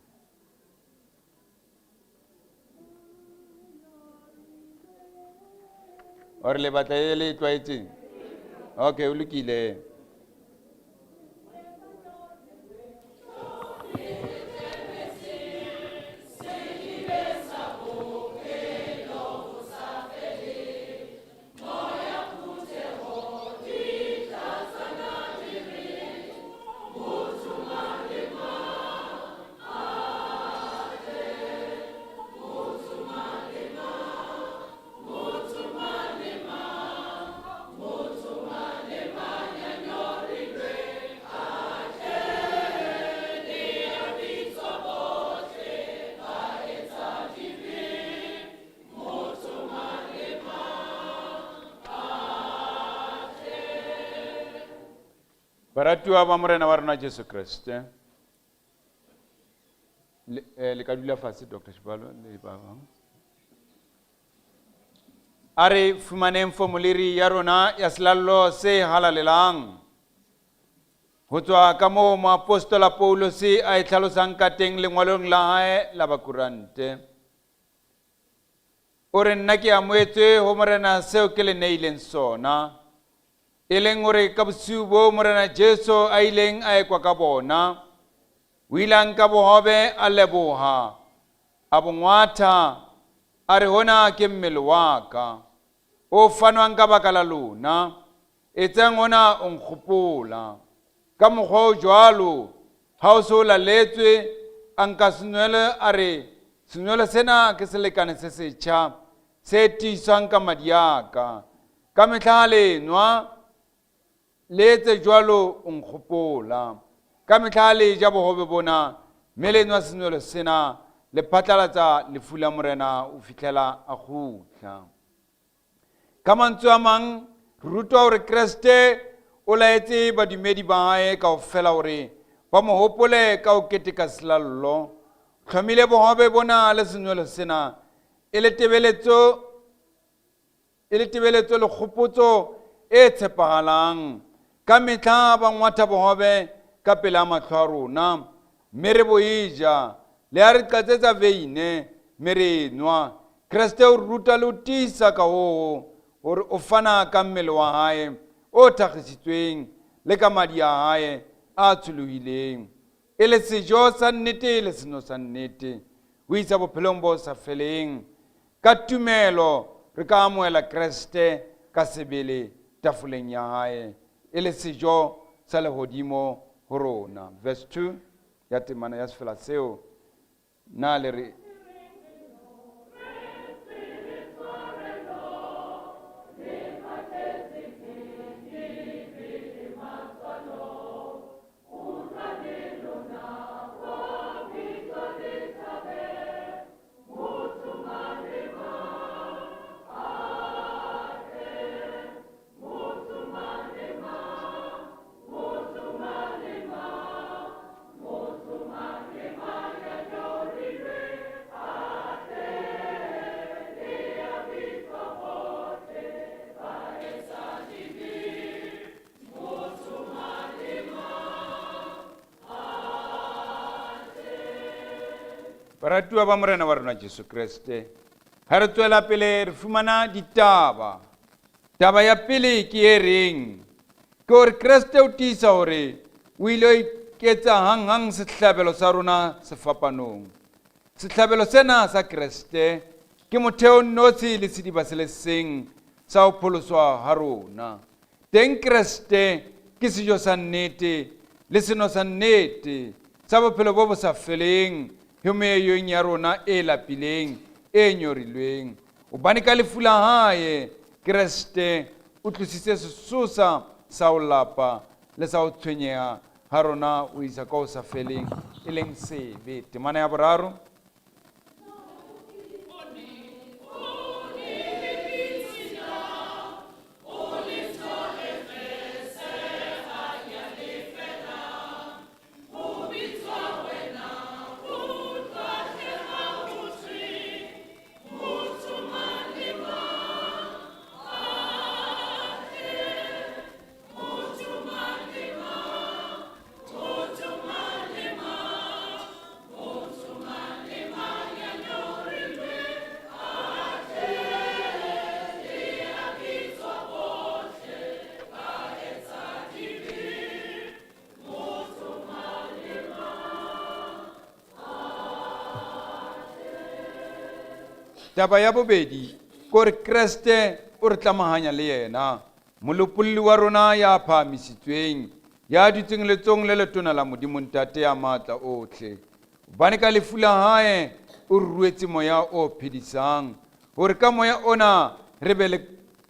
Ore le batla e le tlwaetseng? Okay, o lokile. Baratuwa ba Morena wa rona Jesu Kreste. Le ka dula fatshe, Doctor Shibalo, le ba bang. A re fumaneng formulary ya rona ya selallo se halalelang. Ho tswa ka moo moapostola Paulus a e tlhalosang ka teng lengolong la hae la Bakorante. O re nna ke amohetse ho Morena seo ke le neileng sona, e leng hore ka bosiu bo Morena Jesu a ileng a ekwa ka bona, o ile a nka bohobe a leboha, a bo ngwatha, a re hona ke mmele wa ka, o fanwang ka baka la lona, etsang hona o nkgopola. Ka mokgwa o jwalo, ha o so laletswe, a nka senwelo a re, senwelo sena ke selekane se setjha, Se tiiswang ka madi a ka. Ka mehla ha le nwa, le etse jwalo o nkgopola. Ka mehla ha le ja bohobe bona, mme le nwa senwelo sena, le phatlalatsa lefu la Morena ho fihlela a kgutla. Ka mantswe a mang, re rutwa hore Kreste o laetse badumedi ba hae kaofela hore ba mo hopole ka ho keteka selallo. Hlomile bohobe bona le senwelo sena e le tebeletso e le tebeletso le kgopotso e tshepahalang. Ka mehla ba ngwatha bohobe ka pela mahlo a rona, mme re bo e ja. Le ha re tlatsetsa veine, mme re e nwa. Kreste o re ruta le ho tiisa ka hoo hore o fana ka mmele wa hae o thakgisitsweng le ka madi a hae a tsholohileng, e le sejo sa nnete le seno sa nnete, ho isa bophelong bo sa feleng. Ka tumelo re ka amohela Kreste ka sebele tafoleng ya hae, e le sejo sa lehodimo ho rona. Verse 2 ya temana ya sefela seo, na le re Baratuwa ba Morena wa rona Jesu Kreste, ha re tswela pele re fumana ditaba. Taba ya pele ke e reng, ke hore Kreste o tiisa hore o ile wa iketsa hanghang sehlabelo sa rona sefapanong. Sehlabelo sena sa Kreste ke motheo nnotshi le sediba se le seng sa ho pholoswa ha rona. Teng Kreste ke sejo sa nnete le seno sa nnete sa bophelo bo bo sa feleng ho meyeng ya rona e lapileng, e nyorilweng. Hobane ka lefu la hae, Kreste o tlositse sesosa sa ho lapa le sa ho tshwenyeha ha rona ho isa ka ho sa feleng, e leng sebe. Temana ya boraro. Taba ya bobedi ke hore Kreste o re tlamahanya le yena, molopolli wa rona ya phahamisitsweng, ya dutseng letsong le letona la Modimo Ntate ya matla ohle. Hobane ka lefu la hae o re ruetse moya o phedisang, hore ka moya ona re be le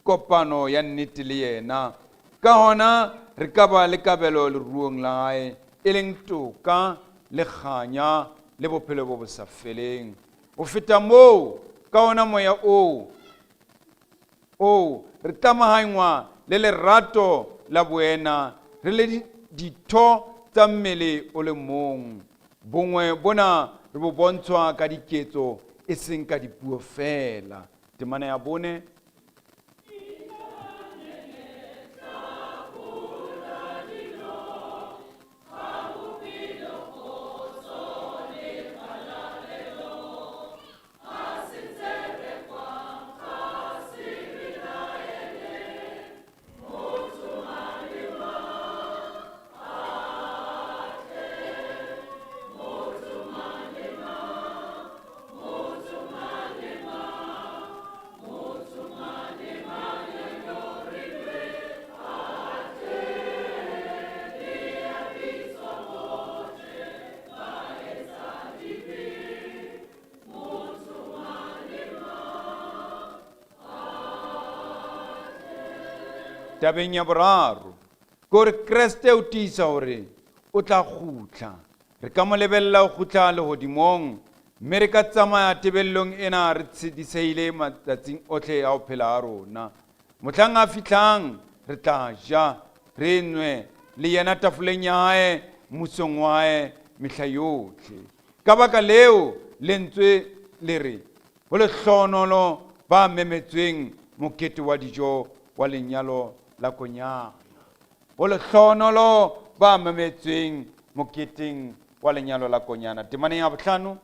kopano ya nnete le yena. Ka hona re ka ba le kabelo leruong la hae, e leng toka le kganya le bophelo bo bo sa feleng. Ho feta moo, ka ona moya oo oo re tlamahangwa le lerato la boena, re le ditho tsa mmele o le mong. Bongwe bona re bo bontshwa ka diketso, e seng ka dipuo feela. Temana ya bone. Tabeng ya boraro ke hore Kreste o tiisa hore o tla kgutla. Re ka mo lebella ho kgutla lehodimong, mme re ka tsamaya tebellong ena re tshedisehile matsatsing ohle a ho phela ha rona. Mohlang a fihlang, re tla ja, re nwe le yena tafoleng ya hae, mmusong wa hae mehla yohle. Ka baka leo, lentswe le re, ho lehlohonolo ba memetsweng mokete wa dijo wa lenyalo la Konyana. Ho lehlohonolo ba memetsweng moketeng wa lenyalo la Konyana. Temaneng ya bohlano.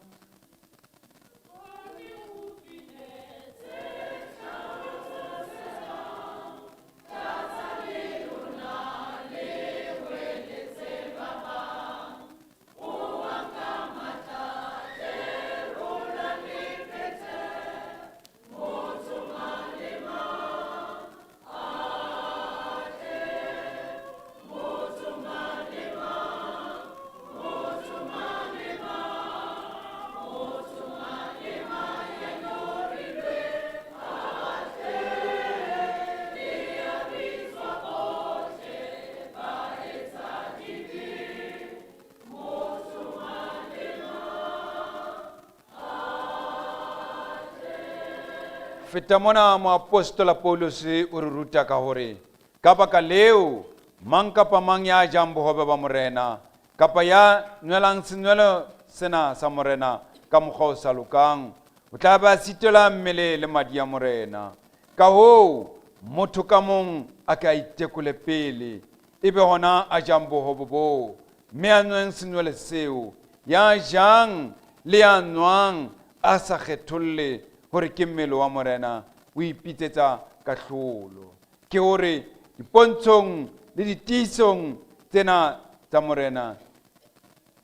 Feta mona moapostola Paulus o re ruta ka hore ka baka leo mang kapa mang ya jang bohobe ba morena kapa ya nwelang senwelo sena sa morena ka mokgwa o sa lokang o tla ba sitelwa mmele le madi a morena. Ka hoo motho ka mong a ke a itekole pele e be hona a jang bohobe boo mme a nweng senwelo seo. Ya jang le ya nwang a sa kgetholle hore ke mmele wa morena o ipitsetsa kahlolo. Ke hore dipontshong le ditiisong tsena tsa morena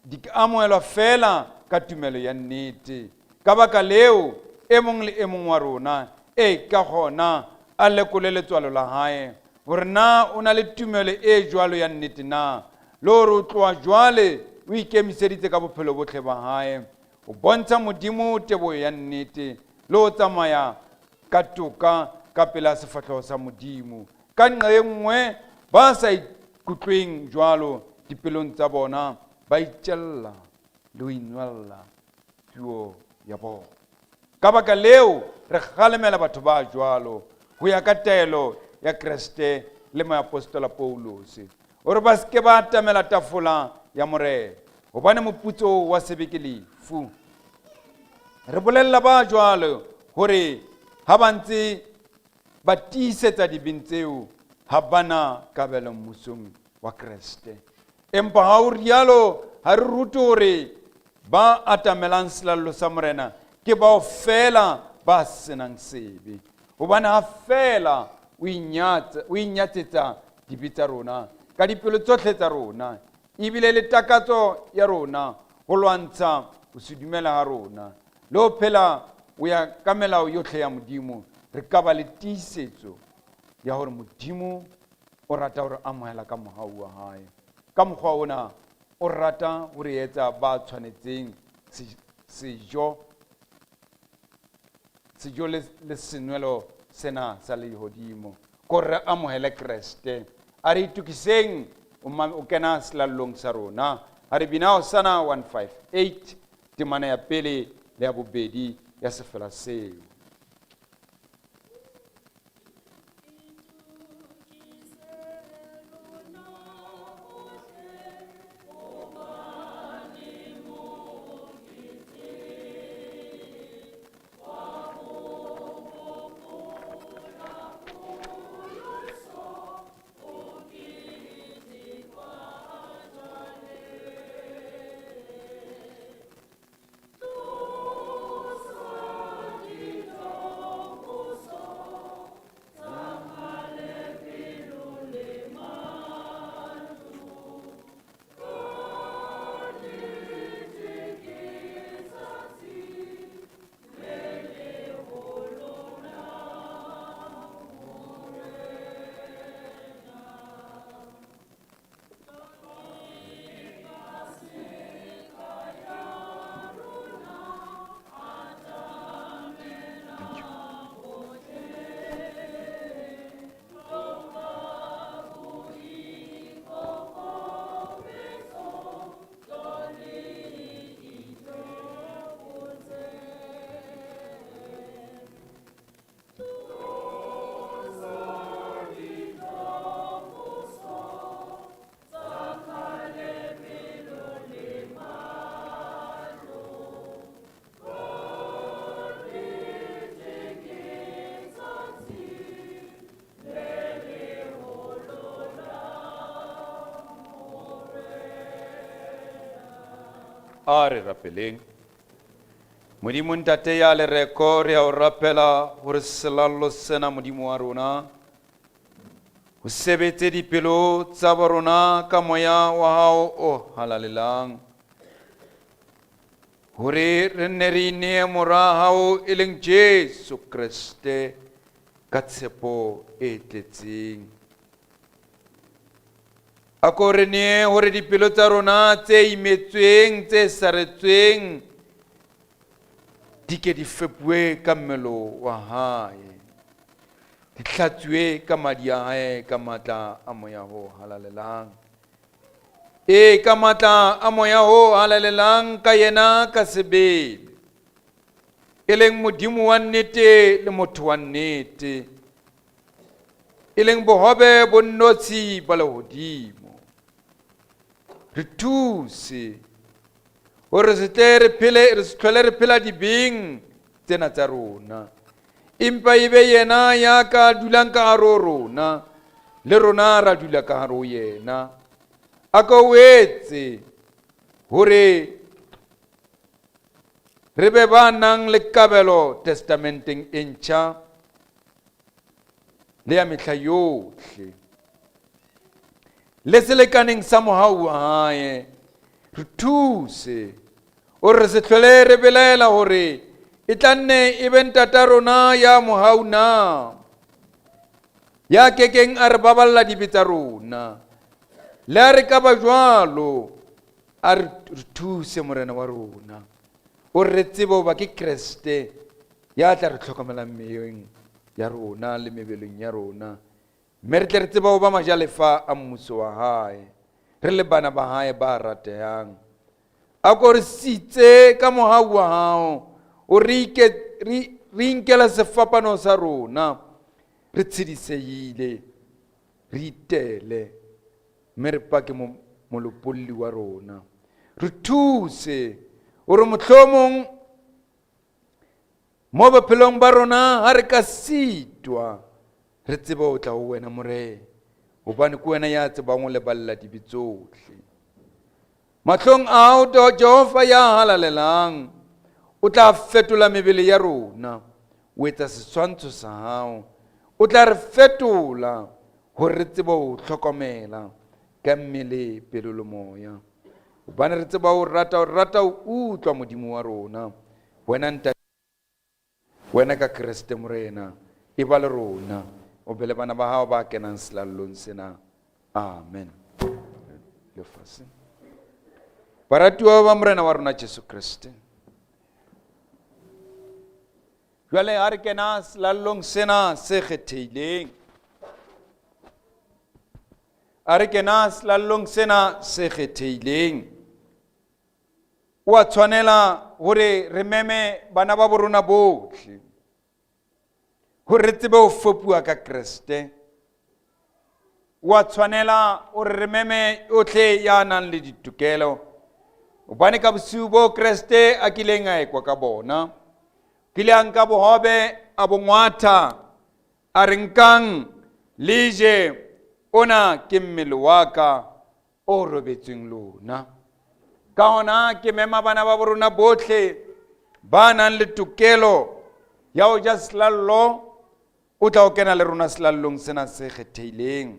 di ka amohelwa feela ka tumelo ya nnete. Ka baka leo e mong le e mong wa rona e ka kgona a lekole letswalo la hae hore na o na le tumelo e jwalo ya nnete na, le hore o tloha jwale o ikemiseditse ka bophelo bohle ba hae o bontsha Modimo teboho ya nnete le ho tsamaya ka toka ka pela sefahleho sa Modimo. Ka nqa e nngwe ba sa ikutlweng jwalo dipelong tsa bona ba itjella le ho inwella puo ya bona. Ka baka leo re kgalemela batho ba jwalo ho ya ka taelo ya Kreste le moapostola Paulus hore ba se ke ba atamela tafola ya morena, hobane moputso wa sebe ke lefu. Re bolella ba jwalo hore ha ba ntse ba tiisetsa dibeng tseo ha bana kabelo mmusong wa Kreste. Empa ha o rialo ha re rute hore ba atamelang selallo sa morena ke bao feela ba senang sebe, hobane ha feela o inyatsetsa dibe tsa rona ka dipelo tsohle tsa rona, ebile le takatso ya rona ho lwantsha ho se dumela ha rona le ho phela o ya ka melao yohle ya Modimo, re ka ba le tiisetso ya hore Modimo o rata hore amohela ka mohau wa hae. Ka mokgwa ona o rata ho re etsa ba tshwanetseng sejo le senwelo sena sa lehodimo, ko re amohele Kreste. A re itukiseng o kena selallong sa rona. A re bina Hosana 158 temana ya pele le ya bobedi ya sefela seo. Thank you. A re rapeleng. Modimo Ntate ya lereko, re a o rapela hore selallo sena Modimo wa rona o sebetse dipelo tsa bo rona ka moya wa hao o halalelang, hore re nne re inee mora hao e leng Jesu Kreste ka tshepo e tletseng. A ko re nee hore dipelo tsa rona tse imetsweng, tse saretsweng, di ke di fepuwe ka mmele wa hae, di hlatsuwe ka madi a hae, ka matla a moya o halalelang. E, ka matla a moya o halalelang, ka yena ka sebele, e leng Modimo wa nnete le motho wa nnete, e leng bohobe bo nnotshi ba lehodimo. Re thuse hore se tle re phele, re se tlhole re phela dibeng tsena tsa rona, empa e be yena ya ka dulang ka hare ho rona, le rona ra dula ka hare ho yena. A ko o etse hore re be ba nang le kabelo testamenteng e ntjha le ya mehla yohle, le selekaneng sa mohau wa hae. Re thuse hore re se hlole re belaela hore e tla nne e be ntata rona ya mohau na, ya kekeng a re baballa dibe tsa rona. Le ha re ka ba jwalo, a re thuse Morena wa rona, hore re tsebe hoba ke Kreste ya tla re hlokomelang meyeng ya rona le mebeleng ya rona, mme re tle re tsebe ho ba majalefa a mmuso wa hae, re le bana ba hae ba ratehang. A ko re sitse ka mohau wa hao, o re inkela sefapano sa rona, re tshedisehile, re itele, mme re pake molopolli wa rona. Re thuse hore mohlomong mo bophelong ba rona ha re ka sitwa, re tsebe ho tla ho wena Morena, hobane ke wena ya tsebang ho leballa dibe tsohle. Mahlong a hao, Jehova ya halalelang, o tla fetola mebele ya rona, o etsa setshwantsho sa hao, o tla re fetola hore re tsebe ho hlokomela ka mmele, pelo le moya, hobane re tseba ho rata, ho rata ho utlwa Modimo wa rona. Wena Ntate, wena ka Kreste Morena, e ba le rona, o be le bana ba hao ba kenang selallong sena. Amen. Lefatshe. Baratuwa ba Morena wa rona Jesu Kreste, jwale ha re kena selallong sena se kgethehileng, a re kena selallong sena se kgethehileng, o a tshwanela hore re meme bana ba borona bohle hore re tsebe ho fopuwa ka Kreste. O a tshwanela hore re meme yohle ya nang le ditokelo, hobane ka bosiu bo Kreste a kileng a ekwa ka bona, kile a nka bohobe a bo ngwatha, a re nkang le je, ona ke mmele wa ka o robetsweng lona. Ka hona ke mema bana ba borona bohle ba nang le tokelo ya ho ja selallo, o tla o kena le rona selallong sena se kgethehileng.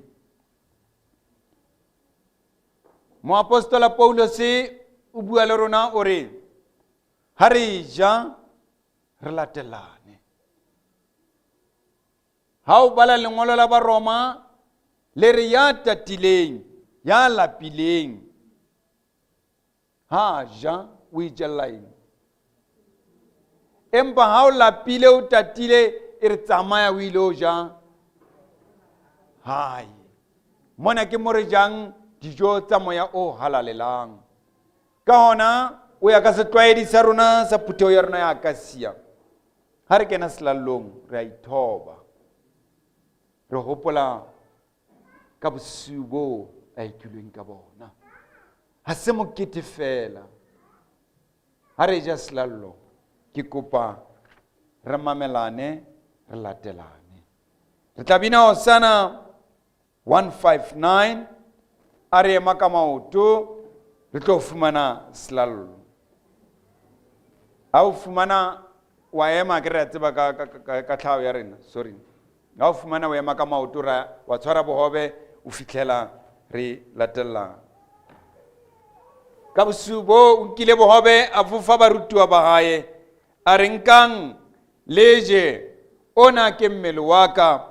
Moapostola Paulus o bua le rona o re, ha re ja re latelane. Ha o bala lengolo la Baroma le re ya tatileng, ya lapileng, ha ja o itjella eng? Empa ha o lapile o tatile, e re tsamaya o ile o ja hae. Mona ke mo re jang dijo tsa moya o halalelang. Ka hona o ya ka setlwaedi sa rona sa phutheho ya rona ya Akasia, ha re kena selallong re a ithoba, re hopola ka bosiu bo a ekilweng ka bona. Ha se mokete fela. Ha re ja selallo, ke kopa re mamelane, re latelane. Re tla bina Hosana 159, a re ema ka maoto, re tlo fumana selallo. Ha o fumana wa ema ke re a tseba ka, ka, ka, ka tlhaho ya rena, sorry. Ha o fumana o ema ka maoto ra wa tshwara bohobe o fihlela re latella. Ka bosiu bo o nkile bohobe a fofa barutiwa ba hae a re nkang le je ona ke mmele wa ka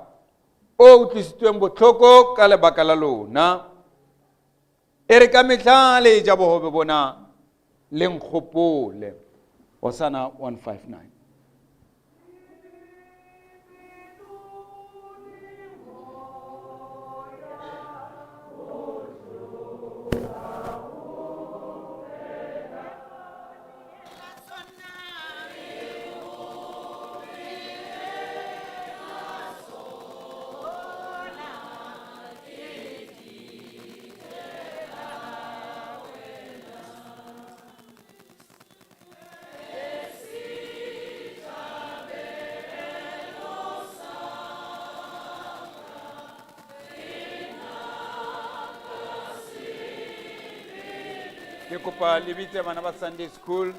o utlwisitsweng botlhoko ka lebaka la lona. E re ka mehla le ja bohobe bona le nkgopole. Hosanna 159. Ke kopa le bitse bana ba Sunday school.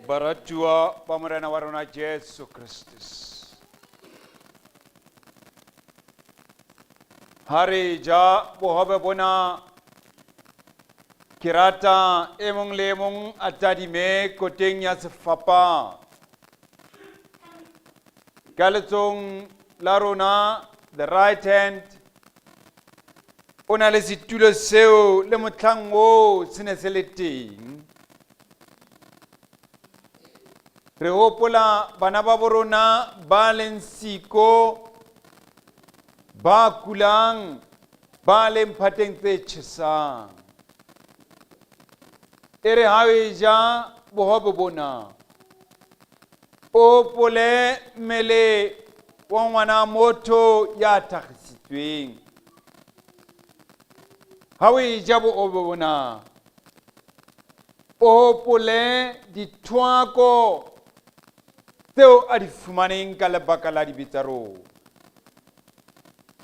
Baratuwa ba Morena wa rona Jesu Kristus. Ha re ja bohobe bona, ke rata e mong le e mong a tadime koteng ya sefapano. Ka letsong la rona, the right hand, o na le setulo seo le mohlang oo se ne se le teng. Re hopola bana ba bo rona ba leng siko, ba kulang, ba leng phateng tse tjhesang. E re ha o e ja bohobe bona, o hopole mmele wa ngwana motho ya thakgisitsweng. Ha o e ja bohobe bona, o hopole dithwako tseo a di fumaneng ka lebaka la dibe tsa rona.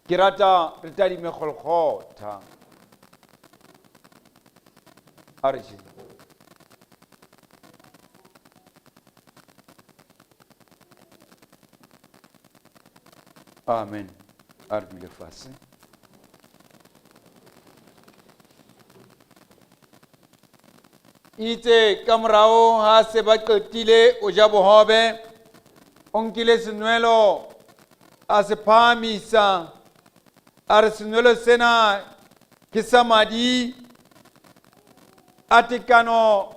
Ke rata re tadime Golgotha. A re jeng. Amen. A re dule fatshe. Itse ka morao ha se ba qetile o ja bohobe, o nkile senwelo a se phahamisa, a re senwelo sena ke sa madi a tekano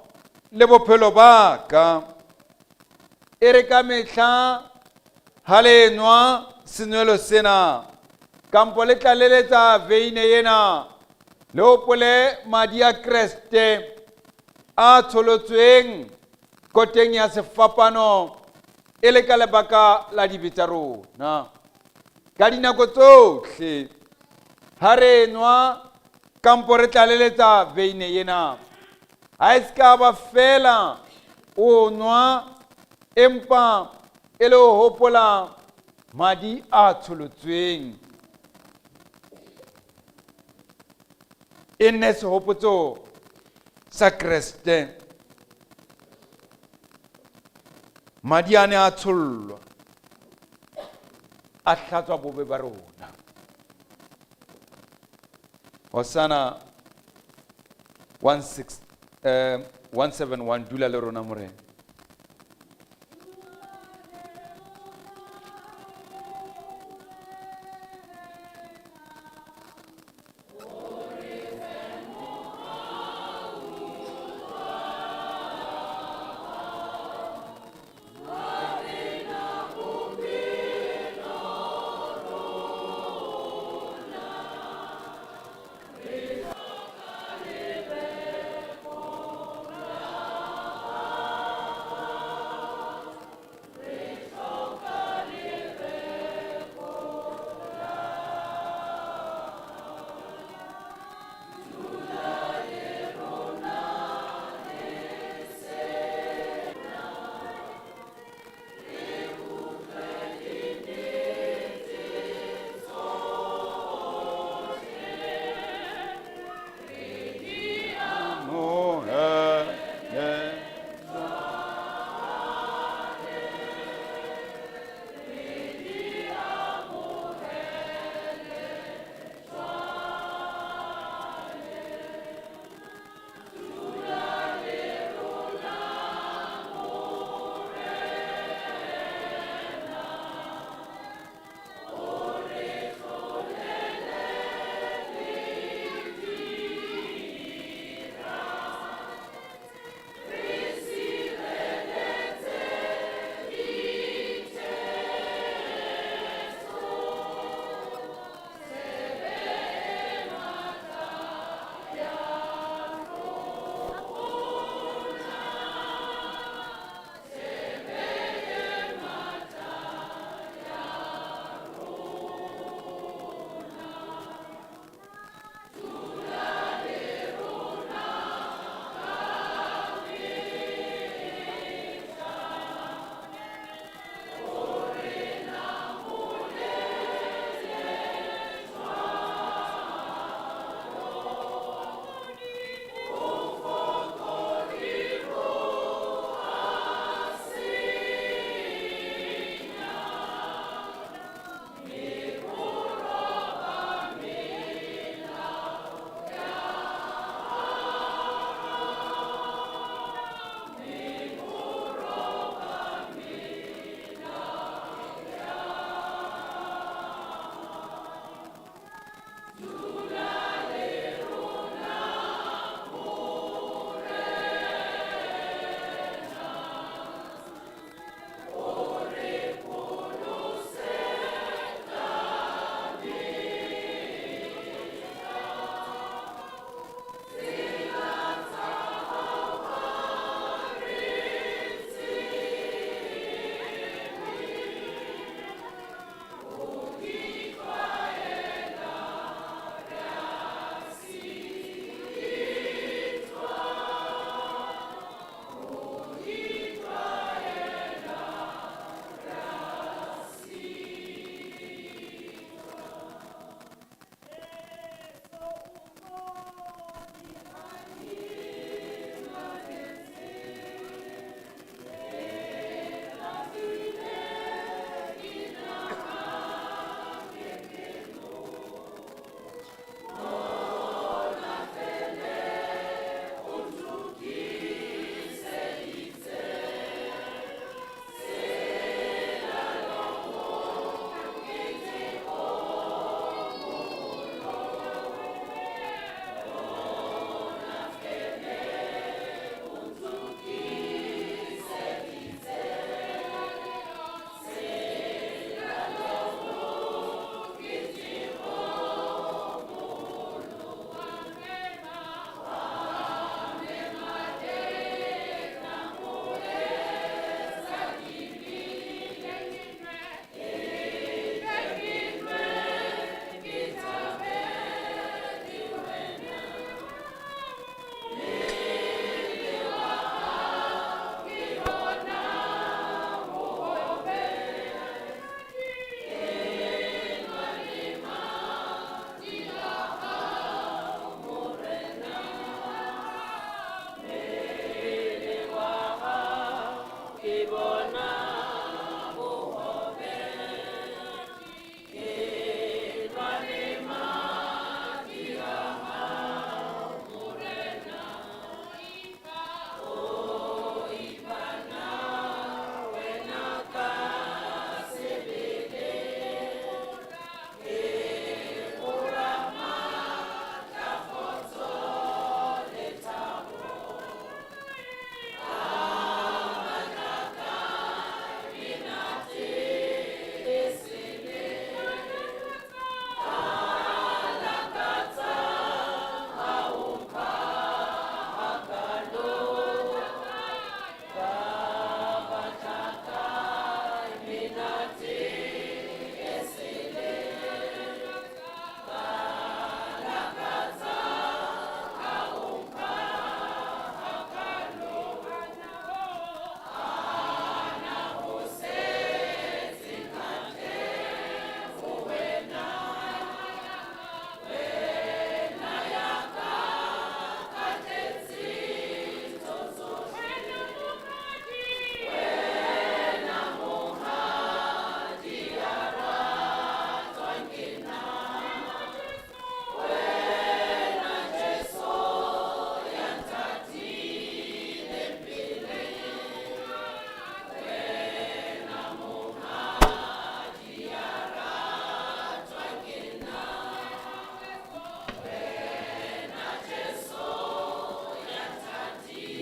le bophelo ba ka. E re ka mehla ha le nwa senwelo sena, kampo le tlaleletsa veine ena, le hopole madi a Kreste a tsholotsweng koteng ya sefapano e le ka lebaka la dibe tsa rona. Ka dinako tsohle ha re nwa kampo re tlaleletsa veine ena, ha e se ka ba fela o nwa, empa e le ho hopola madi a tsholotsweng. E nne sehopotso sa Kreste. Madi a ne a tshollwa, a hlatswa bobe ba rona. Hosanna 16, 171, dula le rona Morena.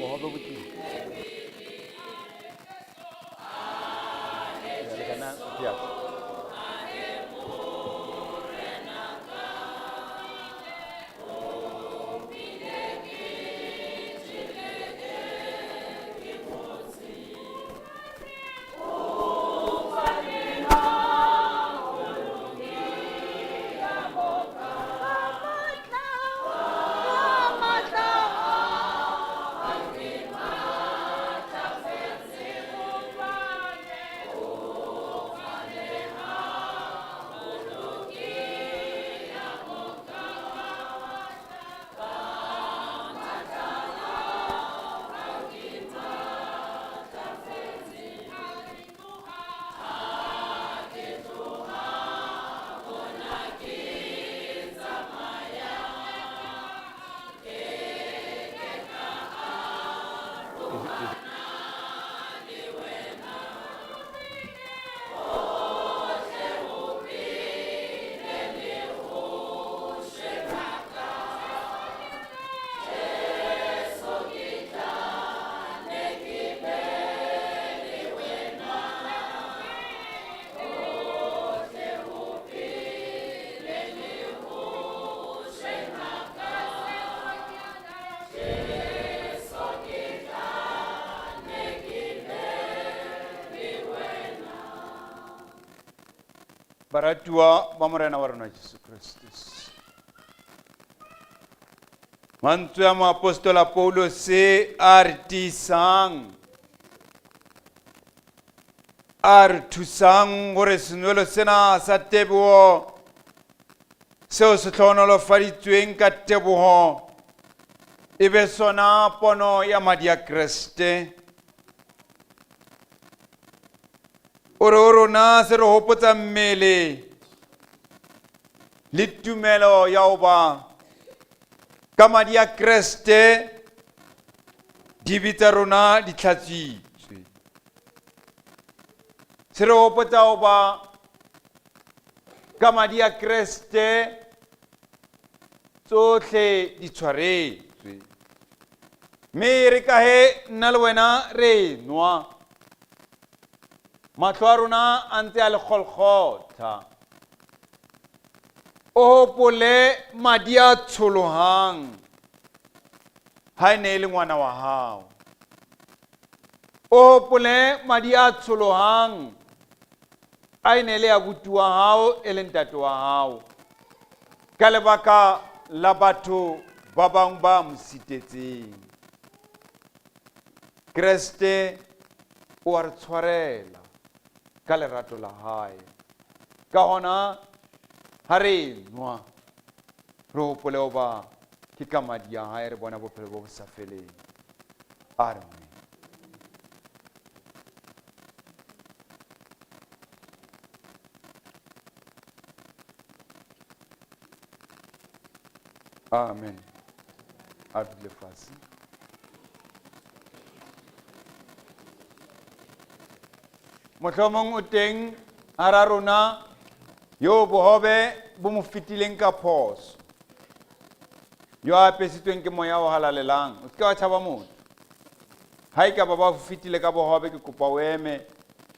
Bohobe bo tlile. Ya lekana, ya. Baratuwa ba Morena wa rona Jesu Kristus. Mantswe a moapostola Paulose a re tiisang, a re thusang gore senwelo sena sa teboho seo se hlohonolofaditsweng ka teboho e be sona pono ya madi a Kreste. O re ho rona se re hopotsa mmele le tumelo ya ho ba ka madi a Kreste dibe tsa rona di tlhatswitswe. Se re hopotsa ho ba ka madi a Kreste tsohle di tshwaretswe. Mme re ka he nna le wena re nwa, mahlo a rona a ntse a le kgolkgotha. O hopole madi a tsholohang ha e ne e le ngwana wa hao. O hopole madi a tsholohang a e ne e le abuti wa hao e le ntate wa hao, ka lebaka la batho ba bang ba mo sitetseng. Kreste o a re tshwarela ka lerato la hae. Ka hona ha re nwa, re hopole hoba ke ka madi a hae re bona bophelo bo bo sa feleng. A re nweng. Amen. A dule fatshe. Mohlomong o teng hara rona yo bohobe bo mo fetileng ka phoso. Yo a apesitsweng ke moya o halalelang. O seke wa tshaba motho. Ha e ka ba ba fetile ka bohobe, ke kopa o eme,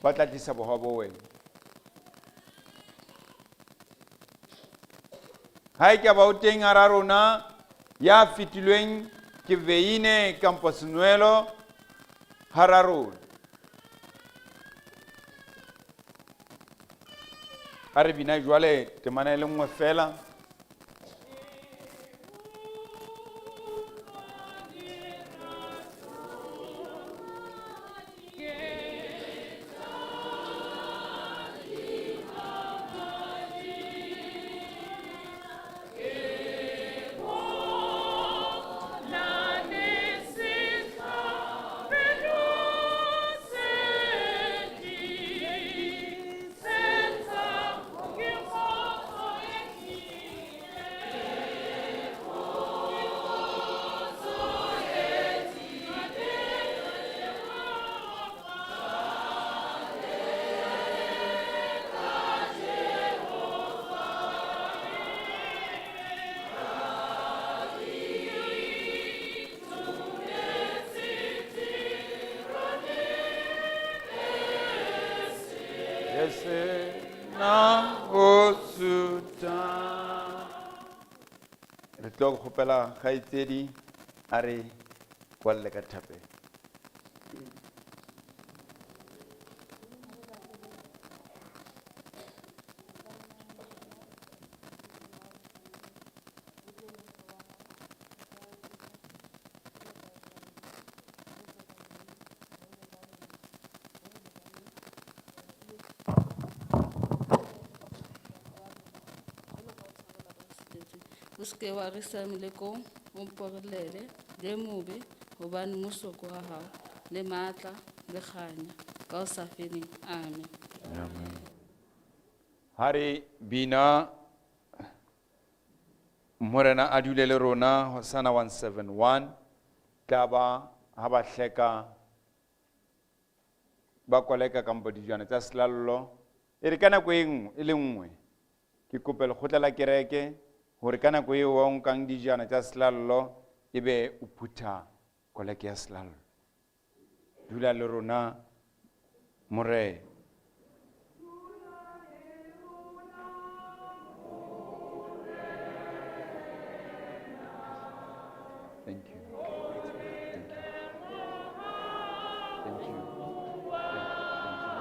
ba tla tlisa bohobe ho wena. Ha e ka ba o teng hara rona ya fetilweng ke veine kampo senwelo hara rona. A re bina jwale temana e le nngwe fela. Re tlo kgopela kgaitsedi a re kwalle ka thapelo. O seke wa re isa molekong, o mporolele le mobe, hobane mmuso ke wa hao, le matla, le kganya, ka ho sa feleng. Amen. Amen. Ha re bina Morena a dule le rona, Hosanna 171, tla ba ha ba hleka ba koleka kampo dijwana tsa selallo. E re ka nako e nngwe, e le nngwe, ke kope lekgotla la kereke hore ka nako eo o nkang dijana tsa selallo ebe o phutha koleke ya selallo. Dula le rona Morena. Thank you. Thank you. Thank you. Thank you.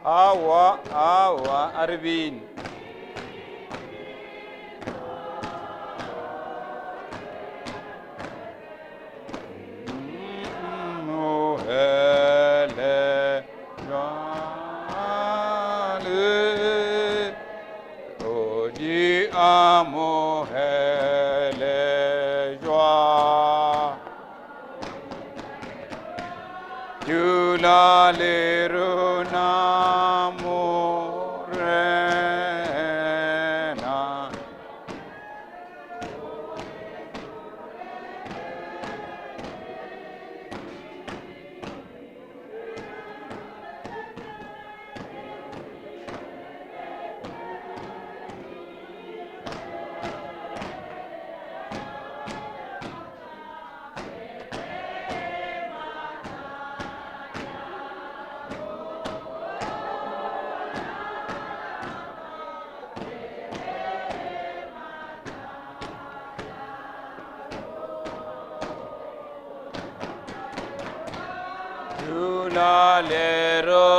Awa, awa, Arvin. Na lero.